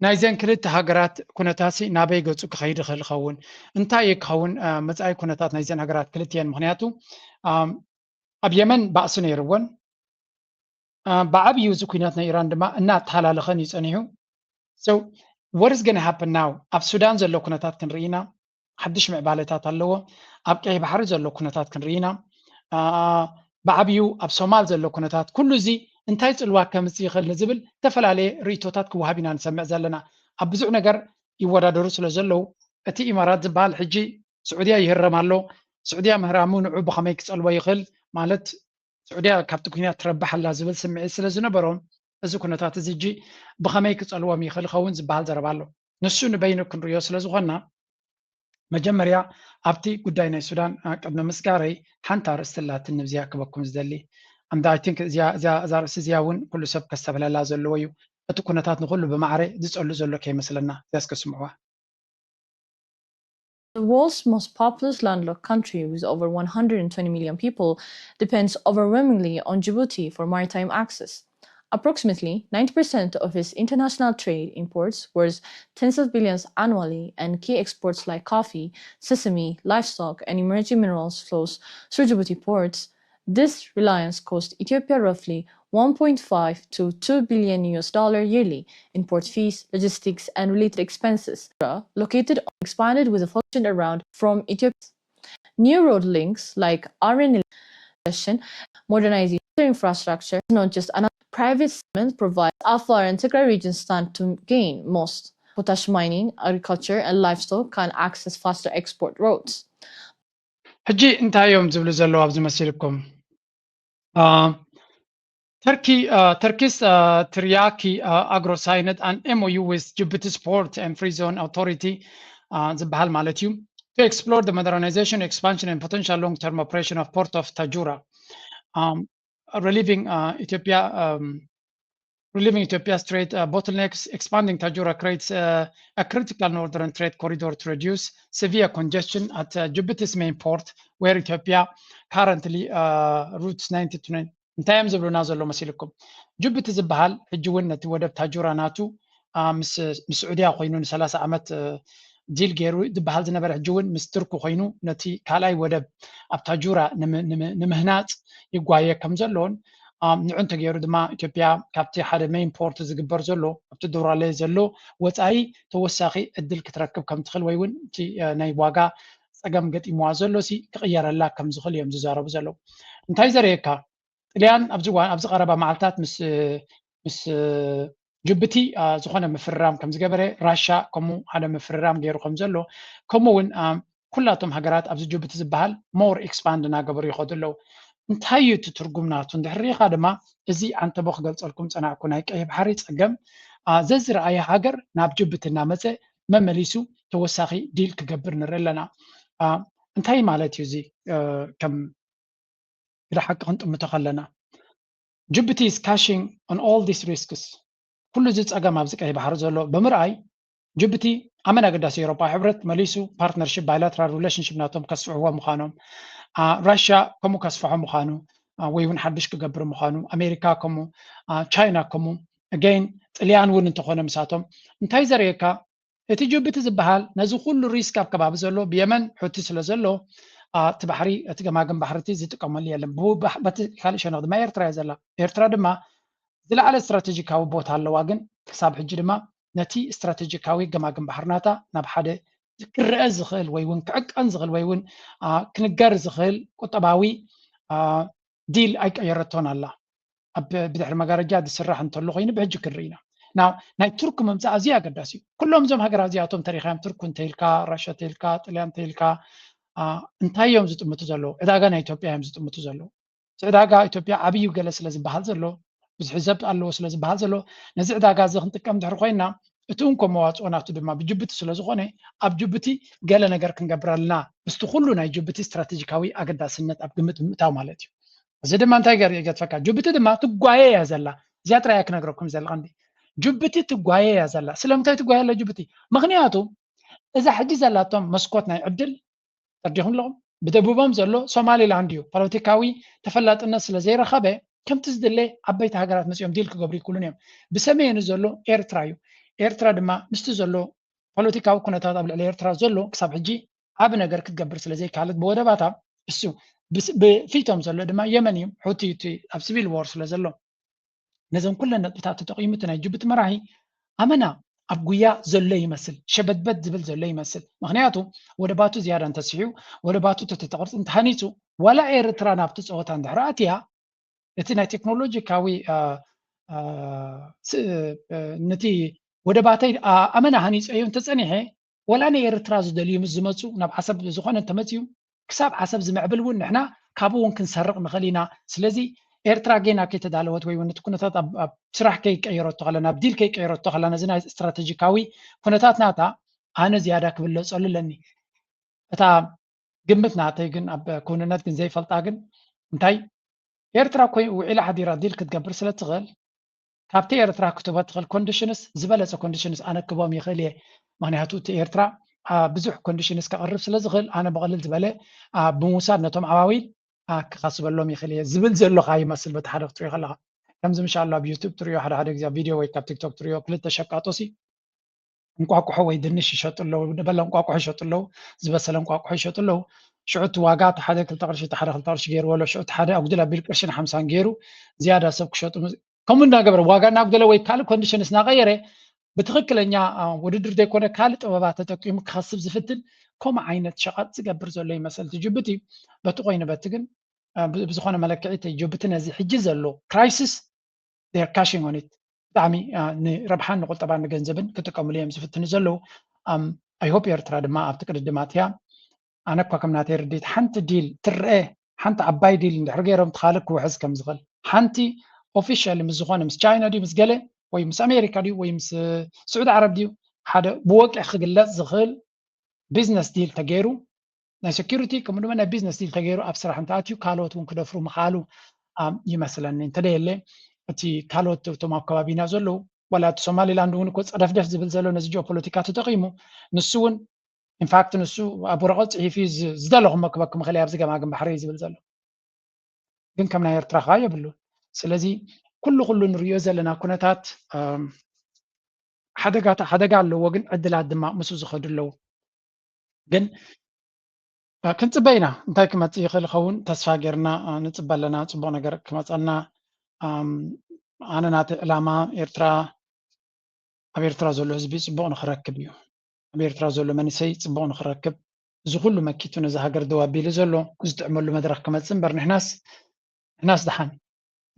ናይዘን ክልተ ሃገራት ኩነታሲ ናበይ ገፁ ክኸይድ ይኽእል ይኸውን? እንታይ እዩ ክኸውን መፃኢ ኩነታት ናይዘን ሃገራት ክልትየን? ምክንያቱ ኣብ የመን ባእሲ ነይርወን፣ ብዓብዩ እዚ ኩናት ናይ ኢራን ድማ እናተሃላለኸን እዩ ፀኒሑ። So what is gonna happen now? ኣብ ሱዳን ዘሎ ኩነታት ክንርኢ ኢና፣ ሓድሽ ምዕባለታት ኣለዎ። ኣብ ቀይሕ ባሕሪ ዘሎ ኩነታት ክንርኢ ኢና። ብዓብዩ ኣብ ሶማል ዘሎ ኩነታት፣ ኩሉ እዚ እንታይ ፅልዋ ከምፅእ ይኽእል ንዝብል ዝተፈላለየ ርእቶታት ክወሃብ ኢና ንሰምዕ ዘለና። ኣብ ብዙሕ ነገር ይወዳደሩ ስለ ዘለዉ፣ እቲ ኢማራት ዝበሃል ሕጂ ስዑድያ ይህረም ኣሎ። ስዑድያ ምህራሙ ንዑ ብኸመይ ክፀልዎ ይኽእል? ማለት ስዑድያ ካብቲ ኩናት ትረብሕ ኣላ ዝብል ስምዒት ስለ ዝነበሮም፣ እዚ ኩነታት እዚ ሕጂ ብኸመይ ክፀልዎም ይኽእል ይኸውን ዝበሃል ዘረባ ኣሎ። ንሱ ንበይኑ ክንርእዮ ስለ ዝኾንና፣ መጀመርያ ኣብቲ ጉዳይ ናይ ሱዳን ቅድሚ ምስጋረይ ሓንቲ ኣርእስቲ ኣላትኒ ብዚኣ ክበኩም ዝደሊ። ኣንዳ ኣይ ቲንክ እዚኣ እዛ ርእሲ እዚኣ እውን ኩሉ ሰብ ከስተብህለላ ዘለዎ እዩ። እቲ ኩነታት ንኹሉ ብማዕረ ዝፀሉ ዘሎ ከይመስለና። እዚኣ እስከ ስምዕዋ። The world's most populous landlocked country, with over one hundred twenty million people, depends overwhelmingly on Djibouti for maritime access. Approximately ninety percent of its international trade imports, worth tens of billions annually, and key exports like coffee, sesame, livestock, and emerging minerals flows through Djibouti ports. This reliance cost Ethiopia roughly one point five to two billion U S dollar yearly in port fees, logistics, and related expenses. Located expanded with a function around from Ethiopia. New road links like R N L, modernizing infrastructure is not just another private segment provides Afar and Tigray regions stand to gain most. Potash mining, agriculture, and livestock can access faster export routes. ሕጂ እንታይ እዮም ዝብሉ ዘለዉ ኣብዚ መሲልኩም? ተርኪ ተርኪስ ትሪያኪ ኣግሮ ሳይንድ ኣን M O U with Djibouti's port and free zone authority ዝበሃል ማለት እዩ, to explore the modernization, expansion, and potential long-term operation of port of Tajura, relieving Ethiopia relieving Ethiopia's trade bottlenecks. Expanding Tajura creates a critical northern trade corridor to reduce severe congestion at Djibouti's main port, where Ethiopia currently routes ninety to ninety. እንታይ እዮም ዝብሉና ዘሎ መሲልኩም? ጅቡቲ ዝበሃል ሕጂ እውን ነቲ ወደብ ታጁራ ናቱ ምስ ስዑድያ ኮይኑ ንሰላሳ ዓመት ዲል ገይሩ ዝበሃል ዝነበረ ሕጂ እውን ምስ ትርኪ ኮይኑ ነቲ ካልኣይ ወደብ ኣብ ታጁራ ንምህናፅ ይጓየ ከም ዘሎን ንዑ እንተገይሩ ድማ ኢትዮጵያ ካብቲ ሓደ main port ዝግበር ዘሎ ኣብቲ ዶራለ ዘሎ ወፃኢ ተወሳኺ ዕድል ክትረክብ ከም ትኽእል ወይ እውን እቲ ናይ ዋጋ ፀገም ገጢምዋ ዘሎ ሲ ክቕየረላ ከም ዝኽእል እዮም ዝዛረቡ ዘለዉ። እንታይ ዘርእየካ? ጥልያን ኣብዚ እዋን ኣብዚ ቀረባ መዓልታት ምስ ምስ ጅቡቲ ዝኾነ ምፍርራም ከም ዝገበረ፣ ራሻ ከምኡ ሓደ ምፍርራም ገይሩ ከም ዘሎ፣ ከምኡ እውን ኩላቶም ሃገራት ኣብዚ ጅቡቲ ዝበሃል more expand እናገበሩ ይኸዱ ኣለዉ። እንታይ እዩ እቲ ትርጉም ናቱ እንድሕር ርኢኻ ድማ እዚ ኣንተቦ ክገልፀልኩም ፀናዕኩ ናይ ቀይሕ ባሕሪ ፀገም ዘዝረኣየ ሃገር ናብ ጅቡቲ እናመፀ መመሊሱ ተወሳኺ ዲል ክገብር ንርኢ ኣለና። እንታይ ማለት እዩ እዚ? ከም ግደ ሓቂ ክንጥምቶ ከለና Djibouti is cashing on all these risks. ኩሉ እዚ ፀገም ኣብዚ ቀይ ባሕሪ ዘሎ ብምርኣይ ጅቡቲ ኣመን ኣገዳሲ ኤውሮጳ ሕብረት መሊሱ partnership bilateral relationship ናቶም ከስፍሕዎ ምዃኖም፣ ራሽያ ከምኡ ከስፍሖ ምዃኑ ወይ እውን ሓድሽ ክገብር ምዃኑ፣ ኣሜሪካ ከምኡ፣ ቻይና ከምኡ፣ again ጥልያን እውን እንተኾነ ምሳቶም እንታይ ዘርእየካ እቲ ጅቡቲ ዝበሃል ነዚ ኩሉ risk ኣብ ከባቢ ዘሎ ብየመን ሑቲ ስለ ዘሎ እቲ ባሕሪ እቲ ገማግም ባሕሪ እቲ ዝጥቀመሉ የለን። በቲ ካልእ ሸነኽ ድማ ኤርትራ እያ ዘላ። ኤርትራ ድማ ዝለዓለ ስትራቴጂካዊ ቦታ ኣለዋ፣ ግን ክሳብ ሕጂ ድማ ነቲ ስትራቴጂካዊ ገማግም ባሕርናታ ናብ ሓደ ክረአ ዝኽእል ወይ እውን ክዕቀን ዝኽእል ወይ እውን ክንገር ዝኽእል ቁጠባዊ ዲል ኣይቀየረቶን ኣላ። ኣብ ብድሕሪ መጋረጃ ዝስራሕ እንተሎ ኮይኑ ብሕጂ ክንርኢ ኢና። ናይ ቱርኪ ምምፃእ ኣዝዩ ኣገዳሲ እዩ። ኩሎም እዞም ሃገራት እዚኣቶም ተሪኻዮም ቱርኪ እንተይልካ፣ ራሻ እንተይልካ፣ ጥልያን እንተይልካ እንታይ እዮም ዝጥምቱ ዘለዉ? ዕዳጋ ናይ ኢትዮጵያ እዮም ዝጥምቱ ዘለዉ። እቲ ዕዳጋ ኢትዮጵያ ዓብዩ ገለ ስለ ዝበሃል ዘሎ፣ ብዙሕ ዘብጥ ኣለዎ ስለ ዝበሃል ዘሎ፣ ነዚ ዕዳጋ እዚ ክንጥቀም ድሕሪ ኮይና እቲ እንኮ መዋፅኦ ናቱ ድማ ብጅቡቲ ስለ ዝኾነ ኣብ ጅቡቲ ገለ ነገር ክንገብር ኣለና ምስቲ ኩሉ ናይ ጅቡቲ ስትራቴጂካዊ ኣገዳስነት ኣብ ግምት ብምእታው ማለት እዩ። እዚ ድማ እንታይ ገር ይገድፈካ? ጅቡቲ ድማ ትጓየ እያ ዘላ። እዚኣ ጥራይ እያ ክነግረኩም ዘላ ቀንዲ። ጅቡቲ ትጓየ እያ ዘላ። ስለምንታይ ትጓየ ኣላ ጅቡቲ? ምኽንያቱ እዛ ሕጂ ዘላቶም መስኮት ናይ ዕድል ተረዲኹም ኣለኹም? ብደቡቦም ዘሎ ሶማሊላንድ እዩ። ፖለቲካዊ ተፈላጥነት ስለ ዘይረኸበ ከምቲ ዝድለ ዓበይቲ ሃገራት መፂኦም ዲል ክገብሩ ይክእሉን እዮም። ብሰሜኑ ዘሎ ኤርትራ እዩ። ኤርትራ ድማ ምስቲ ዘሎ ፖለቲካዊ ኩነታት ኣብ ልዕሊ ኤርትራ ዘሎ ክሳብ ሕጂ ዓቢ ነገር ክትገብር ስለ ዘይከኣለት ብወደባታ እሱ ብፊቶም ዘሎ ድማ የመን እዩ። ሑቲ እቲ ኣብ ሲቪል ዎር ስለ ዘሎ ነዘን ኩለን ነጥብታት ተጠቒሙ እቲ ናይ ጅቡቲ መራሒ ኣመና ኣብ ጉያ ዘሎ ይመስል፣ ሸበድበድ ዝብል ዘሎ ይመስል። ምኽንያቱ ወደባቱ ዝያዳ እንተስሕዩ፣ ወደባቱ ተተተቕርፂ እንተሃኒፁ፣ ዋላ ኤርትራ ናብቲ ፀወታ እንድሕር ኣትያ እቲ ናይ ቴክኖሎጂካዊ ነቲ ወደባተይ ኣመና ሃኒፀዮ እንተፀኒሐ፣ ወላ ናይ ኤርትራ ዝደልዩ ምስ ዝመፁ ናብ ዓሰብ ዝኾነ እንተመፅዩ ክሳብ ዓሰብ ዝምዕብል እውን ንሕና ካብኡ እውን ክንሰርቕ ንኽእል ኢና። ስለዚ ኤርትራ ጌና ከይተዳለወት ወይ እውን እቲ ኩነታት ኣብ ስራሕ ከይቀየረቶ ከላ፣ ናብ ዲል ከይቀየረቶ ከላ፣ ነዚ ናይ ስትራቴጂካዊ ኩነታት ናታ ኣነ ዝያዳ ክብለፀሉ ኣለኒ። እታ ግምት ናተይ ግን ኣብ ክውንነት ግን ዘይፈልጣ ግን እንታይ ኤርትራ ኮይ ውዒላ ሓዲራ ዲል ክትገብር ስለ ትኽእል ካብቲ ኤርትራ ክትህቦ ትኽእል ኮንዲሽንስ ዝበለፀ ኮንዲሽንስ ኣነ ክቦም ይኽእል እየ። ምክንያቱ እቲ ኤርትራ ብዙሕ ኮንዲሽንስ ከቕርብ ስለ ዝኽእል ኣነ ብቐልል ዝበለ ብምውሳድ ነቶም ዓዋዊል ክኸስበሎም ይኽእል እየ ዝብል ዘለኻ ይመስል በቲ ሓደ ክትሪኦ ከለኻ። ከምዚ ምሻ ኣሎ ኣብ ዩቱብ ትሪኦ ሓደ ሓደ ግዜ ቪድዮ ወይ ካብ ቲክቶክ ትሪኦ ክልተ ሸቃጦ ሲ እንቋቁሖ ወይ ድንሽ ይሸጡ ኣለዉ፣ በለ እንቋቁሖ ይሸጡ ኣለዉ፣ ዝበሰለ እንቋቁሖ ይሸጡ ኣለዉ። ሽዑ እቲ ዋጋ እቲ ሓደ ክልተ ቅርሺ እቲ ሓደ ክልተ ቅርሺ ገይርዎ ኣሎ። ሽዑ እቲ ሓደ ኣጉድል ኣቢሉ ቅርሽን ሓምሳን ገይሩ ዝያዳ ሰብ ክሸጡ ምስ- ከምኡ እናገበረ ዋጋ እናጉደለ ወይ ካልእ ኮንዲሽንስ እናቐየረ ብትኽክለኛ ውድድር ዘይኮነ ካልእ ጥበባት ተጠቂሙ ክኸስብ ዝፍትን ከምኡ ዓይነት ሸቐጥ ዝገብር ዘሎ ይመስል። እቲ ጅቡቲ በቲ ኮይኑ በቲ ግን ብዝኾነ መለክዒ እቲ ጅቡቲ ነዚ ሕጂ ዘሎ ክራይሲስ ር ካሽንግ ኦን ኢት ብጣዕሚ ንረብሓን ንቁጠባን ንገንዘብን ክጥቀምሉ እዮም ዝፍትኑ ዘለዉ። ኣይ ሆፕ ኤርትራ ድማ ኣብቲ ቅድድማት እያ። ኣነ እኳ ከም ናተይ ርድኢት ሓንቲ ዲል ትረአ ሓንቲ ዓባይ ዲል እንድሕር ገይሮም ትኻልእ ክውሕዝ ከም ዝኽእል ሓንቲ ኦፊሻል ምስ ዝኾነ ምስ ቻይና ድዩ ምስ ገለ ወይ ምስ ኣሜሪካ ድዩ ወይ ምስ ስዑዲ ዓረብ ድዩ ሓደ ብወቂ ክግለፅ ዝኽእል ቢዝነስ ዲል ተገይሩ ናይ ሴኩሪቲ ከምኡ ድማ ናይ ቢዝነስ ዲል ተገይሩ ኣብ ስራሕ እንተኣትዩ ካልኦት እውን ክደፍሩ ምኽኣሉ ይመስለኒ። እንተደየለ እቲ ካልኦት እቶም ኣብ ከባቢና ዘለዉ ዋላ እቲ ሶማሊላንድ እውን እኮ ፀደፍደፍ ዝብል ዘሎ ነዚ ጂኦፖለቲካ ተጠቂሙ ንሱ እውን ኢንፋክት ንሱ ኣብ ወረቐት ፅሒፉ ዝደለኹ መክበኩም መኸለ ኣብዚ ገማግም ባሕሪ ዝብል ዘሎ ግን ከም ናይ ኤርትራ ከዓ የብሉን። ስለዚ ኩሉ ኩሉ ንሪኦ ዘለና ኩነታት ሓደጋ ኣለዎ፣ ግን ዕድላት ድማ ምስ ዝኸዱ ኣለዉ። ግን ክንፅበ ኢና እንታይ ክመፅእ ይኽእል ኸውን ተስፋ ጌርና ንፅበ ኣለና። ፅቡቕ ነገር ክመፀና ኣነ ናተይ ዕላማ ኤርትራ ኣብ ኤርትራ ዘሎ ህዝቢ ፅቡቕ ንኽረክብ እዩ። ኣብ ኤርትራ ዘሎ መንእሰይ ፅቡቕ ንኽረክብ እዚ ኩሉ መኪቱ ነዚ ሃገር ደው ኣቢሉ ዘሎ ዝጥዕመሉ መድረኽ ክመፅእ እምበር ንሕናስ ንሕናስ ደሓን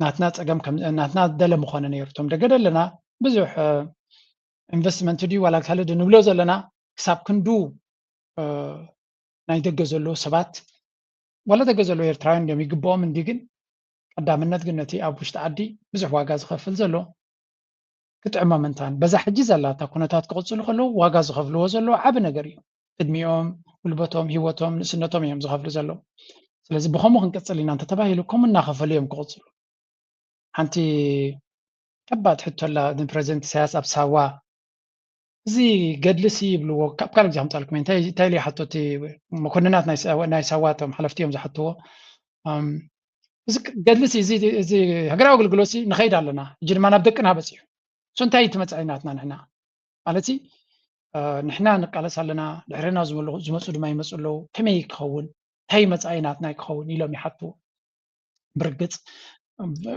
ናትና ፀገም ናትና ደለ ምኾነ ነይሩ። እቶም ደገ ደለና ብዙሕ ኢንቨስትመንት ድዩ ዋላ ካልእ ንብሎ ዘለና ክሳብ ክንዱ ናይ ደገ ዘለዉ ሰባት ዋላ ደገ ዘለዉ ኤርትራውያን እንዲዮም ይግብኦም እንዲ ግን ቀዳምነት ግን ነቲ ኣብ ውሽጢ ዓዲ ብዙሕ ዋጋ ዝኸፍል ዘሎ ክጥዕሞም እንታን በዛ ሕጂ ዘላታ ኩነታት ክቕፅሉ ከለዉ ዋጋ ዝኸፍልዎ ዘለዉ ዓቢ ነገር እዩ። ዕድሚኦም፣ ጉልበቶም፣ ህይወቶም፣ ንእስነቶም እዮም ዝኸፍሉ ዘለዉ። ስለዚ ብኸምኡ ክንቅፅል ኢና እንተተባሂሉ ከምኡ እናኸፈሉ እዮም ክቕፅሉ። ሓንቲ ከባድ ሕቶ ኣላ ንፕረዚደንት ኢሳያስ ኣብ ሳዋ እዚ ገድሊ ሲ ይብልዎ ካብ ካልእ ግዜ ከምፃልኩም እንታይ እንታይ ኢሉ ይሓቶ እቲ መኮንናት ናይ ሳዋ እቶም ሓለፍቲ እዮም ዝሓትዎ እዚ ገድሊ ሲ እዚ ሃገራዊ ኣገልግሎት ሲ ንኸይድ ኣለና ሕጂ ድማ ናብ ደቅና በፂሑ እሱ እንታይ ትመፅዒ ናትና ንሕና ማለት ንሕና ንቃለስ ኣለና ድሕርና ዝመፁ ድማ ይመፁ ኣለዉ ከመይ ክኸውን እንታይ መፃኢ ናትና ክኸውን ኢሎም ይሓትዎ ብርግፅ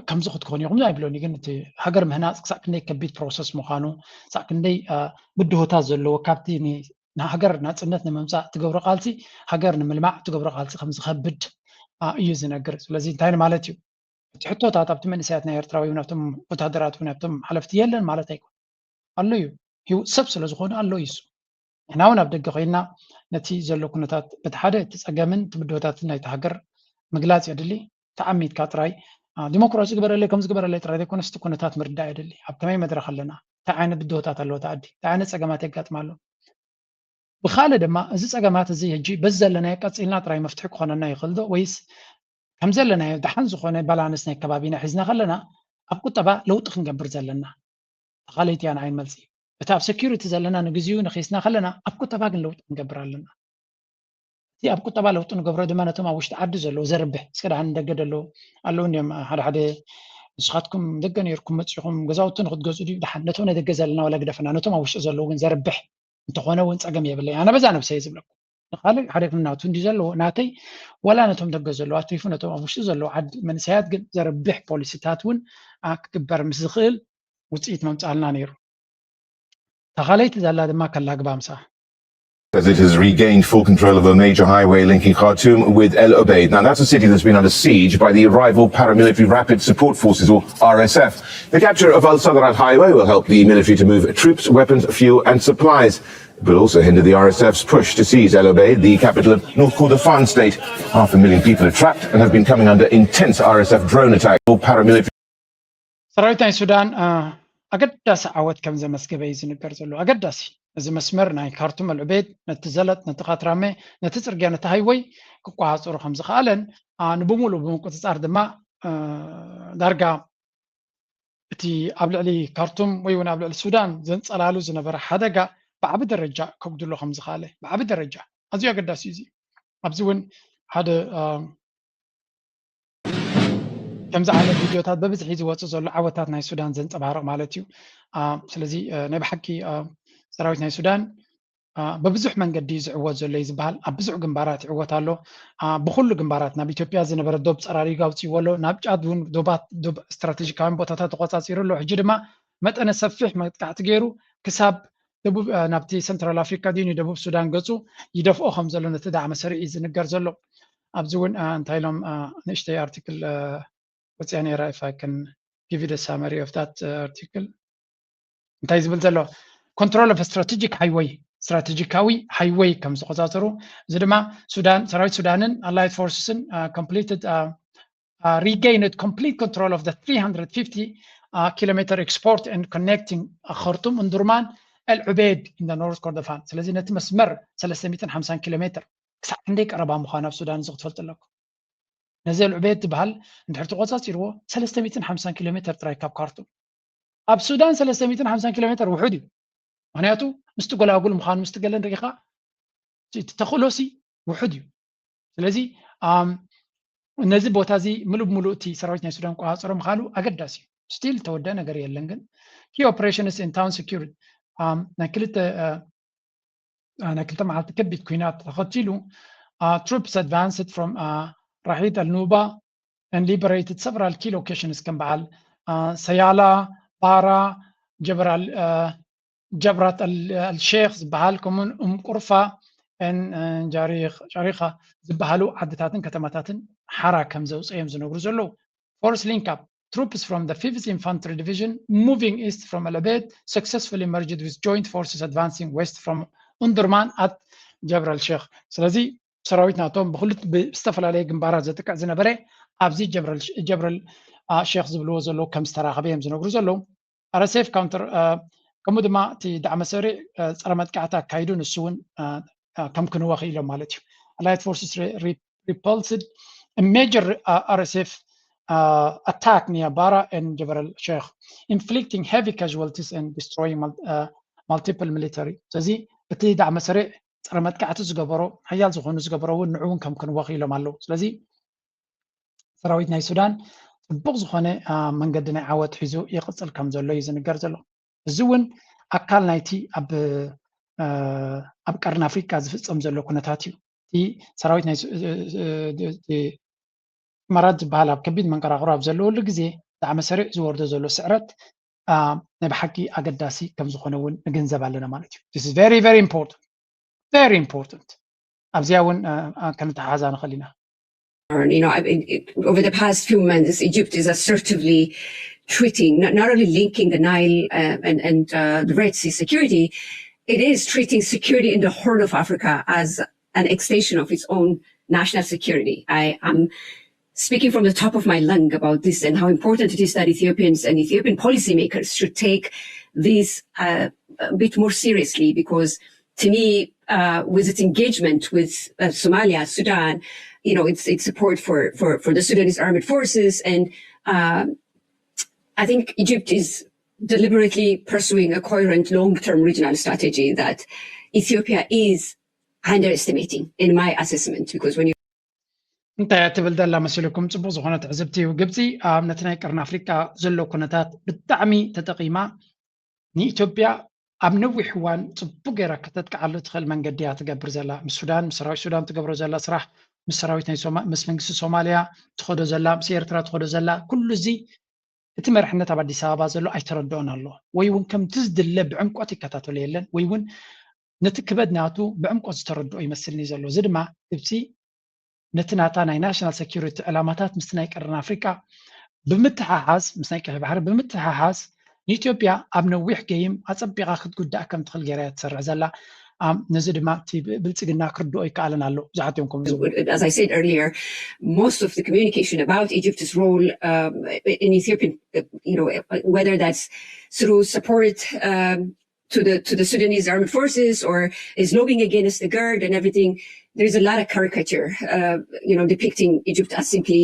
ከምዚ ክትኮኑ ኢኹም ኣይብሎኒ ግን እቲ ሃገር ምህናፅ ክሳዕ ክንደይ ከቢድ ፕሮሰስ ምዃኑ ክሳዕ ክንደይ ብድሆታት ዘለዎ ካብቲ ንሃገር ናፅነት ንምምፃእ ትገብሮ ቃልሲ ሃገር ንምልማዕ ትገብሮ ቃልሲ ከም ዝኸብድ እዩ ዝነግር ስለዚ እንታይ ማለት እዩ እቲ ሕቶታት ኣብቲ መንእሰያት ናይ ኤርትራ ወይ ናብቶም ወታደራት ወይ ናብቶም ሓለፍቲ የለን ማለት ኣይኮን ኣሎ እዩ ሰብ ስለ ዝኾነ ኣሎ እዩ ንሕና እውን ኣብ ደገ ኮይና ነቲ ዘሎ ኩነታት በቲ ሓደ እቲ ፀገምን ትብድሆታትን ናይቲ ሃገር ምግላፅ የድሊ ተዓሚትካ ጥራይ ዲሞክራሲ ግበረለይ ከም ዝግበረለይ ጥራይ ዘይኮነስ እቲ ኩነታት ምርዳእ የድሊ ኣብ ከመይ መድረክ ኣለና እንታይ ዓይነት ብድሆታት ኣለዎ ተኣዲ እንታይ ዓይነት ፀገማት የጋጥማ ኣሎ ብካልእ ድማ እዚ ፀገማት እዚ ሕጂ በዚ ዘለናዮ ቀፂልና ጥራይ መፍትሒ ክኾነና ይኽእል ዶ ወይስ ከም ዘለናዮ ደሓን ዝኾነ ባላንስ ናይ ከባቢና ሒዝና ከለና ኣብ ቁጠባ ለውጢ ክንገብር ዘለና ተኻለይቲ እያ ንዓይ መልሲ እቲ ኣብ ሴኪሪቲ ዘለና ንግዚኡ ንኺስና ከለና ኣብ ቁጠባ ግን ለውጢ ክንገብር ኣለና እቲ ኣብ ቁጠባ ለውጢ ንገብሮ ድማ ነቶም ኣብ ውሽጢ ዓዲ ዘለዉ ዘርብሕ እስከ ደሓን ንደገ ዘለዉ ኣለዉ እንዲዮም ሓደ ሓደ ንስኻትኩም ደገ ነይርኩም መፂኹም ገዛውቲ ንክትገዝኡ ድዩ ደሓን ነቶም ናይ ደገ ዘለና ዋላ ግደፈና ነቶም ኣብ ውሽጢ ዘለዉ ግን ዘርብሕ እንተኾነ እውን ፀገም የብለይ ኣነ በዛ ነብሰይ ዝብለኩም ንካልእ ሓደ ናቱ እንዲ ዘለዎ ናተይ ዋላ ነቶም ደገ ዘለዉ ኣትሪፉ ነቶም ኣብ ውሽጢ ዘለዉ ዓዲ መንእሰያት ግን ዘርብሕ ፖሊሲታት እውን ክግበር ምስ ዝኽእል ውፅኢት መምፃልና ነይሩ ተኻለይቲ ዘላ ድማ ከላግባ ምሳ As it has regained full control of a major highway linking Khartoum with El Obeid. Now, that's a city that's been under siege by the rival paramilitary Rapid Support Forces, or R S F. The capture of Al Sadrat Highway will help the military to move troops, weapons, fuel, and supplies. It will also hinder the R S F's push to seize El Obeid, the capital of North Kordofan state. Half a million people are trapped and have been coming under intense R S F drone attack. Paramilitary ሰራዊት ናይ ሱዳን ኣገዳሲ ዓወት ከም ዘመስገበ እዩ ዝንገር ዘሎ ኣገዳሲ እዚ መስመር ናይ ካርቱም ኣልዑቤድ ነቲ ዘለጥ ነቲ ካትራመ ነቲ ፅርግያ ነቲ ሃይወይ ክቋፃፀሩ ከም ዝኸኣለን ንብሙሉእ ብምቁፅፃር ድማ ዳርጋ እቲ ኣብ ልዕሊ ካርቱም ወይ እውን ኣብ ልዕሊ ሱዳን ዘንፀላሉ ዝነበረ ሓደጋ ብዓቢ ደረጃ ከጉድሎ ከም ዝኸኣለ ብዓቢ ደረጃ ኣዝዩ ኣገዳሲ እዩ ኣብዚ እውን ሓደ ከምዚ ዓይነት ቪድዮታት በብዝሒ ዝወፁ ዘሎ ዓወታት ናይ ሱዳን ዘንፀባርቕ ማለት እዩ። ስለዚ ናይ ብሓቂ ሰራዊት ናይ ሱዳን ብብዙሕ መንገዲ ዝዕወት ዘሎ እዩ ዝበሃል። ኣብ ብዙሕ ግንባራት ይዕወት ኣሎ። ብኩሉ ግንባራት ናብ ኢትዮጵያ ዝነበረ ዶብ ፀራሪጉ ኣውፂእዎ ኣሎ። ናብ ጫድ እውን ዶባት ዶብ ስትራቴጂካውያን ቦታታት ተቆፃፂሩ ኣሎ። ሕጂ ድማ መጠነ ሰፊሕ መጥቃዕቲ ገይሩ ክሳብ ደቡብ ናብቲ ሰንትራል ኣፍሪካ ድዩ ንደቡብ ሱዳን ገፁ ይደፍኦ ከም ዘሎ ነቲ ዳዕመ ሰሪዕ እዩ ዝንገር ዘሎ። ኣብዚ እውን እንታይ ኢሎም ንእሽተይ ኣርቲክል ወፅያ ነይራ። If I can give you the summary of that article እንታይ ዝብል ዘሎ control of strategic highway ስትራቴጂካዊ ሃይወይ ከም ዝቆፃፀሩ። እዚ ድማ ሱዳን ሰራዊት ሱዳንን allied forces ን completed regained complete control of the three hundred fifty kilometer export and connecting ከርቱም እንዱርማን ኣልዑቤድ in the North Kordofan። ስለዚ ነቲ መስመር ሰለስተ ሚእትን ሓምሳን ኪሎ ሜትር ክሳብ ክንደይ ቀረባ ምዃኑ ኣብ ሱዳን እዚ ክትፈልጡ ኣለኩም። ነዚ ኣልዑቤድ ዝበሃል እንድሕር ተቆፃፂርዎ ሰለስተ ሚእትን ሓምሳን ኪሎ ሜትር ጥራይ ካብ ካርቱም። ኣብ ሱዳን ሰለስተ ሚእትን ሓምሳን ኪሎ ሜትር ውሑድ እዩ። ምክንያቱ ምስቲ ጎላጉል ምዃኑ ምስቲ ገለን ርኢኻ ተኽእሎሲ ውሑድ እዩ። ስለዚ ነዚ ቦታ እዚ ምሉእ ብምሉእ እቲ ሰራዊት ናይ ሱዳን ቆፃፀሮ ምኻሉ ኣገዳሲ እዩ። ስቲል ተወደ ነገር የለን ግን key operations in town security ናይ ክልተ ናይ ክልተ መዓልቲ ከቢድ ኩናት ተኸቲሉ troops advanced from ራሒድ ኣልኑባ and liberated several key locations ከም በዓል ሰያላ፣ ባራ፣ ጀበራል ጀብራት ኣልሼክ ዝበሃል ከምኡን ኡም ቁርፋ ጃሪኻ ዝበሃሉ ዓድታትን ከተማታትን ሓራ ከም ዘውፀ እዮም ዝነግሩ ዘለዉ። Force link up troops from the fifth Infantry Division moving east from Al Ubaid successfully merged with joint forces advancing west from Undurman at Jabr al Sheikh። ስለዚ ሰራዊት ናቶም ብክልት ብዝተፈላለየ ግንባራት ዘጥቅዕ ዝነበረ ኣብዚ ጀብረል ሼክ ዝብልዎ ዘለዉ ከም ዝተራኸበ እዮም ዝነግሩ ዘለዉ። RSF counter ከምኡ ድማ እቲ ዳዕመ ሰሪዕ ፀረ መጥቃዕቲ ኣካይዱ ንሱ እውን ከም ክንወ ክኢሎም ማለት እዩ። Allied forces repulsed a major RSF attack near Bara and Jabal Sheikh, inflicting heavy casualties and destroying multiple military። ስለዚ እቲ ዳዕመ ሰሪዕ ፀረ መጥቃዕቲ ዝገበሮ ሓያል ዝኾኑ ዝገበሮ እውን ንዑ እውን ከም ክንወ ክኢሎም ኣለዉ። ስለዚ ሰራዊት ናይ ሱዳን ፅቡቕ ዝኾነ መንገዲ ናይ ዓወት ሒዙ ይቕፅል ከም ዘሎ እዩ ዝንገር ዘሎ። እዚ እውን ኣካል ናይቲ ኣብ ኣብ ቀርኒ ኣፍሪካ ዝፍፀም ዘሎ ኩነታት እዩ። እቲ ሰራዊት ናይ ኢማራት ዝበሃል ኣብ ከቢድ መንቀራቕሮ ኣብ ዘለወሉ ግዜ ዳዕመ ሰሪዕ ዝወርዶ ዘሎ ስዕረት ናይ ብሓቂ ኣገዳሲ ከም ዝኾነ እውን ንግንዘብ ኣለና ማለት እዩ። This is very very important, very important። ኣብዚኣ እውን ከነተሓሓዛ ንኽእል ኢና። You know, over the past few months, Egypt is assertively treating, not, not only linking the Nile uh, and, and uh, the Red Sea security, it is treating security in the Horn of Africa as an extension of its own national security. I am speaking from the top of my lung about this and how important it is that Ethiopians and Ethiopian policymakers should take this uh, a bit more seriously, because to me, uh, with its engagement with uh, Somalia, Sudan, you know, its its support for for for the Sudanese armed forces, and uh, I think Egypt is deliberately pursuing a coherent long-term regional strategy that Ethiopia is underestimating, in my assessment, because when you እንታይ ትብል ዘላ መሲልኩም? ፅቡቅ ዝኾነ ትዕዝብቲ እዩ። ግብፂ ኣብ ነቲ ናይ ቀርኒ ኣፍሪካ ዘሎ ኩነታት ብጣዕሚ ተጠቂማ ንኢትዮጵያ ኣብ ነዊሕ እዋን ፅቡቅ ገይራ ከተጥቅዓሉ ትኽእል መንገዲ እያ ትገብር ዘላ። ምስ ሱዳን ምስ ሰራዊት ሱዳን ትገብሮ ዘላ ስራሕ፣ ምስ ሰራዊት ናይ ምስ መንግስቲ ሶማልያ ትኸዶ ዘላ፣ ምስ ኤርትራ ትኸዶ ዘላ፣ ኩሉ እዚ እቲ መርሕነት ኣብ ኣዲስ ኣበባ ዘሎ ኣይተረድኦን ኣሎ፣ ወይ እውን ከምቲ ዝድለ ብዕምቆት ይከታተሎ የለን፣ ወይ እውን ነቲ ክበድ ናቱ ብዕምቆት ዝተረድኦ ይመስልኒ ዘሎ። እዚ ድማ ግብፂ ነቲ ናታ ናይ ናሽናል ሰኪሪቲ ዕላማታት ምስቲ ናይ ቀርኒ ኣፍሪቃ ብምትሓሓዝ ምስ ናይ ቀይሕ ባሕሪ ብምትሓሓዝ ንኢትዮጵያ ኣብ ነዊሕ ገይም ኣጸቢቓ ክትጉዳእ ከም ትኽእል ገይራ እያ ትሰርሕ ዘላ። ነዚ ድማ እቲ ብልጽግና ክርድኦ ይከኣልን ኣሎ። ብዙሓት እዮም ከምዚ As I said earlier, most of the communication about Egypt's role um, in Ethiopian, you know, whether that's through support um, to the to the Sudanese armed forces or is lobbying against the GERD and everything. There's a lot of caricature, uh, you know, depicting Egypt as simply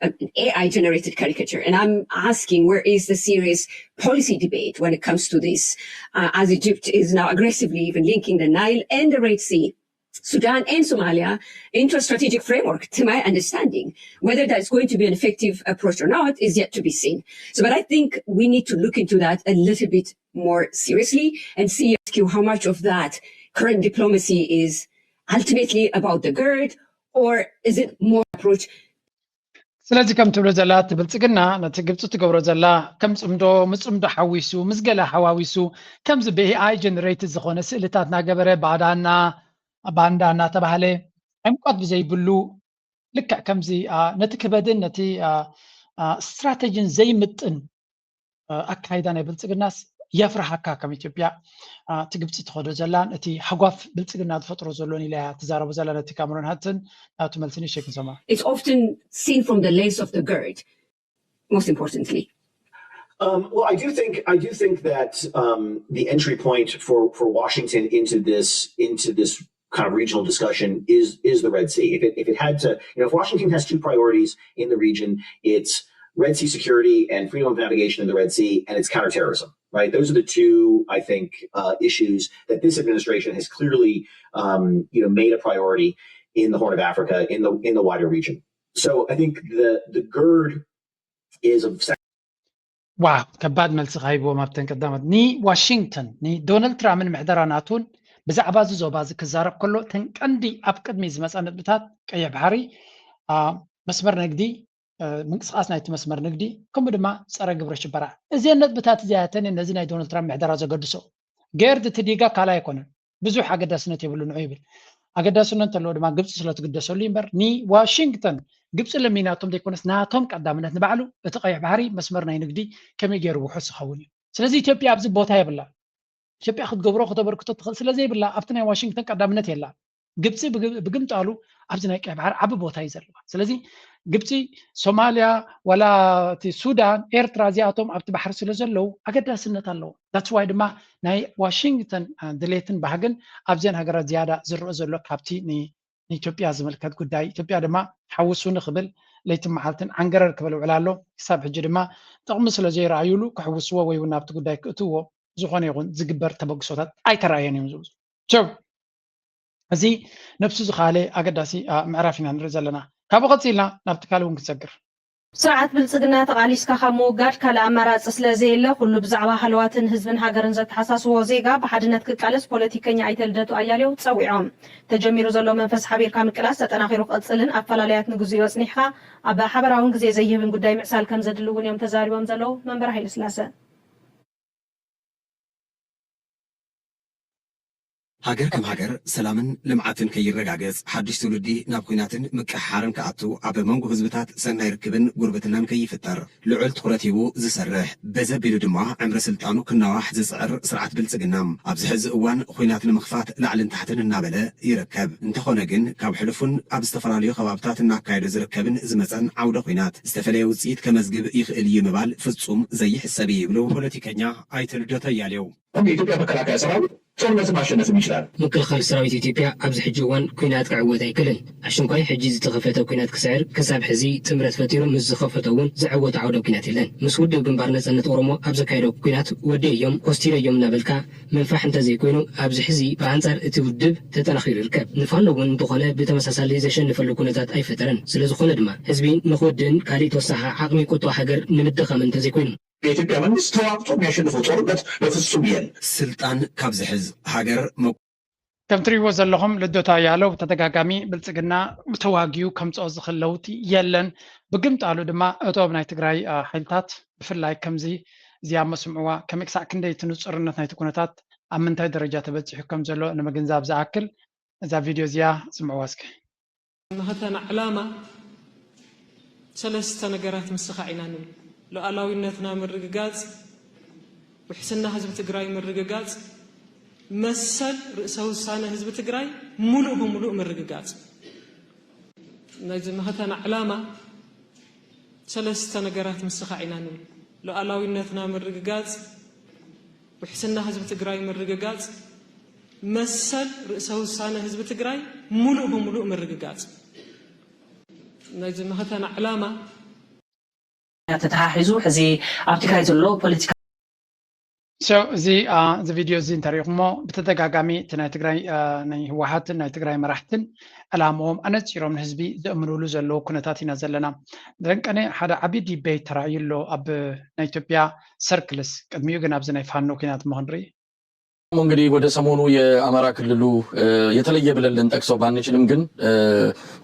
an A I generated caricature. And I'm asking, where is the serious policy debate when it comes to this, uh, as Egypt is now aggressively even linking the Nile and the Red Sea Sudan and Somalia into a strategic framework, to my understanding. Whether that's going to be an effective approach or not is yet to be seen. So, but I think we need to look into that a little bit more seriously and see, ask you how much of that current diplomacy is ultimately about the GERD, or is it more approach? ስለዚ ከም ትብሎ ዘላ እቲ ብልፅግና ነቲ ግብፂ ትገብሮ ዘላ ከም ፅምዶ ምፅምዶ ሓዊሱ ምስ ገለ ሓዋዊሱ ከምዚ ብኤኣይ ጀነሬት ዝኾነ ስእልታት እናገበረ ባዳና ባንዳ እናተባህለ ዕምቆት ብዘይብሉ ልክዕ ከምዚ ነቲ ክበድን ነቲ ስትራተጂን ዘይምጥን ኣካይዳ ናይ ብልፅግናስ የፍርሃካ ከም ኢትዮጵያ እቲ ግብፂ ትኸዶ ዘላን እቲ ሃጓፍ ብልፅግና ዝፈጥሮ ዘሎን ኢላ እያ ትዛረቦ ዘላ። ነቲ ካምሮን ሃትን ናቱ መልሲ ንእሽተይ ክንሰማ። It's often seen from the lens of the GERD, most importantly. Um, well, I do think I do think that um, the entry point for for Washington into this into this kind of regional discussion is is the Red Sea. If it if it had to, you know, if Washington has two priorities in the region, it's Red Sea security and freedom of navigation in the Red Sea, and it's counterterrorism. Right? Those are the two, I think, uh, issues that this administration has clearly, um, you know, made a priority in the Horn of Africa, in the in the wider region. So I think the the GERD is of ዋው ከባድ መልሲ ካሂብዎም ኣብተን ቀዳሞት ንዋሽንግተን ንዶናልድ ትራምፕን ምሕደራ ናቱን ብዛዕባ እዚ ዞባ እዚ ክዛረብ ከሎ እተን ቀንዲ ኣብ ቅድሚ ዝመፃ ነጥብታት ቀይሕ ባሕሪ መስመር ንግዲ ምንቅስቃስ ናይቲ መስመር ንግዲ ከምኡ ድማ ፀረ ግብረ ሽበራ እዚን ነጥብታት እዚኣተን ነዚ ናይ ዶናልድ ትራምፕ ምሕደራ ዘገድሶ ገርድ እቲ ዲጋ ካልእ ኣይኮነን ብዙሕ ኣገዳስነት የብሉ ንዑ ይብል ኣገዳስነት እንተለዎ ድማ ግብፂ ስለትግደሰሉ እምበር ንዋሽንግተን ግብፂ ለሚናቶም ዘይኮነስ ናቶም ቀዳምነት ንባዕሉ እቲ ቀይሕ ባሕሪ መስመር ናይ ንግዲ ከመይ ገይሩ ውሑስ ዝኸውን እዩ ስለዚ ኢትዮጵያ ኣብዚ ቦታ የብላ ኢትዮጵያ ክትገብሮ ከተበርክቶ ትኽእል ስለዘይብላ ኣብቲ ናይ ዋሽንግተን ቀዳምነት የላ ግብፂ ብግምጣሉ ኣብዚ ናይ ቀይ ባሕሪ ዓቢ ቦታ እዩ ዘለዋ ስለዚ ግብፂ ሶማልያ ወላ እቲ ሱዳን ኤርትራ እዚኣቶም ኣብቲ ባሕሪ ስለ ዘለዉ ኣገዳስነት ኣለዎ that's why ድማ ናይ ዋሽንግተን ድሌትን ባህግን ኣብዘን ሃገራት ዝያዳ ዝረአ ዘሎ ካብቲ ንኢትዮጵያ ዝምልከት ጉዳይ ኢትዮጵያ ድማ ሓውሱኒ ክብል ለይትን መዓልትን ዓንገረር ክብል ውዕል ኣሎ ክሳብ ሕጂ ድማ ጥቕሚ ስለ ዘይረኣዩሉ ክሕውስዎ ወይ እውን ናብቲ ጉዳይ ክእትዎ ዝኾነ ይኹን ዝግበር ተበግሶታት ኣይተረኣየን እዮም ዝብሉ ቸው እዚ ነብሱ ዝኻለ ኣገዳሲ ምዕራፍ ኢና ንርኢ ዘለና ካብኡ ቀፂልና ናብቲ ካልእ እውን ክንሰግር ስርዓት ብልፅግና ተቓሊስካ ካብ ምውጋድ ካልእ ኣማራፂ ስለ ዘየለ ኩሉ ብዛዕባ ሃለዋትን ህዝብን ሃገርን ዘተሓሳስቦ ዜጋ ብሓድነት ክቃለስ ፖለቲከኛ ኣይተ ልደቱ ኣያሌው ፀዊዖም። ተጀሚሩ ዘሎ መንፈስ ሓቢርካ ምቅላስ ተጠናኺሩ ክቕፅልን ኣፈላላያት ንግዚኡ ኣፅኒሕኻ ኣብ ሓበራውን ግዜ ዘይህብን ጉዳይ ምዕሳል ከም ዘድሊ እውን እዮም ተዛሪቦም ዘለዉ መንበር ሃይለስላሰ። ሃገር ከም ሃገር ሰላምን ልምዓትን ከይረጋገጽ፣ ሓድሽ ትውልዲ ናብ ኲናትን ምቅሕሓርን ክኣቱ፣ ኣብ መንጎ ህዝብታት ሰናይ ርክብን ጉርብትናን ከይፍጠር ልዑል ትኹረት ሂቡ ዝሰርሕ፣ በዘ ኣቢሉ ድማ ዕምሪ ስልጣኑ ክናዋሕ ዝጽዕር ስርዓት ብልጽግና፣ ኣብዚ ሕዚ እዋን ኲናት ንምኽፋት ላዕልን ታሕትን እናበለ ይርከብ። እንተኾነ ግን፣ ካብ ሕሉፉን ኣብ ዝተፈላለዩ ከባብታት እናካየዶ ዝርከብን ዝመጸን ዓውደ ኲናት ዝተፈለየ ውጽኢት ከመዝግብ ይኽእል እዩ ምባል ፍጹም ዘይሕሰብ እዩ ይብሉ ፖለቲከኛ ኣይተ ልደቱ ኣያሌው። የኢትዮጵያ መከላከያ ሰራዊት ጦርነትን ማሸነፍም ይችላል። ምክልኻል ሰራዊት ኢትዮጵያ ኣብዚ ሕጂ እዋን ኲናት ክዕወት ኣይክእልን። ኣሽንኳይ ሕጂ ዝተኸፈተ ኲናት ክስዕር ክሳብ ሕዚ ጥምረት ፈጢሩ ምስ ዝኸፈቶ እውን ዝዕወቶ ዓውደ ኲናት የለን። ምስ ውድብ ግንባር ነጻነት ኦሮሞ ኣብ ዘካየዶ ኲናት ወዲኤዮም ኮስቲረዮም እናበልካ ምንፋሕ እንተዘይኮይኑ ኣብዚ ሕዚ ብኣንጻር እቲ ውድብ ተጠናኺሩ ይርከብ። ንፋኖ እውን እንተኾነ ብተመሳሳሊ ዘሸንፈሉ ኩነታት ኣይፈጠረን። ስለዝኾነ ድማ ህዝቢ ንኽወድእን ካሊእ ተወሳኺ ዓቕሚ ቁጠባ ሃገር ንምድኻምን እንተዘይኮይኑ የኢትዮጵያ መንግስት ተዋግቶ የሚያሸንፈው ጦርነት በፍጹም የል። ስልጣን ካብ ዝሕዝ ሃገር ከም ትሪእዎ ዘለኹም ልደቱ ኣያሌው ብተደጋጋሚ ብልፅግና ተዋጊኡ ከምፅኦ ዝኽእል ለውጢ የለን። ብግምጣሉ ድማ እቶም ናይ ትግራይ ሓይልታት ብፍላይ ከምዚ እዚኣ መስምዕዋ ከመይ ክሳዕ ክንደይ እቲ ንፁርነት ናይቲ ኩነታት ኣብ ምንታይ ደረጃ ተበፂሑ ከም ዘሎ ንምግንዛብ ዝኣክል እዛ ቪድዮ እዚኣ ስምዕዋ እስኪ። መኸተና ዕላማ ሰለስተ ነገራት ምስኻዕ ኢና ንብል። ሉዓላዊነትና ምርግጋጽ፣ ውሕስና ህዝቢ ትግራይ ምርግጋጽ፣ መሰል ርእሰ ውሳነ ህዝቢ ትግራይ ሙሉእ ብሙሉእ ምርግጋጽ። ነዚ መኸተና ዕላማ ሰለስተ ነገራት ምስኻዕ ኢና ንብል። ሉዓላዊነትና ምርግጋጽ፣ ውሕስና ህዝቢ ትግራይ ምርግጋጽ፣ መሰል ርእሰ ውሳነ ህዝቢ ትግራይ ሙሉእ ብሙሉእ ምርግጋጽ። ነዚ መኸተና ዕላማ ተተሓሒዙ ሕዚ ኣብ ትግራይ ዘሎ ፖለቲካ So እዚ አ፣ እዚ ቪድዮ እዚ እንተሪኢኹሞ ብተደጋጋሚ እቲ ናይ ትግራይ አ፣ ናይ ህወሓትን ናይ ትግራይ መራሕትን ዕላምኦም ኣነፂሮም ንህዝቢ ዘእምኑሉ ዘለዉ ኩነታት ኢና ዘለና። ደንቀነ ሓደ ዓብዪ ዲቤት ተራእዩ ኣሎ ኣብ ናይ ኢትዮጵያ ሰርክልስ፣ ቅድሚኡ ግን ኣብዚ ናይ ፋኖ ኩናት እሞ ክንርኢ። እንግዲህ ወደ ሰሞኑ የአማራ ክልሉ እ፣ የተለየ ብለን ልንጠቅሰው ባንችልም ግን እ፣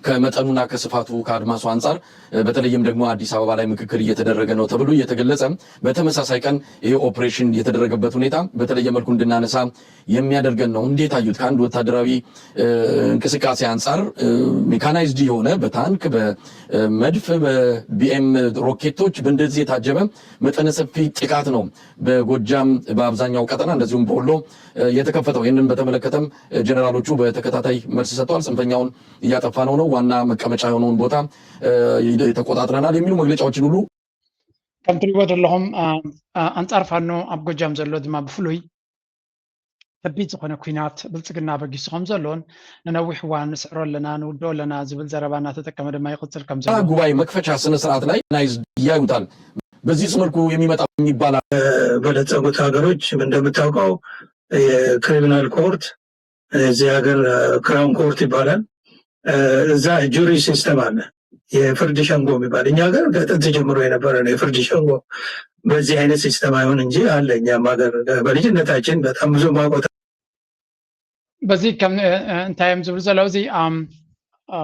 ከመጠኑና ከስፋቱ ከአድማሱ አንጻር እ፣ በተለይም ደግሞ አዲስ አበባ ላይ ምክክር እየተደረገ ነው ተብሎ እየተገለጸ በተመሳሳይ ቀን ይሄ ኦፕሬሽን የተደረገበት ሁኔታ በተለየ መልኩ እንድናነሳ የሚያደርገን ነው። እንዴት አዩት? ከአንድ ወታደራዊ እ፣ እንቅስቃሴ አንጻር ሜካናይዝድ የሆነ በታንክ በመድፍ በቢኤም ሮኬቶች በእንደዚህ የታጀበ መጠነ ሰፊ ጥቃት ነው በጎጃም በአብዛኛው ቀጠና እንደዚሁም በወሎ እ፣ የተከፈተው። ይህንን በተመለከተም እ፣ ጀነራሎቹ በተከታታይ መልስ ሰጥተዋል። ጽንፈኛውን እያጠፋነው ነው፣ ዋና መቀመጫ የሆነውን ቦታ እ፣ ተቆጣጥረናል የሚሉ መግለጫዎችን ሁሉ ከም ትሪእዎ ዘለኹም አ፣ አ፣ ኣንጻር ፋኖ ኣብ ጎጃም ዘሎ ድማ ብፍሉይ ከቢድ ዝኾነ ኩናት ብልጽግና ኣበጊሱ ከም ዘሎን ንነዊሕ እዋን ንስዕሮ ኣለና ንውድኦ ኣለና ዝብል ዘረባ እናተጠቀመ ድማ ይቕጽል ከም ዘሎ ጉባኤ መክፈቻ ስነ ስርዓት ላይ ናይዝ ያዩታል። በዚህ መልኩ የሚመጣ የሚባል በለጸጉት ሀገሮች እንደምታውቀው የክሪሚናል ኮርት እዚህ ሀገር ክራውን ኮርት ይባላል። እዛ ጁሪ ሲስተም አለ፣ የፍርድ ሸንጎ የሚባል እኛ ሀገር ከጥንት ጀምሮ የነበረ ነው። የፍርድ ሸንጎ በዚህ አይነት ሲስተም አይሆን እንጂ አለ እኛም ሀገር። በልጅነታችን በጣም ብዙ ማቆት በዚ ከም እ፣ እ፣ እንታይ እዮም ዝብሉ ዘለዉ እዚ ኣም፣ እ፣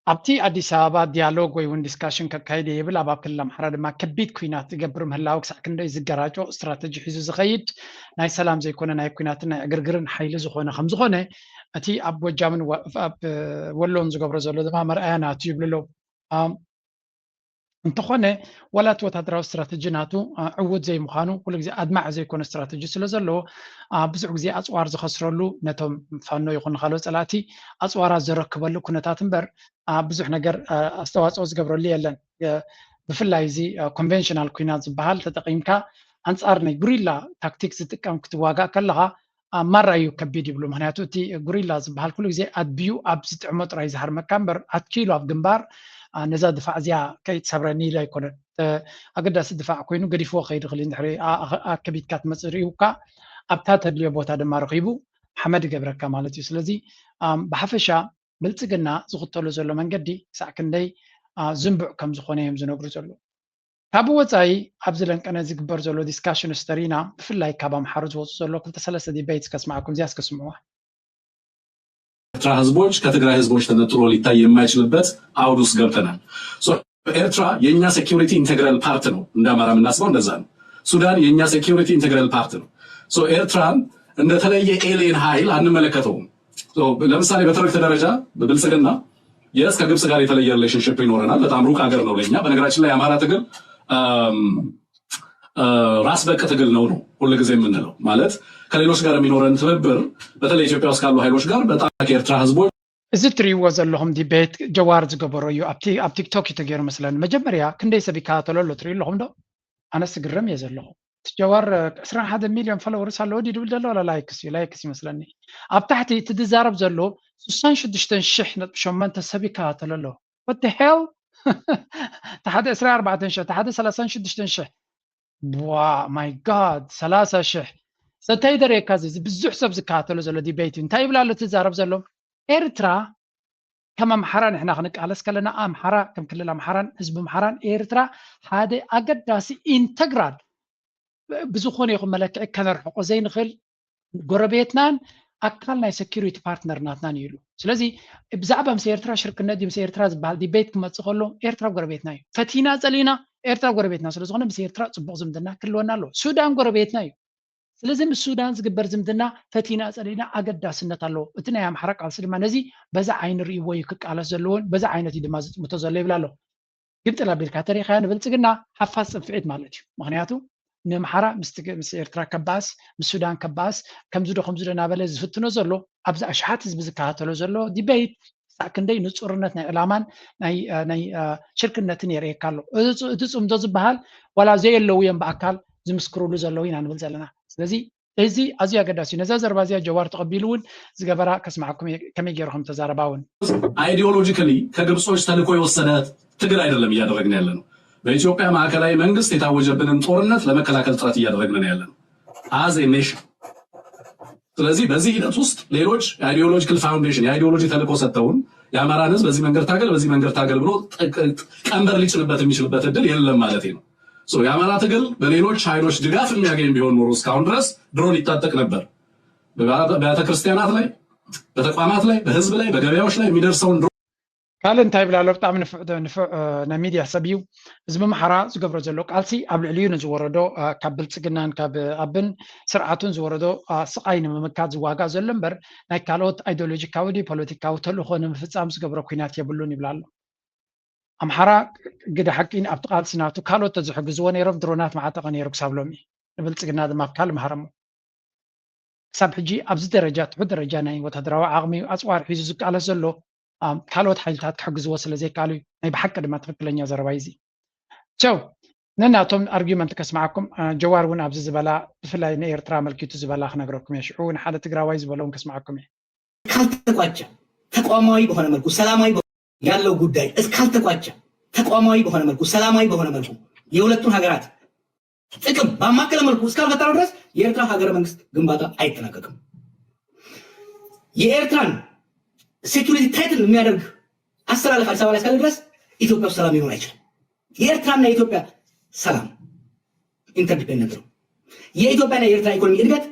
ኣብቲ ኣዲስ ኣበባ ዲያሎግ ወይ እውን ዲስካሽን ከካይድ እየ ይብል ኣብ ኣብ ክልል ኣምሓራ ድማ ከቢድ ኩናት ዝገብር ምህላው ክሳዕ ክንደይ ዝገራጮ ስትራተጂ ሒዙ ዝኸይድ ናይ ሰላም ዘይኮነ ናይ ኩናትን ናይ ዕግርግርን ሓይሊ ዝኾነ ከም ዝኾነ እቲ ኣብ ጎጃምን ወ- ኣብ ወሎን ዝገብሮ ዘሎ ድማ መርኣያ ናቱ ይብሉ ኣለዉ ኣም፣ እንተኾነ ዋላ እቲ ወታደራዊ ስትራተጂ ናቱ አ፣ ዕዉት ዘይምዃኑ ኩሉ ግዜ ኣድማዒ ዘይኮነ ስትራተጂ ስለ ዘለዎ አ፣ ብዙሕ ግዜ ኣፅዋር ዝኸስረሉ ነቶም ፋኖ ይኹን ካልኦ ፀላእቲ ኣፅዋራት ዘረክበሉ ኩነታት እምበር አ፣ ብዙሕ ነገር አ፣ ኣስተዋፅኦ ዝገብረሉ የለን። የ- ብፍላይ እዚ ኮንቨንሽናል ኩናት ዝበሃል ተጠቂምካ ኣንፃር ናይ ጉሪላ ታክቲክ ዝጥቀም ክትዋጋእ ከለኻ ማራ እዩ ከቢድ ይብሉ። ምክንያቱ እቲ ጉሪላ ዝበሃል ኩሉ ግዜ ኣድብዩ ኣብ ዝጥዕሞ ጥራይ ዝሃርመካ እምበር ኣትኪሉ ኣብ ግንባር ነዛ ድፋዕ እዚኣ ከይትሰብረኒ ኢሉ ኣይኮነን። ኣገዳሲ ድፋዕ ኮይኑ ገዲፍዎ ክኸይድ ይኽእል እዩ። እንድሕሪ ኣከቢድካ ትመፅእ ርእዩካ ኣብታ ተድልዮ ቦታ ድማ ረኺቡ ሓመድ ይገብረካ ማለት እዩ። ስለዚ ብሓፈሻ ብልፅግና ዝኽተሎ ዘሎ መንገዲ ክሳዕ ክንደይ ዝንቡዕ ከም ዝኾነ እዮም ዝነግሩ ዘለዉ። ካብ ወፃኢ ኣብዚ ለንቀነ ዝግበር ዘሎ ዲስካሽን ስተሪና ብፍላይ ካብ ኣምሓሩ ዝወፁ ዘሎ ክልተ ሰለስተ ዲቤትስ ከስማዕኩም እዚያስ ከስምዕዋ። ኤርትራ ህዝቦች ከትግራይ ህዝቦች ተነጥሎ ሊታይ የማይችልበት አውድ ውስጥ ገብተናል። So ኤርትራ የእኛ ሴኪሪቲ ኢንቴግራል ፓርት ነው። እንደ አማራ የምናስበው እንደዛ ነው። ሱዳን የእኛ ሴኪሪቲ ኢንቴግራል ፓርት ነው። So ኤርትራን እንደተለየ ኤሊየን ኃይል አንመለከተውም። So ለምሳሌ በተረክት ደረጃ በብልጽግና የስ ከግብጽ ጋር የተለየ ሪሌሽንሽፕ ይኖረናል። በጣም ሩቅ ሀገር ነው ለእኛ። በነገራችን ላይ የአማራ ትግል ራስ በቅ ትግል ነው ነው ሁልጊዜ የምንለው። ማለት ከሌሎች ጋር የሚኖረን ትብብር በተለይ ኢትዮጵያ ውስጥ ካሉ ኃይሎች ጋር በጣም ከኤርትራ ህዝቦች እዚ ትሪእዎ ዘለኹም ዲቤት ጀዋር ዝገበሮ እዩ። ኣብቲ ኣብ ቲክቶክ እዩ ተገይሩ መስለኒ። መጀመርያ ክንደይ ሰብ ይከታተሎ ኣሎ ትሪኡ ኣለኹም ዶ? ኣነስ ግርም እየ ዘለኹ። እቲ ጀዋር ዕስራን ሓደ ሚልዮን ፎሎወርስ ኣለዎ ድዩ ድብል ዘሎ ዋላ ላይክስ እዩ ላይክስ ይመስለኒ። ኣብ ታሕቲ እቲ ዝዛረብ ዘሎ ስሳን ሽዱሽተን ሽሕ ነጥቢ ሸሞንተ ሰብ ይከታተሎ ኣሎ። What the hell? እቲ ሓደ ዕስራን ኣርባዕተን ሽሕ እቲ ሓደ ሰላሳን ሽዱሽተን ሽሕ ዋ ማይ ጋድ ሰላሳ ሽሕ ሰታይ ደርየካ እዚ ብዙሕ ሰብ ዝከታተሎ ዘሎ ዲቤት እዩ። እንታይ ይብል ኣሎ እቲ ዝዛረብ ዘሎ? ኤርትራ ከም ኣምሓራ ንሕና ክንቃለስ ከለና ኣምሓራ ከም ክልል ኣምሓራን ህዝቢ ኣምሓራን ኤርትራ ሓደ ኣገዳሲ ኢንተግራል ብዝኾነ ይኹን መለክዒ ከነርሕቆ ዘይንኽእል ጎረቤትናን ኣካል ናይ ሴኪሪቲ ፓርትነር ናትናን እዩ ኢሉ። ስለዚ ብዛዕባ ምስ ኤርትራ ሽርክነት ድዩ ምስ ኤርትራ ዝበሃል ዲቤት ክመፅእ ከሎ ኤርትራ ጎረቤትና እዩ። ፈቲና ፀሊና ኤርትራ ጎረቤትና ስለዝኾነ ምስ ኤርትራ ፅቡቕ ዝምድና ክህልወና ኣለዎ። ሱዳን ጎረቤትና እዩ። ስለዚ ምስ ሱዳን ዝግበር ዝምድና ፈቲና ፀሊና ኣገዳስነት ኣለዎ። እቲ ናይ ኣምሓራ ቃልሲ ድማ ነዚ በዛ ዓይኒ ርእይዎ እዩ ክቃለስ ዘለዎን በዛ ዓይነት እዩ ድማ ዝጥምቶ ዘሎ ይብል ኣሎ። ግምጥል ኣቢልካ ተሪኻዮ ንብልፅግና ሓፋዝ ፅንፍዒት ማለት እዩ። ምክንያቱ ንኣምሓራ ምስ ኤርትራ ከባእስ ምስ ሱዳን ከባእስ ከምዚ ዶ ከምዚ ዶ እናበለ ዝፍትኖ ዘሎ ኣብዚ ኣሽሓት ህዝቢ ዝከታተሎ ዘሎ ዲቤት ክሳዕ ክንደይ ንፁርነት ናይ ዕላማን ናይ ሽርክነትን የርእየካ ኣሎ። እቲ ፅምዶ ዝበሃል ዋላ ዘየለዉ እዮም ብኣካል ዝምስክሩሉ ዘለዉ ኢና ንብል ዘለና። ስለዚ እዚ ኣዝዩ ኣገዳሲ እዩ። ነዛ ዘረባ እዚኣ ጀዋር ተቐቢሉ እውን ዝገበራ ከስምዓኩም እየ ከመይ ገይሩ ከም ተዛረባ እውን። Ideologically ከግብጾች ተልእኮ የወሰደ ትግል አይደለም እያደረግን ያለ ነው። በኢትዮጵያ ማዕከላዊ መንግስት የታወጀብንን ጦርነት ለመከላከል ጥረት እያደረግን ነው ያለን as a nation። ስለዚህ በዚህ ሂደት ውስጥ ሌሎች የ ideological foundation፣ የ ideology ተልእኮ ሰጥተውን የአማራን ህዝብ በዚህ መንገድ ታገል፣ በዚህ መንገድ ታገል ብሎ ቀንበር ሊጭንበት የሚችልበት እድል የለም ማለት ነው። የአማራ ትግል በሌሎች ኃይሎች ድጋፍ የሚያገኝ ቢሆን ኖሮ እስካሁን ድረስ ድሮን ይታጠቅ ነበር። በቤተክርስቲያናት ላይ፣ በተቋማት ላይ፣ በህዝብ ላይ፣ በገበያዎች ላይ የሚደርሰውን ድሮን ካልእ እንታይ ይብል ኣሎ? ብጣዕሚ ንፉዕ ናይ ሚድያ ሰብ እዩ። ህዝቢ ኣምሓራ ዝገብሮ ዘሎ ቃልሲ ኣብ ልዕሊኡ ንዝወረዶ ካብ ብልፅግናን ካብ ኣብን ስርዓቱን ዝወረዶ ስቓይ ንምምካት ዝዋጋእ ዘሎ እምበር ናይ ካልኦት ኣይዲዮሎጂካዊ ድዩ ፖለቲካዊ ተልእኾ ንምፍፃም ዝገብሮ ኲናት የብሉን ይብል ኣሎ። ኣምሓራ ግደ ሓቂ ኣብቲ ቃልሲ ናቱ ካልኦት ተዝሕግዝዎ ነይሮም ድሮናት ምዓጠቐ ነይሩ ክሳብ ሎሚ። ንብልፅግና ድማ ኣብ ካልእ ምሃረሞ። ክሳብ ሕጂ ኣብዚ ደረጃ ትሑት ደረጃ ናይ ወታደራዊ ዓቕሚ ኣፅዋር ሒዙ ዝቃለስ ዘሎ ካልኦት ሓይልታት ክሕግዝዎ ስለ ዘይከኣሉ እዩ። ናይ ብሓቂ ድማ ትኽክለኛ ዘረባ እዩ እዚ። ቸው ነናቶም ኣርጊመንት ከስማዓኩም ጀዋር እውን ኣብዚ ዝበላ ብፍላይ ንኤርትራ ኣመልኪቱ ዝበላ ክነግረኩም እየ። ሽዑ እውን ሓደ ትግራዋይ ዝበሎ እውን ከስማዓኩም እየ። ካልተቋጨ ተቋማዊ በሆነ መልኩ ሰላማዊ ያለው ጉዳይ እስካልተቋጨ ተቋማዊ በሆነ መልኩ ሰላማዊ በሆነ መልኩ የሁለቱን ሀገራት ጥቅም ባማከለ መልኩ እስካልፈጠረው ድረስ የኤርትራ ሀገረ መንግስት ግንባታ አይጠናቀቅም። የኤርትራን security threaten የሚያደርግ አሰላለፍ አዲስ አበባ ላይ እስካለ ድረስ ኢትዮጵያ ውስጥ ሰላም ሊኖር አይችልም። የኤርትራና የኢትዮጵያ ሰላም interdependent ነው። የኢትዮጵያና የኤርትራ ኢኮኖሚ እድገት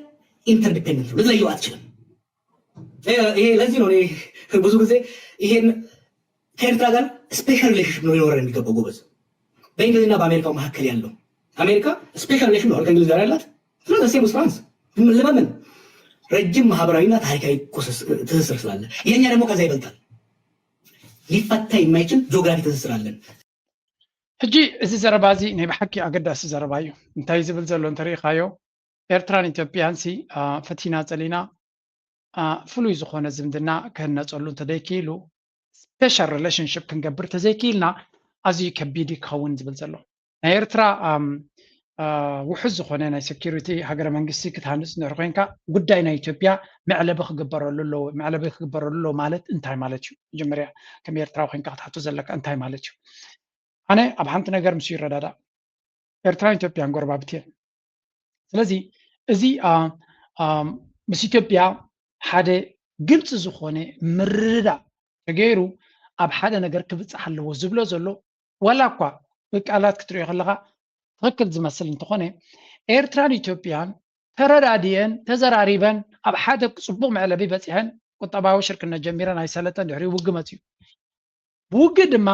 interdependent ነው። ልትለየው አትችልም። ይሄ ለዚህ ነው ብዙ ጊዜ ይሄን ከኤርትራ ጋር special relationship ነው ሊኖረን የሚገባው ጎበዝ። በእንግሊዝና በአሜሪካው መካከል ያለው አሜሪካ special relation ነው ከእንግሊዝ ጋር ያላት። ስለዚህ same with France ለምን ረጅም ማህበራዊና ታሪካዊ ትስስር ስላለ የእኛ ደግሞ ከዛ ይበልጣል። ሊፈታ የማይችል geography ትስስር አለን። ሕጂ እዚ ዘረባ እዚ ናይ ብሓቂ ኣገዳሲ ዘረባ እዩ። እንታይ ዝብል ዘሎ እንተሪኢኻዮ ኤርትራን ኢትዮጵያን ሲ ፈቲና ጸሊና ፍሉይ ዝኾነ ዝምድና ክህነፀሉ እንተዘይክኢሉ special relationship ክንገብር ተዘይክኢልና ኣዝዩ ከቢድ ክኸውን ዝብል ዘሎ ናይ ኤርትራ ውሑስ ዝኾነ ናይ security ሃገረ መንግስቲ ክትሃንፅ እንድሕር ኮይንካ ጉዳይ ናይ ኢትዮጵያ መዕለቢ ክግበረሉ ኣለዎ። መዕለቢ ክግበረሉ ኣለዎ ማለት እንታይ ማለት እዩ? መጀመርያ ከም ኤርትራዊ ኮይንካ ክትሓቶ ዘለካ እንታይ ማለት እዩ? ኣነ ኣብ ሓንቲ ነገር ምስ ይረዳዳእ ኤርትራን ኢትዮጵያን ጎረባብቲ እየን። ስለዚ እዚ ምስ ኢትዮጵያ ሓደ ግልፂ ዝኾነ ምርድዳእ ተገይሩ ኣብ ሓደ ነገር ክብፃሕ ኣለዎ ዝብሎ ዘሎ ዋላ እኳ ብቃላት ክትሪኦ ከለካ ትክክል ዝመስል እንተኾነ ኤርትራን ኢትዮጵያን ተረዳዲኤን ተዘራሪበን ኣብ ሓደ ፅቡቅ መዕለቢ በፂሐን ቁጠባዊ ሽርክነት ጀሚረን ኣይሰለጠን ድሕሪኡ ውግእ መፅዩ። ብውግእ ድማ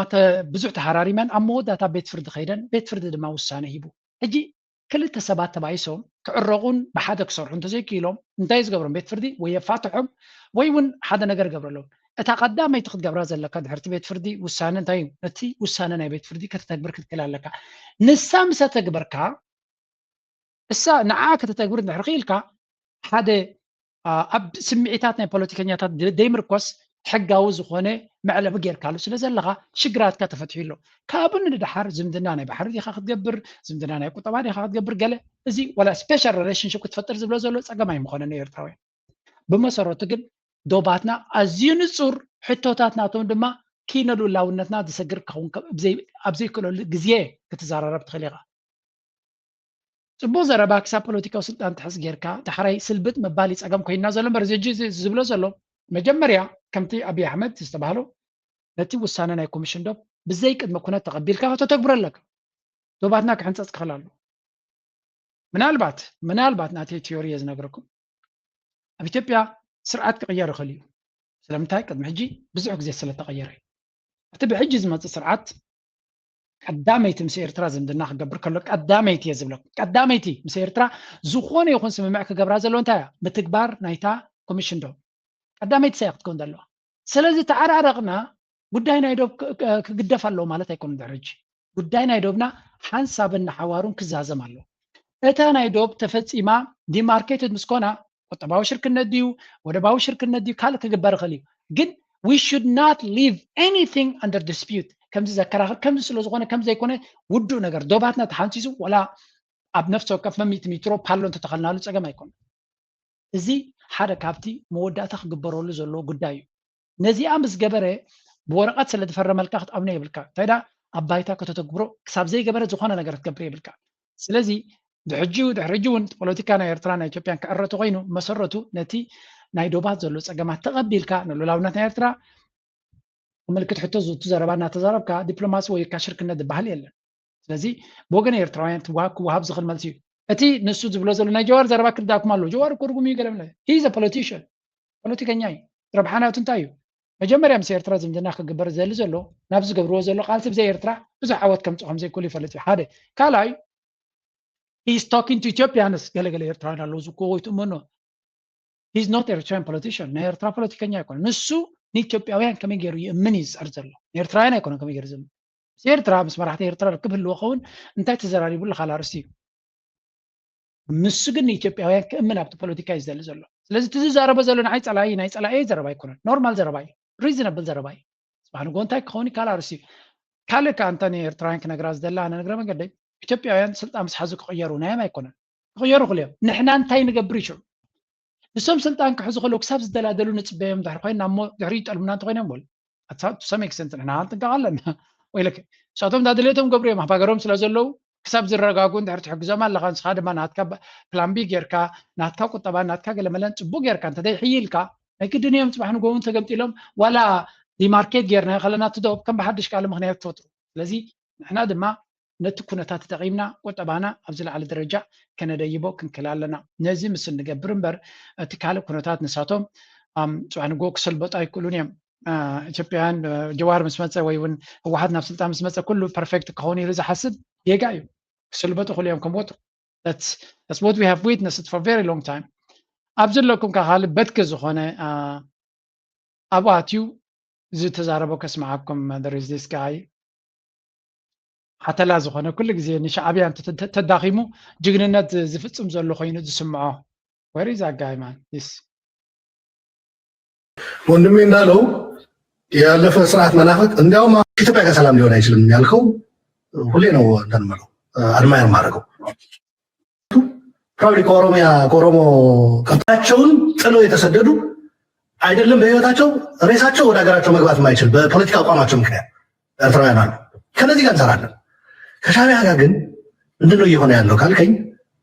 ብዙሕ ተሃራሪመን ኣብ መወዳእታ ቤት ፍርዲ ከይደን ቤት ፍርዲ ድማ ውሳነ ሂቡ። ሕጂ ክልተ ሰባት ተባኢሶም ክዕረቑን ብሓደ ክሰርሑ እንተዘይክኢሎም እንታይ ዝገብሮም ቤት ፍርዲ ወይ የፋትሖም ወይ እውን ሓደ ነገር ይገብረሎም። እታ ቀዳመይቲ ክትገብራ ዘለካ ድሕርቲ ቤት ፍርዲ ውሳነ እንታይ እዩ? ነቲ ውሳነ ናይ ቤት ፍርዲ ከተተግብር ክትክእል ኣለካ። ንሳ ምስ ኣተግበርካ እሳ ንዓ ከተተግብር እንድሕር ክኢልካ ሓደ ኣብ ስምዒታት ናይ ፖለቲከኛታት ዘይምርኮስ ሕጋዊ ዝኾነ መዕለቢ ጌርካሉ ስለ ዘለኻ ሽግራትካ ተፈትሑ ኣሎ። ካብኡ ንድሓር ዝምድና ናይ ባሕሪ ዲኻ ክትገብር ዝምድና ናይ ቁጠባ ዲኻ ክትገብር ገለ እዚ ወላ special relationship ክትፈጥር ዝብሎ ዘሎ ፀገም ኣይምኾነን ንኤርትራውያን። ብመሰረቱ ግን ዶባትና ኣዝዩ ንፁር ሕቶታት ናቶም ድማ ኪነ ሉላውነትና ዝሰግር ክኸውን ኣብ ዘይክእለሉ ግዜ ክትዘራረብ ትኽእል ኢኻ። ፅቡቅ ዘረባ ክሳብ ፖለቲካዊ ስልጣን ትሕዝ ጌርካ ዳሕራይ ስልብጥ ምባል ይፀገም ኮይና ዘሎ እምበር እዚ ዝብሎ ዘሎ መጀመርያ ከምቲ ኣብይ ኣሕመድ ዝተባህሎ ነቲ ውሳነ ናይ ኮሚሽን ዶብ ብዘይ ቅድመ ኩነት ተቐቢልካ ከተተግብሮ ኣለካ። ዶባትና ክሕንፀፅ ክኽእል ኣሎ። ምናልባት ምናልባት ናተይ ቲዮሪ እየ ዝነግረኩም ኣብ ኢትዮጵያ ስርዓት ክቕየር ይኽእል እዩ። ስለምንታይ ቅድሚ ሕጂ ብዙሕ ግዜ ስለተቐየረ እቲ ብሕጂ ዝመፅእ ስርዓት ቀዳመይቲ ምስ ኤርትራ ዝምድና ክገብር ከሎ ቀዳመይቲ እየ ዝብለኩም ቀዳመይቲ ምስ ኤርትራ ዝኾነ ይኹን ስምምዕ ክገብራ ዘለዎ እንታይ እያ ምትግባር ናይታ ኮሚሽን ዶ ቀዳመይቲ ሰያ ክትከውን ዘለዋ። ስለዚ ተዓራረቕና ጉዳይ ናይ ዶብ ክግደፍ ኣለዎ ማለት ኣይኮነ ድሕሪ ሕጂ ጉዳይ ናይ ዶብና ሓንሳብን ንሓዋሩን ክዛዘም ኣለዎ። እታ ናይ ዶብ ተፈፂማ demarcated ምስ ኮና ቁጠባዊ ሽርክነት ድዩ ወደባዊ ሽርክነት ድዩ ካልእ ክግበር ይኽእል እዩ ግን we should not leave anything under dispute ከምዚ ዘከራኽር ከምዚ ስለ ዝኾነ ከም ዘይኮነ ውዱእ ነገር ዶባትና ተሓንፂፁ ወላ ኣብ ነፍሲ ወከፍ መሚእቲ ሚትሮ ፓሎ እንተተኸልናሉ ፀገም ኣይኮነ። እዚ ሓደ ካብቲ መወዳእታ ክግበረሉ ዘለዎ ጉዳይ እዩ። ነዚኣ ምስ ገበረ ብወረቐት ስለ ዝፈረመልካ ክትኣምኖ የብልካ እንታይ ዳ ኣብ ባይታ ከተተግብሮ ክሳብ ዘይገበረ ዝኾነ ነገር ክትገብር የብልካ። ስለዚ ድሕጂ ድሕሪ ሕጂ እውን ፖለቲካ ናይ ኤርትራ ናይ ኢትዮጵያን ክዕረ ተኮይኑ መሰረቱ ነቲ ናይ ዶባት ዘሎ ጸገማት ተቐቢልካ ንሉላውነት ናይ ኤርትራ ምልክት ሕቶ ዝቱ ዘረባ እናተዛረብካ ዲፕሎማሲ ወይ ሽርክነት ዝበሃል የለን። ስለዚ ብወገን ኤርትራውያን ክወሃብ ዝኽእል መልሲ እዩ። እቲ ንሱ ዝብሎ ዘሎ ናይ ጀዋር ዘረባ ክርዳኩም ኣሎ። ጀዋር እኮ ርጉም እዩ ገለ ሂዘ ፖለቲሽን ፖለቲከኛ እዩ። ረብሓ ናቱ እንታይ እዩ? መጀመርያ ምስ ኤርትራ ዝምድና ክግበር ዘሊ ዘሎ ናብ ዝገብርዎ ዘሎ ቃልሲ ብዘይ ኤርትራ ብዙሕ ዓወት ከምፅእ ከምዘይክእሉ ይፈልጥ እዩ። ሓደ ካልኣይ he's talking to Ethiopians ገለገለ ኤርትራውያን ኣለዉ ዝኮ ወይ ትእመኖ he's not Eritrean politician ናይ ኤርትራ ፖለቲከኛ ኣይኮነ። ንሱ ንኢትዮጵያውያን ከመይ ገይሩ ይእምን እዩ ዝፀር ዘሎ ንኤርትራውያን ኣይኮነ ከመይ ገይሩ ዝእምን። ምስ ኤርትራ ምስ መራሕቲ ኤርትራ ርክብ ህልዎ ከውን እንታይ ተዘራሪቡ ኣለካ ኣርእስቲ እዩ። ንሱ ግን ንኢትዮጵያውያን ክእምን ኣብቲ ፖለቲካ እዩ ዝደሊ ዘሎ። ስለዚ እቲ ዝዛረቦ ዘሎ ንዓይ ፀላኢ ናይ ፀላኢ ዘረባ ኣይኮነን። ኖርማል ዘረባ እዩ። ሪዝነብል ዘረባ እዩ። ስባሕ ንጎ እንታይ ክኸውን ይካል ኣርእስቲ እዩ። ካልእ ከ ኣንታ ንኤርትራውያን ክነግራ ዝደላ ኣነ ንግረ መንገደይ ኢትዮጵያውያን ስልጣን ምስ ሓዙ ክቕየሩ ናዮም ኣይኮነን። ክቕየሩ ክልዮም ንሕና እንታይ ንገብር ይሽዑ ንሶም ስልጣን ክሕዙ ከለዉ ክሳብ ዝደላደሉ ንፅበዮም ድሕሪ ኮይና እሞ ድሕሪ ይጠልሙና እንተኮይኖም በሉ to some extent ንሕና ክንጥንቀቕ ኣለና። ወይለክ ንሳቶም እንዳ ድሌቶም ገብሩ እዮም ኣብ ሃገሮም ስለ ዘለዉ ክሳብ ዝረጋጉ እንድሕር ትሕግዞም ኣለኻ ንስኻ ድማ ናትካ ፕላን ቢ ጌርካ ናትካ ቁጠባ ናትካ ገለመለን ፅቡቅ ጌርካ እንተዘይሕይልካ ናይ ግድን እዮም ፅባሕ ንጎውን ተገምጢሎም ዋላ ዲማርኬት ጌርና ከለና ትደብ ከም ብሓድሽ ካልእ ምክንያት ትፈጥሩ። ስለዚ ንሕና ድማ ነቲ ኩነታት ተጠቒምና ቁጠባና ኣብ ዝለዓለ ደረጃ ከነደይቦ ክንክእል ኣለና። ነዚ ምስ እንገብር እምበር እቲ ካልእ ኩነታት ንሳቶም ፅባሕ ንጎ ክሰልበጡ ኣይክእሉን እዮም። ኢትዮጵያውያን ጀዋር ምስ መፀ ወይ እውን ህወሓት ናብ ስልጣን ምስ መፀ ኩሉ ፐርፌክት ክኸውን ኢሉ ዝሓስብ ጌጋ እዩ። ክስልበጡ ክሉ እዮም ከም ወትሩ that's what we have witnessed for very long time። ኣብ ዘለኩም ከ ካልእ በትኪ ዝኾነ ኣብኡ ኣትዩ ዝተዛረቦ ከስምዓኩም there is this guy ሓተላ ዝኾነ ኩሉ ግዜ ንሻዕብያ ተዳኺሙ ጅግንነት ዝፍፅም ዘሎ ኮይኑ ዝስምዖ where is that guy man this ወንድሜ እንዳለው ያለፈ ስርዓት መናፍቅ እንዲያውም ኢትዮጵያ ጋር ሰላም ሊሆን አይችልም ያልከው ሁሌ ነው እንትን የምለው አድማየር ማድረገው probably ከኦሮሚያ ከኦሮሞ ቀጣቸውን ጥለው የተሰደዱ አይደለም በህይወታቸው ሬሳቸው ወደ ሀገራቸው መግባት የማይችል በፖለቲካ አቋማቸው ምክንያት ኤርትራውያን አሉ። ከነዚህ ጋር እንሰራለን። ከሻዕቢያ ጋር ግን ምንድነው እየሆነ ያለው ካልከኝ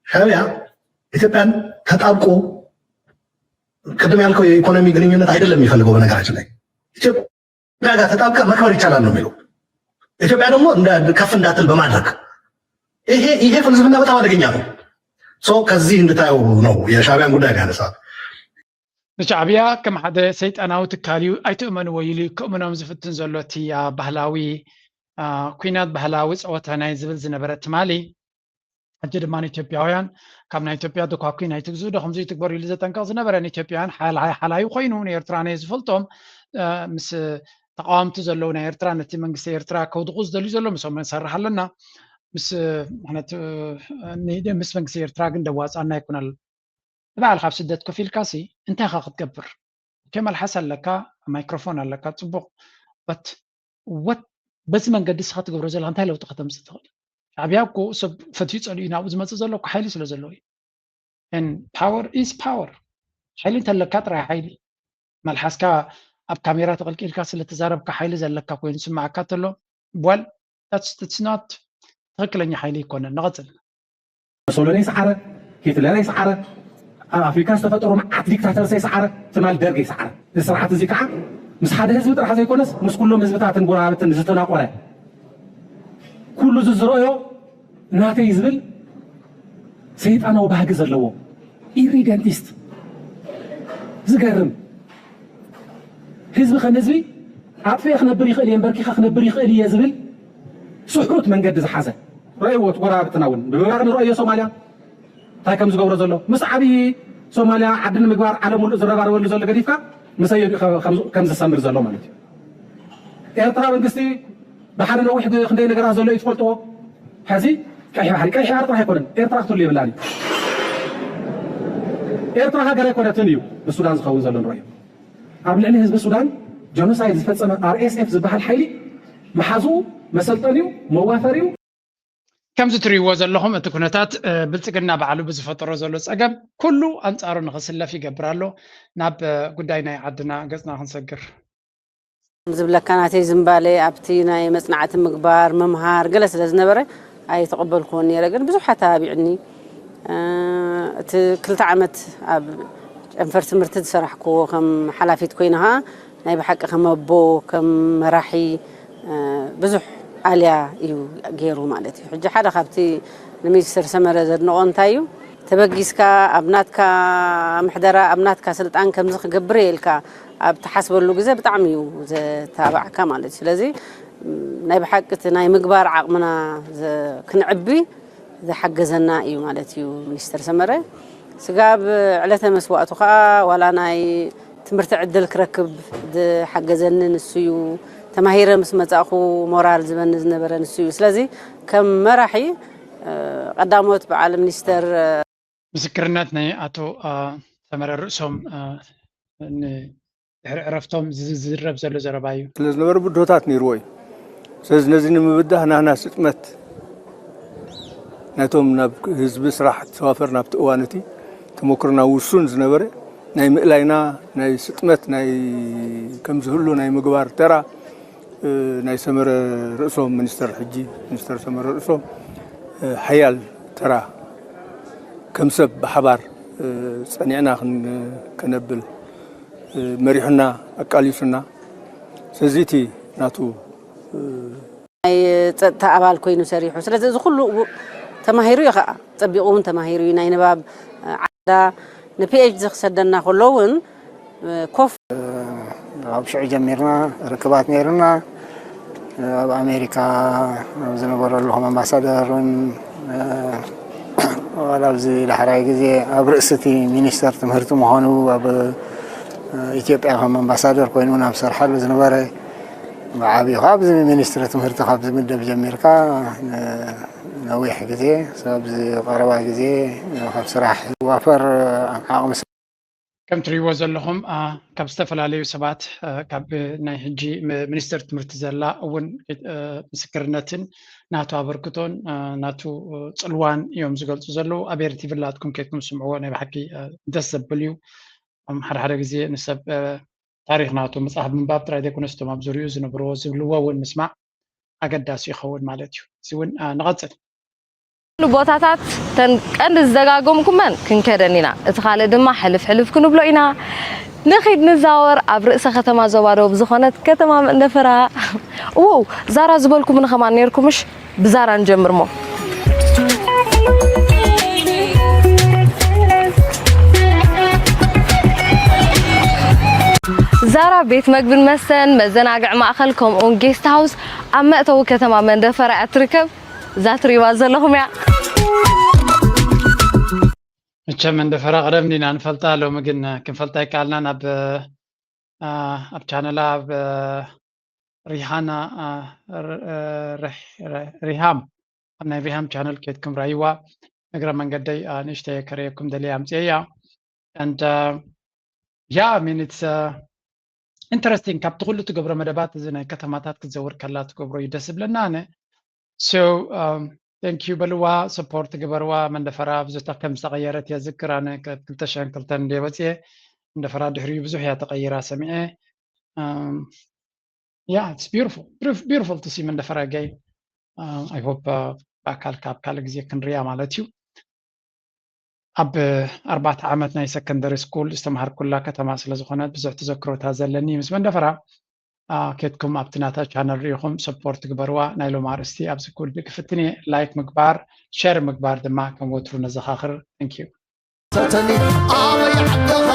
ሻዕቢያ ኢትዮጵያን ተጣብቆ ቅድም ያልከው የኢኮኖሚ ግንኙነት አይደለም የሚፈልገው። በነገራችን ላይ ኢትዮጵያ ጋር ተጣብቀ መክበር ይቻላል ነው የሚለው። ኢትዮጵያ ደግሞ ከፍ እንዳትል በማድረግ ይሄ ይሄ ፍልስፍና በጣም አደገኛ ነው። so ከዚህ እንድታየው ነው የሻዕቢያን ጉዳይ ያነሳት። ንሻዕብያ ከም ሓደ ሰይጣናዊ ትካል እዩ ኣይትእመንዎ ኢሉ ከእምኖም ዝፍትን ዘሎ እቲ ባህላዊ ኩናት ባህላዊ ፀወታ ናይ ዝብል ዝነበረ ትማሊ ሕጂ ድማ ንኢትዮጵያውያን ካብ ናይ ኢትዮጵያ ዶኳኩይ ናይ ትግዝኡ ዶ ከምዚ ይትግበሩ ኢሉ ዘጠንቀቕ ዝነበረ ንኢትዮጵያውያን ሓላዩ ኮይኑ ንኤርትራ ናይ ዝፈልጦም ምስ ተቃወምቲ ዘለዉ ናይ ኤርትራ ነቲ መንግስቲ ኤርትራ ከውድቁ ዝደልዩ ዘሎ ምስኦም ንሰርሕ ኣለና ምስ መንግስቲ ኤርትራ ግን ደዋፃና ኣይኮነል ንባዕልካ ኣብ ስደት ኮፍ ኢልካ ሲ እንታይ ኢካ ክትገብር እከ መልሓስ ኣለካ ማይክሮፎን ኣለካ ፅቡቅ but what በዚ መንገዲ እስካ ትገብሮ ዘለካ እንታይ ለውጢ ከተምፅእ ትኽእል ሻዕብያ እኮ ሰብ ፈትዩ ፀሊኡ ናብኡ ዝመፅእ ዘሎ እኮ ሓይሊ ስለ ዘለዎ እዩ and power is power ሓይሊ እንተለካ ጥራይ ሓይሊ መልሓስካ ኣብ ካሜራ ተቐልቂልካ ስለተዛረብካ ሓይሊ ዘለካ ኮይኑ ዝስማዓካ ተሎ well that's not ትኽክለኛ ሓይሊ ይኮነን ንቐፅል ሶሎኔ ሰዓረ ሂትለር ሰዓረ ኣብ ኣፍሪካ ዝተፈጠሩ መዓት ዲክታተርስ ሰዓረ ትማል ደርግ ሰዓረ እዚ ስርዓት እዚ ከዓ ምስ ሓደ ህዝቢ ጥራሕ ዘይኮነስ ምስ ኩሎም ህዝብታትን ጎረባብትን ዝተናቆረ ኩሉ እዚ ዝረእዮ ናተይ ዝብል ሰይጣናዊ ባህጊ ዘለዎ ኢሪደንቲስት ዝገርም ህዝቢ ከም ህዝቢ ኣጥፍኤ ክነብር ይኽእል እየ በርኪኻ ክነብር ይኽእል እየ ዝብል ስሑት መንገዲ ዝሓዘ ረእይዎ እቲ ጎረባብትና እውን ብምባር ንረእዮ ሶማልያ እንታይ ከም ዝገብሮ ዘሎ ምስ ዓብዪ ሶማልያ ዓዲ ንምግባር ዓለም ሙሉእ ዝረባረበሉ ዘሎ ገዲፍካ ምሰዮ ከም ዝሰምር ዘሎ ማለት እዩ ኤርትራ መንግስቲ ብሓደ ነዊሕ ክንደይ ነገራት ዘሎ እዩ ትፈልጥዎ ሕዚ ቀይሕ ባሕሪ ቀይሕ ባሕሪ ጥራሕ ኣይኮነን ኤርትራ ክትህሉ የብላን እዩ ኤርትራ ሃገር ኣይኮነትን እዩ ብሱዳን ዝኸውን ዘሎ ንረእዮ ኣብ ልዕሊ ህዝቢ ሱዳን ጀኖሳይድ ዝፈፀመ ኣር ኤስ ኤፍ ዝበሃል ሓይሊ መሓዝኡ መሰልጠኒኡ መዋፈሪኡ ከምዚ ትርእይዎ ዘለኹም እቲ ኩነታት ብልፅግና ባዕሉ ብዝፈጠሮ ዘሎ ፀገም ኩሉ ኣንፃሩ ንኽስለፍ ይገብር ኣሎ ናብ ጉዳይ ናይ ዓድና ገፅና ክንሰግር ዝብለካ ናተይ ዝምባለ ኣብቲ ናይ መጽናዕቲ ምግባር፣ ምምሃር ገለ ስለ ዝነበረ ኣይተቐበልኩዎን ነይረ። ግን ብዙሕ ኣተባቢዕኒ። እ፣ እቲ ክልተ ዓመት ኣብ ጨንፈር ትምህርቲ ዝሰራሕኩዎ ከም ሓላፊት ኮይነ ኸኣ ናይ ብሓቂ ከም ኣቦ፣ ከም መራሒ፣ እ፣ ብዙሕ ኣልያ እዩ ገይሩ ማለት እዩ። ሕጂ ሓደ ካብቲ ንሚኒስትር ሰመረ ዘድንቖ እንታይ እዩ? ተበጊስካ ኣብ ናትካ ምሕደራ፣ ኣብ ናትካ ስልጣን ከምዚ ክገብር እየ ኢልካ ኣብ ትሓስበሉ ግዜ ብጣዕሚ እዩ ዘተባብዓካ ማለት እዩ። ስለዚ ናይ ብሓቂ እቲ ናይ ምግባር ዓቕምና ዘ-፣ ክንዕቢ ዝሓገዘና እዩ ማለት እዩ ሚኒስተር ሰመረ። ስጋብ ዕለተ መስዋእቱ ከዓ ዋላ ናይ ትምህርቲ ዕድል ክረክብ ዝሓገዘኒ ንሱ እዩ። ተማሂረ ምስ መጻእኹ ሞራል ዝበኒ ዝነበረ ንሱ እዩ። ስለዚ ከም መራሒ፣ እ፣ ቀዳሞት በዓል ሚኒስተር፣ እ፣ ምስክርነት ናይ ኣቶ፣ እ፣ ሰመረ ርእሶም፣ እ፣ ን-፣ ድሕሪ ዕረፍቶም ዝዝረብ ዘሎ ዘረባ እዩ። ስለ ዝነበረ ብድሆታት ነይርዎ እዩ። ስለዚ ነዚ ንምብዳህ ናህና ስጥመት ናይቶም ናብ ህዝቢ ስራሕ ተዋፈር ናብቲ እዋን እቲ ተመክሮና ውሱን ዝነበረ ናይ ምእላይና ናይ ስጥመት ናይ ከምዝህሉ ናይ ምግባር ተራ፣ እ፣ ናይ ሰመረ ርእሶም ሚኒስተር፣ ሕጂ ሚኒስተር ሰመረ ርእሶም፣ እ፣ ሓያል ተራ ከም ሰብ ብሓባር፣ እ፣ ጸኒዕና ክን-፣ ከነብል፣ እ፣ መሪሑና፣ ኣቃሊሱና። ስለዚ እቲ ናቱ፣ እ፣ ናይ ጸጥታ ኣባል ኮይኑ ሰሪሑ። ስለዚ እዚ ኩሉ ው-፣ ተማሂሩ እዩ ኸኣ። ጸቢቑ እውን ተማሂሩ እዩ። ናይ ንባብ፣ እ፣ ዓዳ ንፒኤችዲ ክሰደና ከሎ እውን፣ እ፣ ኮፍ ካብ ሽዑ ጀሚርና ርክባት ነይሩና። ኣብ ኣሜሪካ ኣብ ዝነበረሉ ከም ኣምባሳደር እውን፣ እ፣ ዋላ ኣብዚ ዳሕራይ ግዜ ኣብ ርእሲ እቲ ሚኒስተር ትምህርቲ ምዃኑ ኣብ፣ እ፣ ኢትዮጵያ ከም ኣምባሳደር ኮይኑ እውን ኣብ ሰርሓሉ ዝነበረ ብዓብዩ ካብ ሚኒስትሪ ትምህርቲ ካብ ዝምደብ ጀሚርካ ን-፣ ነዊሕ ግዜ፣ ኣብዚ ቀረባ ግዜ ካብ ስራሕ ዝዋፈር ዓቕሚ ሰብ። ከም ትርእይዎ ዘለኹም፣ አ፣ ካብ ዝተፈላለዩ ሰባት፣ አ፣ ካብ ናይ ሕጂ ም-፣ ሚኒስትር ትምህርቲ ዘላ እውን፣ እ፣ ምስክርነትን ናቱ ኣበርክቶን፣ አ፣ ናቱ፣ እ፣ ጽልዋን እዮም ዝገልጹ ዘለዉ። ኣብ ኤርቲቪ ላትኩም ከይድኩም ስምዕዎ፣ ናይ ብሓቂ፣ እ፣ ደስ ዘብል እዩ። እም፣ ሓደ ሓደ ግዜ ንሰብ፣ እ፣ ታሪኽ ናቱ መጽሓፍ ምንባብ ጥራይ ዘይኮነስ፣ እቶም ኣብ ዙርያኡ ዝነብርዎ ዝብልዎ እውን ምስማዕ ኣገዳሲ ይኸውን ማለት እዩ። እዚ እውን፣ አ፣ ንቐጽል። ኩሉ ቦታታት ተን ቀንዲ ዝደጋገምኩመን ክንከደን ኢና። እቲ ካልእ ድማ ሕልፍ ሕልፍ ክንብሎ ኢና። ንኺድ ንዛወር ኣብ ርእሰ ከተማ ዞባ ደቡብ ዝኾነት ከተማ መንደፈራ። እወው፣ ዛራ ዝበልኩምኒ ከማን ነይርኩምሽ። ብዛራ ንጀምር እሞ። ዛራ ቤት መግብን መስተን መዘናግዒ ማእኸል ከምኡውን ጌስት ሃውስ ኣብ መእተዊ ከተማ መንደፈራ እያ ትርከብ። እዛ ትርእይዋ ዘለኹም እያ። መቸም መንደፈራ ቀደም ዲና ንፈልጣ፣ ሎሚ ግን ክንፈልጣ ኣይከኣልናን። ኣብ፣ አ፣ ኣብ ቻነላ ኣብ ሪሃና፣ አ፣ ር-፣ ርሕ-፣ ር-፣ ሪሃም፣ ኣብ ናይ ሪሃም ቻነል ኬድኩም ራይዋ። እግረ መንገደይ፣ አ፣ ንእሽተይ ከርእየኩም ደልየ ኣምፅኤያ። And, አ፣ yeah, I mean, it's, አ፣ interesting። ካብቲ ኩሉ ትገብሮ መደባት እዚ ናይ ከተማታት ክትዘውር ከላ ትገብሮ እዩ ደስ ዝብለና ኣነ። So, um, thank you በልዋ፣ support ግበርዋ። መንደፈራ ብዙሕ ከም ዝተቐየረት እየ ዝክር ኣነ። ካብ ክልተ ሽሕን ክልተን እንደ ወፅየ መንደፈራ ድሕሪኡ ብዙሕ እያ ተቐይራ ሰሚዐ። Um, yeah, it's beautiful. Beautif-, beautiful to see መንደፈራ again. Um, I hope, uh, ብኣካል ካብ ካልእ ግዜ ክንሪያ ማለት እዩ። ኣብ ኣርባዕተ ዓመት ናይ ሰከንደሪ ስኩል ዝተምሃርኩላ ከተማ ስለ ዝኾነት ብዙሕ ተዘክሮታት ዘለኒ ምስ መንደፈራ፣ አ፣ ኬድኩም ኣብቲ ናታ ቻነል ርኢኹም ሰፖርት ግበርዋ። ናይ ሎም ኣርእስቲ ኣብዚ ክውድእ ክፍትን እየ። ላይክ ምግባር፣ ሸር ምግባር ድማ ከም ወትሩ ነዘኻኽር። Thank you። ሰተኒ ኣበይ ዓዲ